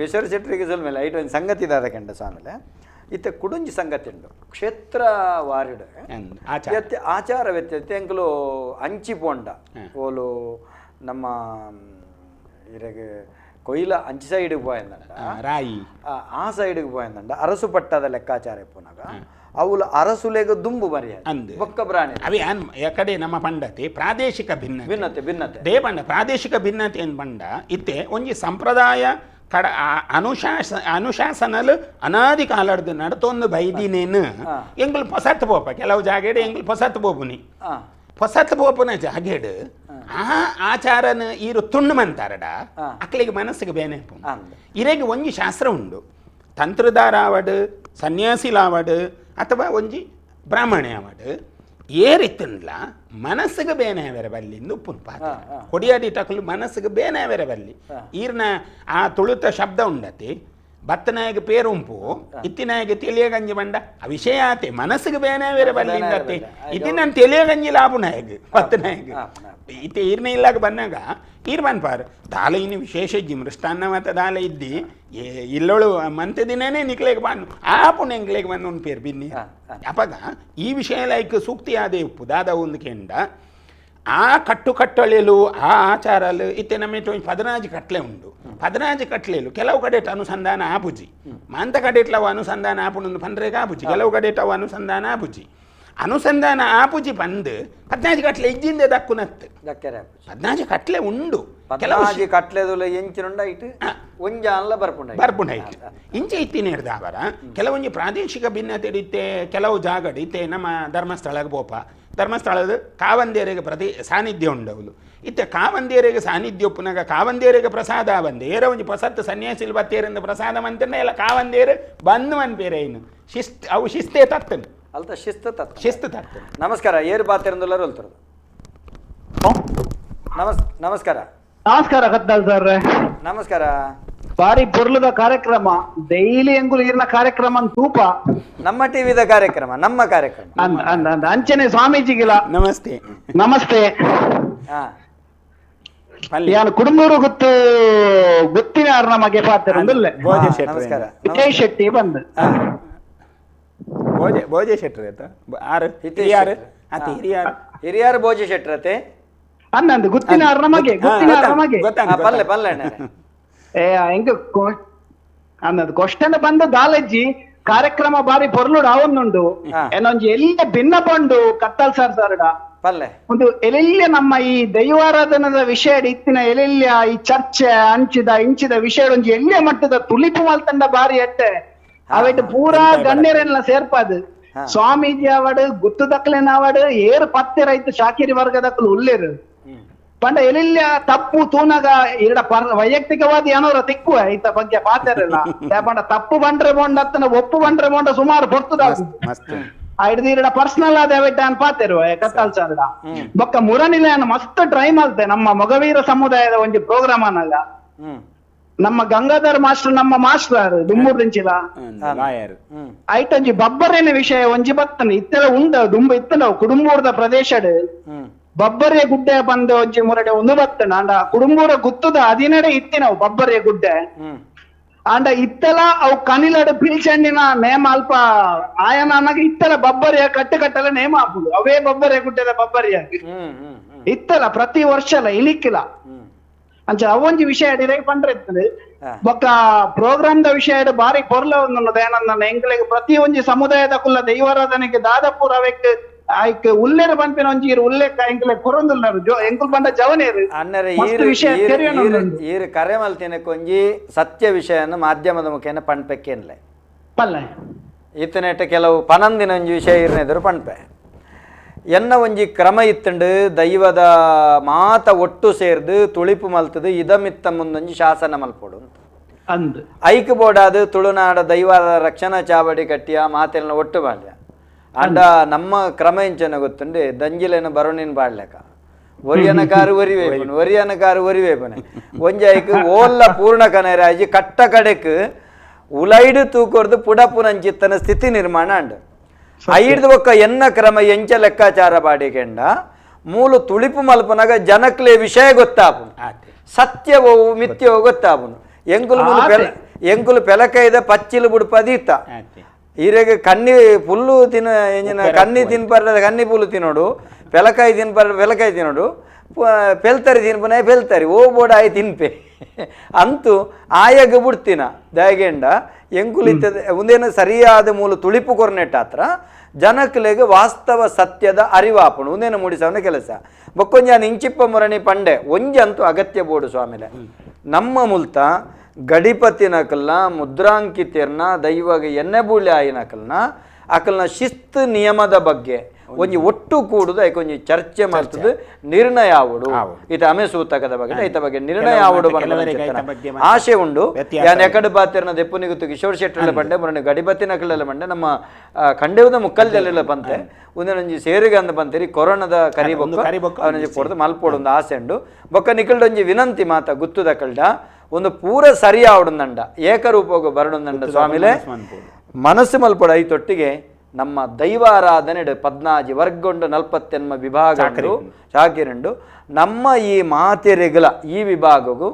ಕಿಶೋರ್ ಶೆಟ್ರಿಗೆ ಸೊಲ್ಮೇಲೆ ಐಟ್ ಒಂಜಿ ಸಂಗತಿ ದಾದಕೆಂಡ ಸ್ವಾಮಿಲೆ ಇತ್ತ ಕುಡುಂಜಿ ಸಂಗತಿ ಉಂಡು ಕ್ಷೇತ್ರ ವಾರಿಡು ಆಚಾರ ವ್ಯತ್ಯತೆ ಎಂಕಲು ಅಂಚಿ ಪೋಂಡ ಓಲು ನಮ್ಮ ಇರಗೆ ಕೊಯ್ಲ ಅಂಚಿ ಸೈಡ್ಗೆ ಪೋಯಂದಂಡ ರಾಯಿ ಆ ಸೈಡ್ಗೆ ಪೋಯಂದಂಡ ಅರಸು ಪಟ್ಟದ ಲೆಕ್ಕಾಚಾರ ಇಪ್ಪುನಾಗ ಅವುಲ ಅರಸುಲೆಗ ದುಂಬು ಮರ್ಯಾದೆ ಬೊಕ್ಕ ಪ್ರಾಣಿ ಅವೇ ಯಾಕಡೆ ನಮ್ಮ ಪಂಡತೆ ಪ್ರಾದೇಶಿಕ ಭಿನ್ನತೆ ಭಿನ್ನತೆ they ಪಂಡ ಪ್ರಾದೇಶಿಕ ಭಿನ್ನತೆ ಏನು ಪಂಡ ಇತ್ತೆ ಒಂಜಿ ಸಂಪ್ರದಾಯ ಕಡ ಅನುಶಾಸನಲು ಅನಾದಿ ಕಾಲಡ್ದು ನಡತೊಂದು ಬೈದಿನೇನು ಎಂಗ್ಲು ಪೊಸತ್ ಪೋಪ ಕೆಲವು ಜಾಗೆಡ್ ಎಂಗ್ಲು ಪೊಸತ್ ಪೋಪುನಿ ಪೊಸತ್ ಪೋಪುನ ಜಾಗೆಡ್ ಆ ಆಚಾರನ ಈರು ತುಂಡು ಮಂತಾರಡ ಅಕ್ಲಿಗೆ ಮನಸ್ಸಿಗೆ ಬೇನೆ ಇರೆಗೆ ಒಂಜಿ ಶಾಸ್ತ್ರ ಉಂಡು ತಂತ್ರದಾರ ಆವಡು ಸನ್ಯಾಸಿಲಾವಡು ಅಥವಾ ಒಂಜಿ ಬ್ರಾಹ್ಮಣೆ ಆವಡು ಏರಿತ್ತನ್ಲ ಮನಸ್ಸಿಗೆ ಬೇನೆ ಬೇರೆ ಬಲ್ಲಿಂದು ಉಪ್ಪುನ್ ಪಾತ್ರ ಕೊಡಿಯಾಡಿ ಟಕಲು ಮನಸ್ಸಿಗೆ ಬೇನೆ ಬೇರೆ ಬಲ್ಲಿ ಈರ್ನ ಆ ತುಳುತ ಶಬ್ದ ಉಂಡತಿ ಬತ್ತನಾಯಕ ಪೇರುಂಪು ಇತ್ತಿನಾಯಕ ತಿಳಿಯಗಂಜಿ ಬಂಡ ಆ ವಿಷಯ ಆತೆ ಮನಸ್ಸಿಗೆ ಬೇನೆ ಬೇರೆ ಬಲ್ಲಿಂದತ್ತೆ ಇತಿ ನಾನು ತಿಳಿಯಗಂಜಿ ಲಾಭನಾಯಕ ಬತ್ತನಾಯಕ ಇತ್ತೆ ಈರ್ನ ಇಲ್ಲಾಗ ಬಂದಾಗ ಈರ್ ಬನ್ಪಾರ್ ದಾಲ ಇನ್ನು ವಿಶೇಷ ಇಜ್ಜಿ ಮೃಷ್ಟಾನ್ನ ಮತ್ತು ದಾಲ ಇದ್ದಿ ಇಲ್ಲೋಳು ಮಂತೆ ದಿನನೇ ನಿಕ್ಲೇಗೆ ಬಾನು ಆ ಪುಣ್ಯ ಎಂಕ್ಲೇಗೆ ಬಂದು ಒಂದು ಪೇರು ಬಿನ್ನಿ ಅಪಗ ಈ ವಿಷಯ ಲೈಕ್ ಸೂಕ್ತಿ ಆದೇ ಉಪ್ಪು ದಾದ ಒಂದು ಕೆಂಡ ಆ ಕಟ್ಟುಕಟ್ಟಳೆಲು ಆ ಆಚಾರಲು ಇತ್ತೆ ನಮ್ಮ ಪದನಾಜಿ ಕಟ್ಲೆ ಉಂಡು ಪದನಾಜಿ ಕಟ್ಲೇಲು ಕೆಲವು ಕಡೆ ಅನುಸಂಧಾನ ಆಪುಜಿ ಮಾಂತ ಕಡೆಟ್ಲವು ಅನುಸಂಧಾನ ಆಪುಣಂದು ಪಂಡ್ರೇಗ ಆಪುಜಿ ಕೆಲವು ಕಡೆಟವು ಅನುಸಂಧಾನ ಆಪುಜಿ ಅನುಸಂಧಾನ ಆಪುಜಿ ಪಂದು ಪದ್ನಾಜಿ ಕಟ್ಲೆ ಇಜ್ಜಿಂದೆ ದಕ್ಕುನತ್ತು ಪದ್ನಾಜಿ ಕಟ್ಲೆ ಉಂಡು ಕೆಲವು ಕಟ್ಲೆದುಲ ಎಂಚಿನುಂಡ ಇಟ್ಟು ಒಂಜಾನ್ಲ ಬರ್ಪುಂಡ ಬರ್ಪುಂಡ ಇಟ್ಟು ಇಂಚೆ ಇತ್ತಿನೇರ್ದಾವರ ಕೆಲವೊಂಜಿ ಪ್ರಾದೇಶಿಕ ಭಿನ್ನತೆ ಇತ್ತೆ ಕೆಲವು ಜಾಗಡ್ ಇತ್ತೆ ನಮ್ಮ ಧರ್ಮಸ್ಥಳಕ್ಕೆ ಪೋಪ ಧರ್ಮಸ್ಥಳದ ಕಾವಂದೇರಿಗೆ ಪ್ರತಿ ಸಾನ್ನಿಧ್ಯ ಉಂಡವಳು ಇತ್ತೆ ಕಾವಂದೇರಿಗೆ ಸಾನ್ನಿಧ್ಯ ಉಪ್ಪುನಾಗ ಕಾವಂದೇರಿಗೆ ಪ್ರಸಾದ ಬಂದೆ ಏರ ಒಂಜಿ ಪೊಸತ್ತು ಸನ್ಯಾಸಿಲ್ ಬತ್ತೇರಿಂದ ಪ್ರಸಾದ ಮಂತಂಡ ಎಲ್ಲ ಕಾವಂದೇರು ಬಂದು ಮನ್ಪೇರೆ ಇನ್ನು ಶಿಸ್ತು ಅವು ಶಿಸ್ತೇ ತತ್ತನು ಅಲ್ತ ಶಿಸ್ತು ತತ್ತ ಶಿಸ್ತು ತತ್ತನು. ನಮಸ್ಕಾರ, ಏರು ಬಾತಿರಂದುಲ್ಲರು ಹೇಳ್ತಾರದು. ನಮಸ್ಕಾರ. ನಮಸ್ಕಾರ ಕತ್ತಾಲ್ ಸರ್. ನಮಸ್ಕಾರ. ಬಾರಿ ಪೊರ್ಲುದ ಕಾರ್ಯಕ್ರಮ, ಡೈಲಿ ಎಂಗುಲು ಇರ್ನ ಕಾರ್ಯಕ್ರಮ ತೂಪ ನಮ್ಮ ಟಿವಿದ ಕಾರ್ಯಕ್ರಮ, ನಮ್ಮ ಕಾರ್ಯಕ್ರಮ ಅಂಚನೆ ಸ್ವಾಮೀಜಿಗಿಲ್ಲ. ನಮಸ್ತೆ. ನಮಸ್ತೆ. ಯಾನು ಕುಡುಂಬೂರು ಗೊತ್ತು ಗೊತ್ತಿನ ನಮಗೆ ಪಾತ್ರ. ನಮಸ್ಕಾರ. ವಿಜಯ್ ಶೆಟ್ಟಿ ಬಂದ್ ಭೋಜೆ ಶೆಟ್ಟರ್ ಹಿರಿಯಾರು ಹಿರಿಯಾರು ಭೋಜೆ ಶೆಟ್ಟರತೆ ಅನ್ನಂದು ಗುತ್ತಿನ ನಮಗೆ ಗುತ್ತಿನ ನಮಗೆ ಪಲ್ಲೆ ಪಲ್ಲೆ ಏ ಹೆಂಗ ಅನ್ನದು ಕ್ವಶನ್ ಬಂದ ದಾಲಜ್ಜಿ ಕಾರ್ಯಕ್ರಮ ಬಾರಿ ಪೊರ್ಲುಡು ಅವನ್ನುಂಡು ಏನೊಂಜಿ ಎಲ್ಲ ಭಿನ್ನ ಬಂಡು ಕತ್ತಲ್ ಸರ್ ಸರ್ಡ ಪಲ್ಲೆ ಒಂದು ಎಲ್ಲೆಲ್ಲ ನಮ್ಮ ಈ ದೈವಾರಾಧನದ ವಿಷಯ ಇತ್ತಿನ ಎಲ್ಲೆಲ್ಲ ಈ ಚರ್ಚೆ ಅಂಚಿದ ಇಂಚಿದ ವಿಷಯ ಒಂಜಿ ಎಲ್ಲೇ ಮಟ್ಟದ ತುಳಿಪು ಮಲ್ತಂಡ ಬಾರಿ ಅಟ್ಟೆ ಅವೆಟ್ ಪೂರಾ ಗಣ್ಯರೆಲ್ಲ ಸೇರ್ಪಾದು ಸ್ವಾಮೀಜಿ ಅವಡು ಗುತ್ತು ದಕ್ಲೆನ ಅವಡು ಏರು ಪತ್ತೆ ರೈತ ಶಾಕಿರಿ ವರ್ಗದಕ್ಕಲು ಉಲ್ಲೇರು ಪಂಡ ಎಲ್ಲಿಲ್ಲ ತಪ್ಪು ತೂನಗ ಇರಡ ವೈಯಕ್ತಿಕವಾದ ಏನೋರ ತಿಕ್ಕುವ ಈತ ಬಗ್ಗೆ ಪಾತೆರಲ್ಲ ಪಂಡ ತಪ್ಪು ಬಂಡ್ರೆ ಬೋಂಡ ಅತ್ತನ ಒಪ್ಪು ಬಂಡ್ರೆ ಬೋಂಡ ಸುಮಾರು ಪೊರ್ತದ ಹಿಡ್ದು ಇರಡ ಪರ್ಸನಲ್ ಆದ ಅವೆಟ್ಟ ಅನ್ ಪಾತೆರುವ ಕತ್ತಲ್ ಸಾರಡ ಬೊಕ್ಕ ಮುರನಿಲೆ ಮಸ್ತ್ ಟ್ರೈ ಮಾಡ್ತೆ ನಮ್ಮ ಮೊಗವೀರ ಸಮುದಾಯದ ಒಂಜಿ ಪ್ರೋಗ್ರಾಮ್ ಅನ್ನಲ್ಲ. ನಮ್ಮ ಗಂಗಾಧರ್ ಮಾಸ್ಟರ್ ನಮ್ಮ ಮಾಸ್ಟರ್ ದುಮ್ಮೂರ್ ದಿಂಚಿಲ ಐಟೊಂಜಿ ಬಬ್ಬರೇನ ವಿಷಯ ಒಂಜಿ ಬತ್ತನ ಇತ್ತೆಲ್ಲ ಉಂಡ ದುಂಬ ಇತ್ತನ ಕುಡುಂಬೂರ್ದ ಪ್ರದೇಶಡ್ ಬಬ್ಬರಿಯ ಗುಡ್ಡೆ ಬಂದ ಒಂಜಿ ಮುರಡೆ ಒಂದು ಬತ್ತನ ಅಂಡ ಕುಡುಂಬೂರ ಗುತ್ತದ ಹದಿನೆಡೆ ಇತ್ತಿನವು ಬಬ್ಬರಿಯ ಗುಡ್ಡೆ ಅಂಡ ಇತ್ತೆಲ್ಲ ಅವು ಕನಿಲಡು ಪಿಲ್ಚಂಡಿನ ನೇಮ ಅಲ್ಪ ಆಯನ ಅನ್ನಾಗ ಇತ್ತೆಲ್ಲ ಬಬ್ಬರಿಯ ಕಟ್ಟು ಕಟ್ಟಲ ನೇಮ ಹಾಕುದು ಅವೇ ಬಬ್ಬರಿಯ ಗುಡ್ಡೆದ ಬಬ್ಬರಿಯ ಇತ್ತಲ್ಲ ಪ್ರತಿ ವರ್ಷ ಅಲ್ಲ ಇಲಿಕ್ಕಿಲ್ಲ ಅಂಚ ಅವೊಂಜಿ ವಿಷಯ ಅಡಿರೇ ಪಂಡ್ರೆ ಇರ್ತದೆ. ಬೊಕ್ಕ ಪ್ರೋಗ್ರಾಮ್ the ವಿಷಯ ಬಾರಿ ಪೊರ್ಲ ದಯಾನಂದನ ಎಂಕ್ಲೆಗ್ ಪ್ರತಿ ಒಂಜಿ ಸಮುದಾಯದ ಕುಲ್ಲ ದೈವಾರಾಧನೆಗೆ ದಾದಪುರ ಅವೆಕ್ ಐಕ್ ಉಲ್ಲೇರ ಪನ್ಪಿನ ಒಂಜಿ ಇರು ಉಲ್ಲೇಖ ಎಂಕ್ಲೆ ಕೊರೊಂದುಲ್ಲರು ಎಂಕುಲ್ ಪಂಡ ಜವನೇರು ಅನ್ನರೆ ಮಸ್ತ್ ವಿಷಯ ತೆರಿಯೊಂದುಂಡು. ಈರು ಕರೆ ಮಲ್ತಿನಕ್ಕೊಂಜಿ ಸತ್ಯ ವಿಷಯನ ಮಾಧ್ಯಮದ ಮುಖೇನ ಪಣ್ಪೆಕ್ಕೇನ್ಲೆ ಪಲ್ಲೆ ಈತನೇಟ ಕೆಲವು ಪನಂದಿನ ಒಂಜಿ ವಿಷಯ ಇರ್ನೆದರು ಪಣ್ಪೆ ಎನ್ನ ಒಂಜಿ ಕ್ರಮ ಇತ್ತಂಡು ದೈವದ ಮಾತ ಒಟ್ಟು ಸೇರ್ದು ತುಳಿಪು ಮಲ್ತದು ಇದಮಿತ್ತ ಮುಂದೊಂಜಿ ಶಾಸನ ಮಲ್ಪೋಡು ಅಂತ ಅಂದ್ ಐಕ್ ಬೋಡಾದು ತುಳುನಾಡ ದೈವದ ರಕ್ಷಣಾ ಚಾವಡಿ ಕಟ್ಟಿಯ ಮಾತೆಲ್ಲ ಒಟ್ಟು ಬಾಳ್ಯ ಅಂಡ ನಮ್ಮ ಕ್ರಮ ಇಂಚನ ಗೊತ್ತುಂಡೆ ದಂಜಿಲೇನ ಬರೋಣಿನ ಬಾಡ್ಲೆಕ ಒರಿಯನ ಕಾರು ಒರಿವೇಪನೆ ಒರಿಯನ ಕಾರು ಒರಿವೇಪನೆ ಒಂಜಿ ಐಕ್ ಓಲ್ಲ ಪೂರ್ಣ ಕನರಾಜಿ ಕಟ್ಟ ಕಡೆಕ್ ಉಲೈಡು ತೂಕೊರ್ದು ಪುಡಪುನಂಚಿತ್ತನ ಸ್ಥಿತಿ ನಿರ್ಮಾಣ ಅಂಡ್ ಐಡ್ದು ಒಕ್ಕ ಎನ್ನ ಕ್ರಮ ಎಂಚ ಲೆಕ್ಕಾಚಾರ ಬಾಡಿಗೆಂಡ ಮೂಲು ತುಳಿಪು ಮಲ್ಪನಾಗ ಜನಕ್ಲೆ ವಿಷಯ ಗೊತ್ತಾಪುನು ಸತ್ಯವೋ ಮಿಥ್ಯವೋ ಗೊತ್ತಾಪುನು ಎಂಕುಲು ಮೂಲು ಎಂಕುಲು ಪೆಲಕೈದ ಪಚ್ಚಿಲು ಬುಡ್ಪದೀತ ಈರೆಗೆ ಕನ್ನಿ ಪುಲ್ಲು ತಿನ್ನ ಎಂಜಿನ ಕನ್ನಿ ತಿನ್ಪರ್ದ ಕನ್ನಿ ಪುಲ್ಲು ತಿನ್ನೋಡು ಪೆಲಕಾಯಿ ತಿನ್ಪರ್ ಪೆಲಕಾಯಿ ತಿನ್ನೋಡು ಪೆಲ್ತರಿ ತಿನ್ಪನೆ ಪೆಲ್ತರಿ ಓ ಬೋಡ ಆಯ್ ತಿನ್ಪೆ ಅಂತೂ ಆಯಗ ಬಿಡ್ತಿನ ದಯಗೆಂಡ ಎಂಕುಲಿತ್ತದ ಒಂದೇನು ಸರಿಯಾದ ಮೂಲ ತುಳಿಪು ಕೊರ್ನೆಟ್ಟಾತ್ರ ಜನಕ್ಲೆಗ್ ವಾಸ್ತವ ಸತ್ಯದ ಅರಿವಾಪಣು ಒಂದೇನು ಮೂಡಿಸವನ ಕೆಲಸ ಬೊಕ್ಕೊಂಜ ಇಂಚಿಪ್ಪ ಮುರಣಿ ಪಂಡೆ ಒಂಜಂತೂ ಅಗತ್ಯ ಬೋಡು ಸ್ವಾಮಿಲೆ ನಮ್ಮ ಮುಲ್ತ ಗಡಿಪತಿನಕಲ್ನ ಮುದ್ರಾಂಕಿತಿರ್ನ ದೈವಗ ಎಣ್ಣೆ ಬೂಳಿ ಆಯಿನಕಲ್ನ ಅಕಲ್ನ ಶಿಸ್ತು ನಿಯಮದ ಬಗ್ಗೆ ಒಂಜಿ ಒಟ್ಟು ಕೂಡುದು ಐಕೊಂಜಿ ಚರ್ಚೆ ಮಾಡ್ತದೆ ನಿರ್ಣಯ ಆವಡು ಈತ ಅಮೆ ಸೂತಕದ ಬಗ್ಗೆ ಐತ ಬಗ್ಗೆ ನಿರ್ಣಯ ಆವಡು ಆಶೆ ಉಂಡು ಯಾನ್ ಎಕಡೆ ಬಾತಿರ್ನ ದೆಪ್ಪುನಿಗುತ್ತು ಕಿಶೋರ್ ಶೆಟ್ಟರ್ಲ ಬಂಡೆ ಮುರಣಿ ಗಡಿಪತಿನಕಲೆಲ್ಲ ಬಂಡೆ ನಮ್ಮ ಖಂಡೇವದ ಮುಕ್ಕಲ್ದಲ್ಲೆಲ್ಲ ಬಂತೆ ಒಂದೊಂಜಿ ಸೇರಿಗೆ ಅಂದ ಬಂತೀರಿ ಕೊರೋನಾದ ಕರಿಬೊಕ್ಕ ಅವನೊಂಜಿ ಪೊಡ್ದು ಮಲ್ಪೋಡು ಒಂದು ಆಸೆ ಉಂಡು ಬೊಕ್ಕ ನಿಕಲ್ಡೊಂಜಿ ವಿನಂತಿ ಮಾತ ಗುತ್ತುದ ಕಲ್ಡ ಒಂದು ಪೂರ ಸರಿ ಆವಡುಂದಂಡ ಏಕರೂಪೋಗ ಬರಡುಂದಂಡ ಸ್ವಾಮಿಲೆ ಮನಸ್ಸು ಮಲ್ಪಡ ಐತೊಟ್ಟಿಗೆ ನಮ್ಮ ದೈವಾರಾಧನೆ ಪದ್ನಾಜಿ ವರ್ಗೊಂಡು ನಲ್ಪತ್ತೆನ್ಮ ವಿಭಾಗ ಚಾಕಿರಂಡು ನಮ್ಮ ಈ ಮಾತೆರೆಗಲ ಈ ವಿಭಾಗಗೂ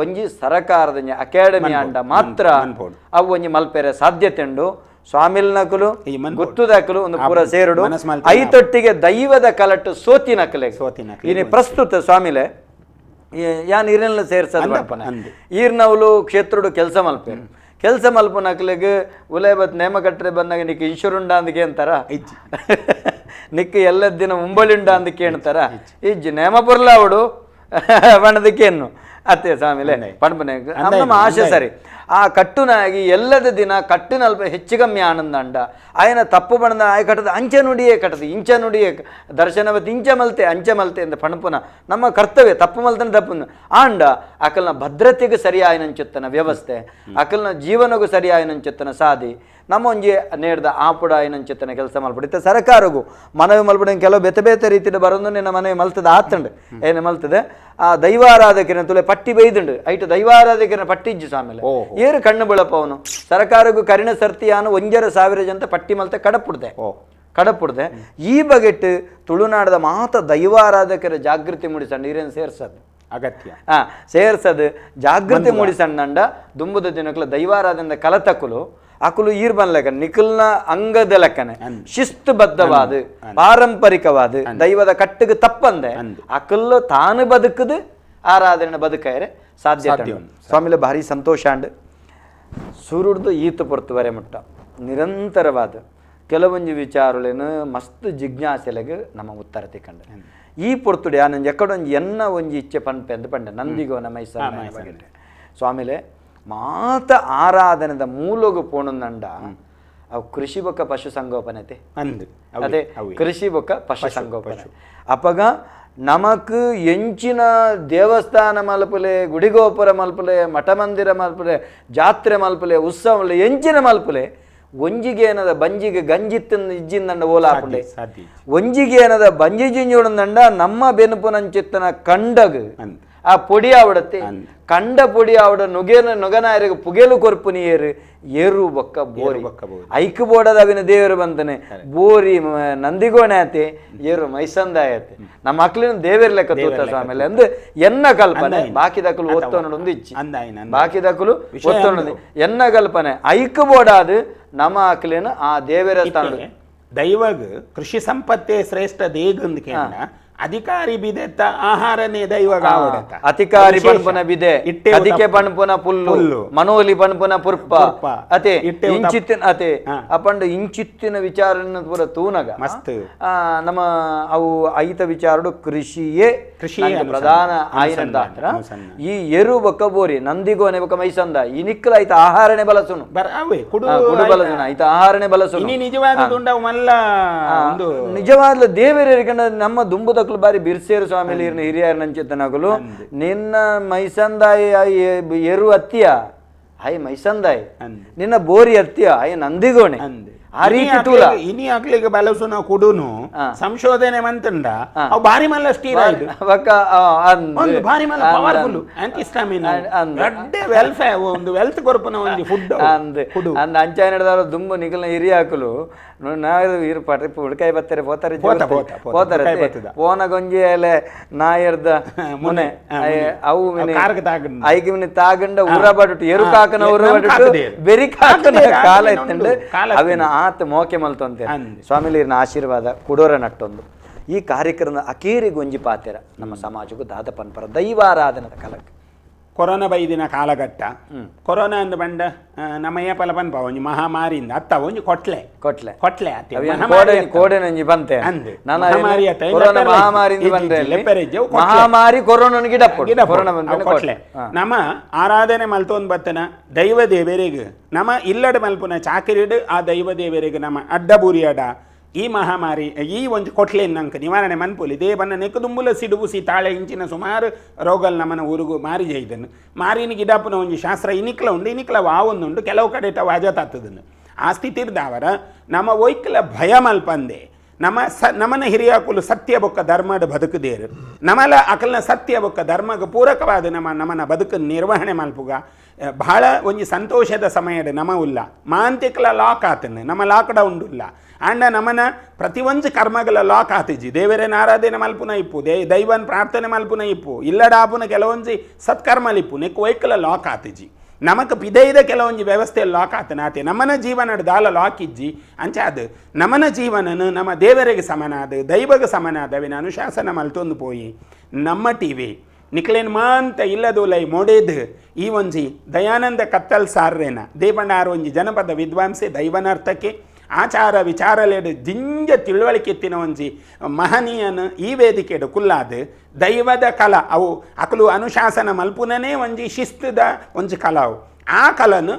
ಒಂಜಿ ಸರಕಾರದ ಅಕಾಡೆಮಿ ಅಂಡ ಮಾತ್ರ ಅವು ಒಂಜಿ ಮಲ್ಪೆರೆ ಸಾಧ್ಯತೆ ಉಂಡು ಸ್ವಾಮಿಲ್ನಕಲು ಗುತ್ತುದಕಲು ಒಂದು ಪೂರ ಸೇರುಡು ಐತೊಟ್ಟಿಗೆ ದೈವದ ಕಲಟ್ಟು ಸೋತಿನಕಲೆ ಇನ್ನು ಪ್ರಸ್ತುತ ಸ್ವಾಮಿಲೆ ಯಾನ್ ಈರೆಲ್ಲ ಸೇರ್ಸದ್ ಈರ್ನವಲು ಕ್ಷೇತ್ರಡು ಕೆಲಸ ಮಲ್ಪೇರು ಕೆಲಸ ಮಲ್ಪನಕ್ಲೆಗ್ ಉಲೇ ಬತ್ ನೇಮ ಕಟ್ಟರೆ ಬಂದಾಗ ನಿಕ್ ಇನ್ಶೂರುಂಡ ಅಂದಕ್ಕೆ ಅಂತಾರ ನಿಕ್ ಎಲ್ಲ ದಿನ ಉಂಬಳಿಂಡ ಅಂದಕ್ಕೆ ಅಂತಾರ ಇಜ್ಜಿ ನೇಮ ಪುರ್ಲ ಅವಡು ಬಣ್ಣದಕ್ಕೇನು ಅತ್ತೆ ಸ್ವಾಮಿಲೆ ಪಣ್ಪನೆ ನಮ್ಮ ಆಶೆ ಸರಿ ಆ ಕಟ್ಟುನಾಗಿ ಎಲ್ಲದ ದಿನ ಕಟ್ಟಿನಲ್ಪ ಹೆಚ್ಚು ಕಮ್ಮಿ ಆನಂದ ಅಂಡ ಆಯನ ತಪ್ಪು ಬಣ್ಣದ ಆಯ ಕಟ್ಟದ ಅಂಚೆ ನುಡಿಯೇ ಕಟ್ಟದ ಇಂಚ ನುಡಿಯೇ ದರ್ಶನವತ್ ಇಂಚ ಮಲ್ತೆ ಅಂಚೆ ಮಲ್ತೆ ಅಂತ ಪಣಪುನ ನಮ್ಮ ಕರ್ತವ್ಯ ತಪ್ಪು ಮಲ್ತನ ತಪ್ಪು ಆಂಡ ಅಕಲ್ನ ಭದ್ರತೆಗೆ ಸರಿಯಾಯನಂಚುತ್ತನ ವ್ಯವಸ್ಥೆ ಅಕಲ್ನ ಜೀವನಗೂ ಸರಿಯಾಯನಂಚುತ್ತನ ಸಾಧಿ ನಮ್ಮ ಒಂಜಿ ನೇಡ್ದ ಆಪುಡ ಏನಂಚಿತ್ತನ ಕೆಲಸ ಮಲ್ಪಡಿತ್ತೆ ಸರ್ಕಾರಗೂ ಮನವಿ ಮಲ್ಪಡ ಕೆಲವು ಬೇತೆ ಬೇತೆ ರೀತಿಯ ಬರೋದು ನಿನ್ನ ಮನವಿ ಮಲ್ತದ ಆತಂಡು ಏನು ಮಲ್ತದೆ ಆ ದೈವಾರಾಧಕನ ತುಲೆ ಪಟ್ಟಿ ಬೈದುಂಡು ಐಟು ದೈವಾರಾಧಕನ ಪಟ್ಟಿ ಇಜ್ಜು ಸ್ವಾಮಿಲೆ ಏರು ಕಣ್ಣು ಬೆಳಪವನು ಸರ್ಕಾರಗೂ ಕರಿಣ ಸರ್ತಿಯಾನು 1,500 ಜನ ಪಟ್ಟಿ ಮಲ್ತೆ ಕಡಪುಡ್ದೆ ಕಡಪುಡ್ದೆ ಈ ಬಗೆಟ್ ತುಳುನಾಡದ ಮಾತ ದೈವಾರಾಧಕರ ಜಾಗೃತಿ ಮೂಡಿಸಂಡು ನೀರೇನು ಸೇರ್ಸದು ಅಗತ್ಯ ಸೇರ್ಸದು ಜಾಗೃತಿ ಮೂಡಿಸಂಡ ದುಂಬುದ ದಿನಕ್ಕಲ ದೈವಾರಾಧನೆ ಕಲತಕುಲು ಅಕುಲು ಈರ್ ಬನ್ಲೆಕ್ಕ ನಿಖಲ್ನ ಅಂಗದ ಲೆಕ್ಕನೆ ಶಿಸ್ತುಬದ್ಧವಾದ ಪಾರಂಪರಿಕವಾದ ದೈವದ ಕಟ್ಟಿಗೆ ತಪ್ಪಂದೆ ಅಕಲ್ಲು ತಾನು ಬದುಕದು ಆರಾಧನೆ ಬದುಕಾಯರೆ ಸಾಧ್ಯ. ಸ್ವಾಮಿಲೆ ಭಾರಿ ಸಂತೋಷ ಅಂಡ್ ಸುರುಡ್ದು ಈತ ಪೊರ್ತುವರೆ ಮುಟ್ಟ ನಿರಂತರವಾದ ಕೆಲವೊಂದು ವಿಚಾರಗಳೇನು ಮಸ್ತ್ ಜಿಜ್ಞಾಸೆಲೆಗೆ ನಮ್ಮ ಉತ್ತರ ತಿಕ್ಕಂಡು ಈ ಪೊರ್ತುಡೆ ಆನಂಜ್ ಎಕ್ಕಡೊಂಜಿ ಎನ್ನ ಒಂಜಿ ಇಚ್ಛೆ ಪನ್ಪೆ ಅಂದ್ ಪಂಡೆ ನಂದಿಗೋನ ಮೈಸೂರು ಸ್ವಾಮಿಲೆ ಮಾತ ಆರಾಧನೆದ ಮೂಲಗು ಪೋಣಂದಂಡ ಅವು ಕೃಷಿ ಬೊಕ್ಕ ಪಶು ಸಂಗೋಪನೆ ಅದೇ ಕೃಷಿ ಬೊಕ್ಕ ಪಶು ಸಂಗೋಪನೆ ಅಪಗ ನಮಕ್ ಎಂಚಿನ ದೇವಸ್ಥಾನ ಮಲ್ಪುಲೆ ಗುಡಿಗೋಪುರ ಮಲ್ಪುಲೆ ಮಠ ಮಂದಿರ ಮಲ್ಪುಲೆ ಜಾತ್ರೆ ಮಲ್ಪುಲೆ ಉತ್ಸವ ಎಂಚಿನ ಮಲ್ಪುಲೆ ಒಂಜಿಗೆ ಏನದ ಬಂಜಿಗೆ ಗಂಜಿತ್ತ ಇಜ್ಜಿಂದಂಡ ಓಲಾಪುಂಡೆ ಒಂಜಿಗೆ ಏನದ ಬಂಜಿ ಜಿಂಜೋಡಂದಂಡ ನಮ್ಮ ಬೆನುಪುನಂಚಿತ್ತನ ಕಂಡಗ್ ಆ ಪೊಡಿ ಆವಡತ್ತೆ ಕಂಡ ಪೊಡಿ ಆವಡ ನುಗೇನ ನುಗನಾಯರಿಗೆ ಪುಗೇಲು ಕೊರ್ಪು ನೀರು ಏರು ಬೊಕ್ಕ ಬೋರಿ ಐಕ್ ಬೋಡದ ಅವಿನ ದೇವರು ಬಂತಾನೆ ಬೋರಿ ನಂದಿಗೋಣೆ ಆತೆ ಏರು ಮೈಸಂದಾಯತೆ ನಮ್ಮ ಮಕ್ಳಿನ ದೇವರ ಲೆಕ್ಕ ತೂತ ಸ್ವಾಮಿಲೆ ಅಂದ್ ಎನ್ನ ಕಲ್ಪನೆ ಬಾಕಿದಕಲು ಒತ್ತೊಂದು ಇಚ್ಚಿ ಬಾಕಿದಕಲು ಒತ್ತೊಂದು ಎನ್ನ ಕಲ್ಪನೆ ಐಕ್ ಬೋಡಾದು ನಮ್ಮ ಅಕ್ಲೇನ ಆ ದೇವರ ಸ್ಥಾನ ದೈವಗ್ ಕೃಷಿ ಸಂಪತ್ತೇ ಶ್ರೇಷ್ಠ ದೇಗಂದ್ ಕೇಳ ಅಧಿಕಾರಿ ಬಿದೆತ್ತ ಆಹಾರನೇ ದೈವಗ ಆವಡತ ಅಧಿಕಾರಿ ಪನ್ಪುನ ಬಿದೆ ಅದಿಕೆ ಪನ್ಪುನ ಪುಲ್ಲು ಮನೋಲಿ ಪನ್ಪುನ ಪುರ್ಪ ಅತೆ ಇಂಚಿತ್ತಿನ ಅತೆ ಅಪಂಡ ಇಂಚಿತ್ತಿನ ವಿಚಾರನ ಪೂರ ತೂನಗ ಮಸ್ತ್ ನಮ್ಮ ಅವು ಐತ ವಿಚಾರಡು ಕೃಷಿಯೇ ಕೃಷಿ ಪ್ರಧಾನ ಆಯ್ನದಾತ್ರ ಈ ಎರು ಬೊಕ್ಕ ಬೋರಿ ನಂದಿಗೋನೆ ಬೊಕ್ಕ ಮೈಸಂದ ಈ ನಿಕ್ಕಲ ಐತ ಆಹಾರನೆ ಬಲಸುನು ಕುಡು ಬಲಸುನ ಐತ ಆಹಾರನೆ ಬಲಸುನು ನಿಜವಾದ ಮಲ್ಲ ನಿಜವಾದ ದೇವರ ನಮ್ಮ ದುಂಬುದಕ್ಲು ಬಾರಿ ಬಿರ್ಸೇರು ಸ್ವಾಮಿ ಹಿರಿಯರ ನಂಚಿತನಗಲು ನಿನ್ನ ಮೈಸಂದಾಯಿ ಎರು ಅತ್ತಿಯ ಆಯ್ ಮೈಸಂದಾಯಿ ನಿನ್ನ ಬೋರಿ ಅತ್ತಿಯ ಆಯ್ ನಂದಿಗೋಣೆ ಆ ರೀತಿ ತೂಲ ಇನಿ ಅಕ್ಲಿಗೆ ಬಲಸುನ ಕುಡುನು ಸಂಶೋಧನೆ ಮಂತಂಡ ಅವು ಬಾರಿ ಮಲ್ಲ ಸ್ಟೀರಾಯ್ಡ್ ಒಂದು ಬಾರಿ ಮಲ್ಲ ಪವರ್ಫುಲ್ ಆಂಟಿಸ್ಟಾಮಿನ್ ದೊಡ್ಡ ವೆಲ್ಫೇರ್ ಒಂದು ವೆಲ್ತ್ ಕೊರ್ಪುನ ಒಂದು ಫುಡ್ ಅಂದ್ ಅಂಚಾಯ ನಡೆದಾರ ದುಂಬು ನಿಗಲ್ನ ಹಿರಿಯ ಹಾಕಲು ನಾವ್ ಇರು ಪಟ್ರಿ ಹುಡ್ಕಾಯಿ ಬತ್ತಾರೆ ಪೋತಾರೆ ಪೋತಾರೆ ಪೋನ ಗೊಂಜಿ ಅಲೆ ನಾಯರ್ದ ಮುನೆ ಅವು ಐಗೆ ಮಿನಿ ತಾಗಂಡ ಉರ ಬಡುಟು ಎರು ಕಾಕನ ಉರ ಬಡುಟು ಬೆರಿ ಕಾಕನ ಕಾಲ ಎತ್ತಂಡು ಅವೇನ ಆತ ಮೋಕೆ ಮಲ್ತಂತೆ ಸ್ವಾಮಿಲಿನ ಆಶೀರ್ವಾದ ಕುಡೋರ ನಟ್ಟೊಂದು ಈ ಕಾರ್ಯಕ್ರಮದ ಅಕೇರಿಗೊಂಜಿ ಪಾತೆರ ನಮ್ಮ ಸಮಾಜಕ್ಕೂ ದಾದ ಪನ್ಪರ ದೈವಾರಾಧನದ ಕಲಕ್ ಕೊರೋನಾ ಬೈದಿನ ಕಾಲಘಟ್ಟ ಕೊರೋನಾ ಅಂದ ಬಂಡ ನಮ್ಮಯ್ಯ ಪಲ ಪನ್ಪ ಒಂಜಿ ಮಹಾಮಾರಿಯಿಂದ ಅತ್ತ ಒಂಜಿ ಕೊಟ್ಲೆ ಕೊಟ್ಲೆ ಕೊಟ್ಲೆ ಕೋಡೆನೊಂಜಿ ಬಂತೆ ಮಹಾಮಾರಿ ಕೊರೋನಾ ಗಿಡ ಕೊಟ್ಲೆ ನಮ್ಮ ಆರಾಧನೆ ಮಲ್ತೊಂದು ಬತ್ತನ ದೈವ ದೇವರಿಗೆ ನಮ್ಮ ಇಲ್ಲಡ ಮಲ್ಪುನ ಚಾಕಿರಿಡು ಆ ದೈವ ದೇವರಿಗೆ ನಮ್ಮ ಅಡ್ಡಬೂರಿಯಡ ಈ ಮಹಾಮಾರಿ ಈ ಒಂಜಿ ಕೊಟ್ಲೆ ನಂಗೆ ನಿವಾರಣೆ ಮನ್ಪುಲಿ they ಬನ್ನ ನೆಕ್ಕದುಂಬುಲ ಸಿಡುಬುಸಿ ತಾಳೆ ಇಂಚಿನ ಸುಮಾರು ರೋಗಲ್ ನಮ್ಮನ ಊರುಗು ಮಾರಿ ಜೈದನ್ನು ಮಾರಿನ ಗಿಡಪ್ಪನ ಒಂಜಿ ಶಾಸ್ತ್ರ ಇನಿಕ್ಲ ಉಂಡು ಇನಿಕ್ಲ ವಾವೊಂದುಂಡು ಕೆಲವು ಕಡೆ ವಾಜತಾತದನ್ನು ಆ ಸ್ಥಿತಿರ್ದಾವರ ನಮ್ಮ ಒಯ್ಕಲ ಭಯ ಮಲ್ಪಂದೆ ನಮ್ಮ ನಮನ ಹಿರಿಯಾಕುಲು ಸತ್ಯ ಬೊಕ್ಕ ಧರ್ಮದ ಬದುಕುದೇರು ನಮಲ ಅಕಲ್ನ ಸತ್ಯ ಬೊಕ್ಕ ಧರ್ಮಕ್ಕೆ ಪೂರಕವಾದ ನಮ್ಮ ನಮನ ಬದುಕು ನಿರ್ವಹಣೆ ಮಲ್ಪುಗ ಬಹಳ ಒಂಜಿ ಸಂತೋಷದ ಸಮಯದ ನಮ ಉಲ್ಲ ಮಾಂತಿಕಲ ಲಾಕ್ ಆತನು ನಮ್ಮ ಲಾಕ್ಡೌನ್ ಉಲ್ಲ ಆಂಡ ನಮನ ಪ್ರತಿಯೊಂದು ಕರ್ಮಗಳ ಲಾಕ್ ಆತಿಜಿ ದೇವರೇನ ಆರಾಧನೆ ಮಲ್ಪುನ ಇಪ್ಪು ದೈವನ್ ಪ್ರಾರ್ಥನೆ ಮಲ್ಪುನ ಇಪ್ಪು ಇಲ್ಲಡಾಪುನ ಕೆಲವೊಂಜಿ ಸತ್ಕರ್ಮಲಿಪ್ಪು ನೆಕ್ ವೈಕಲ ಲಾಕ್ ಆತಿಜಿ ನಮಕ್ ಪಿದೈದ ಕೆಲವೊಂಜಿ ವ್ಯವಸ್ಥೆ ಲಾಕ್ ಆತನ ಆತೆ ನಮನ ಜೀವನ ದಾಲ ಲಾಕ್ ಇಜ್ಜಿ ಅಂಚ ಅದು ನಮನ ಜೀವನನು ನಮ್ಮ ದೇವರಿಗೆ ಸಮನಾದ ದೈವಗೆ ಸಮನಾದ ಅವಿನ ಅನುಶಾಸನ ಮಲ್ತೊಂದು ಪೋಯಿ ನಮ್ಮ ಟಿ ವಿ ನಿಕ್ಲೇನ್ ಮಾಂತ ಇಲ್ಲದೋಲೈ ಮೊಡೇದ್ ಈ ಒಂಜಿ ದಯಾನಂದ ಕತ್ತಲ್ ಸಾರ್ರೇನ ದೇಪಂಡಾರ್ ಒಂಜಿ ಜನಪದ ವಿದ್ವಾಂಸೆ ದೈವನರ್ತಕ್ಕೆ ಆಚಾರ ವಿಚಾರಲೇಡು ಜಿಂಜ ತಿಳುವಳಿಕೆತ್ತಿನ ಒಂಜಿ ಮಹನೀಯನ ಈ ವೇದಿಕೆಡು ಕುಲ್ಲಾದ ದೈವದ ಕಲ ಅವು ಅಕಲು ಅನುಶಾಸನ ಮಲ್ಪುನನೇ ಒಂಜಿ ಶಿಸ್ತದ ಒಂಜಿ ಕಲಾವು ಆ ಕಲನು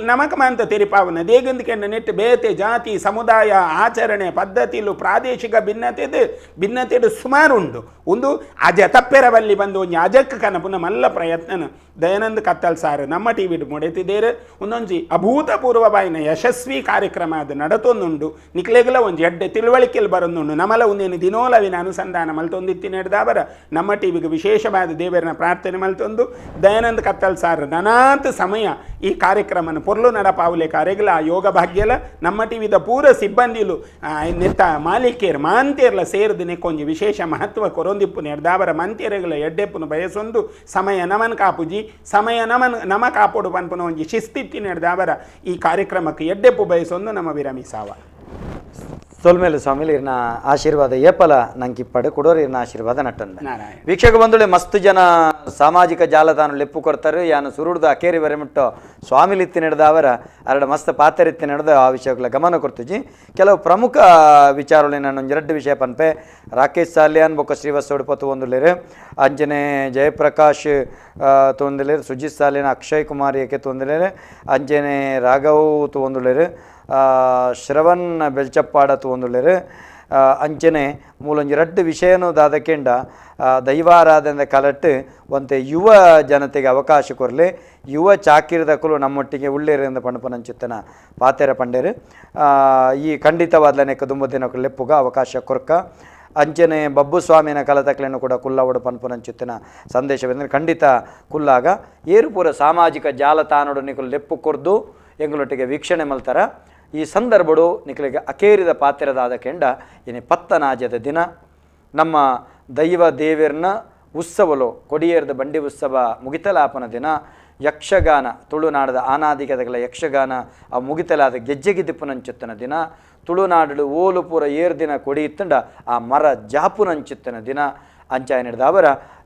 ನಮಕ ಮಾಂತ ತೆರಿಪಾವನ ದೇಗಂದಿಕೆಂಡ ನೆಟ್ಟು ಬೇತೆ ಜಾತಿ ಸಮುದಾಯ ಆಚರಣೆ ಪದ್ಧತಿಲು ಪ್ರಾದೇಶಿಕ ಭಿನ್ನತೆದು ಭಿನ್ನತೆಡು ಸುಮಾರು ಉಂಡು. ಒಂದು ಅಜ ತಪ್ಪೆರವಲ್ಲಿ ಬಂದು ಒಂಜಿ ಅಜಕ್ಕೆ ಕನಪುನ ಮಲ್ಲ ಪ್ರಯತ್ನ ದಯಾನಂದ ಕತ್ತಲ್ ಸಾರು ನಮ್ಮ ಟಿ ವಿಡ್ ಮೊಡೆತಿದ್ದೇರು. ಒಂದೊಂಜಿ ಅಭೂತಪೂರ್ವ ಬಾಯಿನ ಯಶಸ್ವಿ ಕಾರ್ಯಕ್ರಮ ಅದು ನಡತೊಂದುಂಡು. ನಿಕ್ಲೆಗಲ ಒಂಜಿ ಎಡ್ಡೆ ತಿಳುವಳಿಕೆಲ್ ಬರೊಂದುಂಡು. ನಮಲ ಒಂದೇನು ದಿನೋಲವಿನ ಅನುಸಂಧಾನ ಮಲ್ತೊಂದಿತ್ತಿ ನಡೆದಾಬರ ನಮ್ಮ ಟಿ ವಿಗೆ ವಿಶೇಷವಾದ ದೇವರನ್ನ ಪ್ರಾರ್ಥನೆ ಮಲ್ತೊಂದು ದಯಾನಂದ ಕತ್ತಲ್ ಸಾರು ನನಾತ್ ಸಮಯ ಈ ಕಾರ್ಯಕ್ರಮನ ಪೊರ್ಲು ನಡಪಾವುಲೆ ಕಾರ್ಯಗಳ ಆ ಯೋಗ ಭಾಗ್ಯಲ ನಮ್ಮ ಟಿ ವಿದ ಪೂರ ಸಿಬ್ಬಂದಿಲು ನೆತ್ತ ಮಾಲೀಕೇರ್ ಮಾಂತೇರ್ಲ ಸೇರಿದ ನೆಕ್ಕೊಂಜಿ ವಿಶೇಷ ಮಹತ್ವ ಕೊರೊಂದಿಪ್ಪು ನೆಡ್ದಾಬರ ಮಂತೇರೆಗಳ ಎಡ್ಡೆಪ್ಪುನು ಬಯಸೊಂದು ಸಮಯ ನಮನ್ ಕಾಪುಜಿ ಸಮಯ ನಮನ್ ನಮ ಕಾಪೋಡು ಪನ್ಪುನ ಒಂಜಿ ಶಿಸ್ತಿತ್ತಿ ನೆಡ್ದಾಬರ ಈ ಕಾರ್ಯಕ್ರಮಕ್ಕೆ ಎಡ್ಡೆಪ್ಪು ಬಯಸೊಂದು ನಮ್ಮ ವಿರಮಿಸಾವ. ಸೊಲ್ಮೇಲೆ ಸ್ವಾಮಿಲಿ ಇರ್ನ ಆಶೀರ್ವಾದ ಏಪಲ ನಂಗೆ ಇಪ್ಪಡು ಕೊಡೋರು ಇರ್ನ ಆಶೀರ್ವಾದ ನಟ್ಟಂದ. ವೀಕ್ಷಕ ಬಂಧುಳೆ ಮಸ್ತ್ ಜನ ಸಾಮಾಜಿಕ ಜಾಲತಾಣ ಲೆಪ್ಪು ಕೊಡ್ತಾರೆ. ಯಾನು ಸುರುಡ್ದು ಅಕೇರಿ ಬರೆಮಿಟ್ಟು ಸ್ವಾಮಿಲಿತ್ತಿ ನಡೆದವರ ಅರಡ ಮಸ್ತ್ ಪಾತರಿತ್ತಿ ನಡೆದ ಆ ವಿಷಯಗಳ ಗಮನ ಕೊಡ್ತಿಜಿ. ಕೆಲವು ಪ್ರಮುಖ ವಿಚಾರಗಳು ನಾನು ಒಂದೆರಡು ವಿಷಯ ಪನ್ಪೆ. ರಾಕೇಶ್ ಸಾಲಿಯಾನ್ ಬೊಕ್ಕ ಶ್ರೀವತ್ಸ ಉಡುಪ ತೂವೊಂದುಲ್ಲೆರ್, ಅಂಜನೆ ಜಯಪ್ರಕಾಶ್ ತೂವೊಂದುಲ್ಲೆರ್, ಸುಜಿತ್ ಸಾಲಿಯಾನ್ ಅಕ್ಷಯ್ ಕುಮಾರ್ ಏಕೆ ತೂವೊಂದುಲ್ಲೆರ್, ಅಂಜನೆ ರಾಘವ್ ತೂವೊಂದುಲ್ಲೆರ್, ಶ್ರವಣ್ ಬೆಲ್ಚಪ್ಪಾಡ ತೂವೊಂದುಲ್ಲೆರ್, ಅಂಚನೆ ಮೂಲೊಂಜಿ ರಡ್ಡು ವಿಷಯನು ದಾದಕೆಂಡ ದೈವಾರಾಧನೆ ಕಲಟ್ಟು ಒಂತೆ ಯುವ ಜನತೆಗೆ ಅವಕಾಶ ಕೊರಲಿ, ಯುವ ಚಾಕಿರದಕ್ಕಲು ನಮ್ಮೊಟ್ಟಿಗೆ ಉಳ್ಳೇರಿಂದ ಪಣಪನಂಚಿತ್ತನ ಪಾತೆರ ಪಂಡೇರು. ಈ ಖಂಡಿತವಾದ್ಲನೆ ದುಂಬದಿನಕ್ಕಲು ಲೆಪ್ಪುಗ ಅವಕಾಶ ಕೊರ್ಕ. ಅಂಚನೆ ಬಬ್ಬು ಸ್ವಾಮಿನ ಕಲತಕ್ಲೆಯನ್ನು ಕೂಡ ಕುಲ್ಲವಡು ಪನ್ಪುನಂಚಿತ್ತಿನ ಸಂದೇಶವೆಂದರೆ ಖಂಡಿತ ಕುಲ್ಲಾಗ ಏರುಪೂರ ಸಾಮಾಜಿಕ ಜಾಲತಾಣಡು ನಿಕಲು ಲೆಪ್ಪು ಕೊರ್ದು ಎಂಗಳೊಟ್ಟಿಗೆ ವೀಕ್ಷಣೆ ಮಲ್ತಾರ. ಈ ಸಂದರ್ಭಡು ನಿಕಲಿಗೆ ಅಕೇರಿದ ಪಾತ್ರದಾದ ಕೆಂಡ ಇನಿ ಪತ್ತನಾಜದ ದಿನ ನಮ್ಮ ದೈವ ದೇವಿರ್ನ ಉತ್ಸವಲು ಕೊಡಿಯೇರದ ಬಂಡಿ ಉತ್ಸವ ಮುಗಿತಲಾಪನ ದಿನ, ಯಕ್ಷಗಾನ ತುಳುನಾಡದ ಆನಾದಿಗದಗಳ ಯಕ್ಷಗಾನ ಆ ಮುಗಿತಲಾದ ಗೆಜ್ಜೆಗಿದಿಪ್ಪುನಂಚಿತ್ತನ ದಿನ, ತುಳುನಾಡು ಓಲುಪೂರ ಏರ್ ದಿನ ಕೊಡಿ ಇತ್ತಂಡ ಆ ಮರ ಜಾಪುನಂಚಿತ್ತನ ದಿನ ಅಂಚಾಯ ನಡೆದ ಅವರ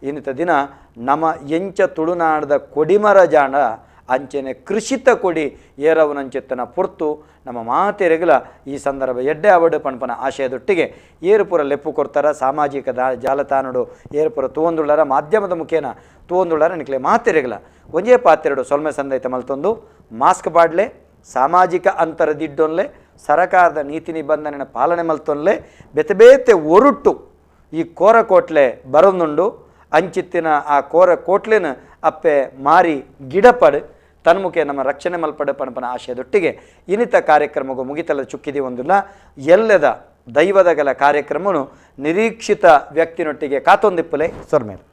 ಇನ್ನಿತ ದಿನ ನಮ ಎಂಚ ತುಳುನಾಡದ ಕೊಡಿಮರ ಜಾಣ ಅಂಚೆನೆ ಕೃಷಿತ ಕೊಡಿ ಏರವನಂಚಿತ್ತನ ಪೊರ್ತು ನಮ್ಮ ಮಾತೆರೆಗಲ ಈ ಸಂದರ್ಭ ಎಡ್ಡೆ ಅವಡು ಪಣಪನ ಆಶಯದೊಟ್ಟಿಗೆ ಏರುಪುರ ಲೆಪ್ಪು ಕೊರ್ತಾರ. ಸಾಮಾಜಿಕ ಜಾಲತಾಣಡು ಏರುಪುರ ತೂವೊಂದುಳ್ಳರ ಮಾಧ್ಯಮದ ಮುಖೇನ ತೂವೊಂದುಳ್ಳರ ನಿಕ್ಲೆ ಮಾತೆರೆಗಲ ಒಂಜೇ ಪಾತ್ರೆಡು ಸೊಲ್ಮೆ ಸಂದೈತ ಮಲ್ತೊಂದು ಮಾಸ್ಕ್ ಬಾಡ್ಲೆ, ಸಾಮಾಜಿಕ ಅಂತರದಿಡ್ಡೊನ್ಲೆ, ಸರಕಾರದ ನೀತಿ ನಿಬಂಧನೆಯ ಪಾಲನೆ ಮಲ್ತೊನ್ಲೆ, ಬೇತೆ ಬೇತೆ ಒರುಟ್ಟು ಈ ಕೋರಕೋಟ್ಲೆ ಬರೊಂದುಂಡು. ಅಂಚಿತ್ತಿನ ಆ ಕೋರ ಕೋಟ್ಲೆನ ಅಪ್ಪೆ ಮಾರಿ ಗಿಡಪಡು ತನ್ಮುಖೆ ನಮ್ಮ ರಕ್ಷಣೆ ಮಲ್ಪಡ ಪಣಪನ ಆಶಯದೊಟ್ಟಿಗೆ ಇನ್ನಿತ ಕಾರ್ಯಕ್ರಮಗೂ ಮುಗಿತಲ ಚುಕ್ಕಿದಿ ಒಂದಿಲ್ಲ. ಎಲ್ಲದ ದೈವದಗಲ ಕಾರ್ಯಕ್ರಮನು ನಿರೀಕ್ಷಿತ ವ್ಯಕ್ತಿನೊಟ್ಟಿಗೆ ಕಾತೊಂದಿಪ್ಪಲೆ ಸೊರ್ಮೇಲೆ.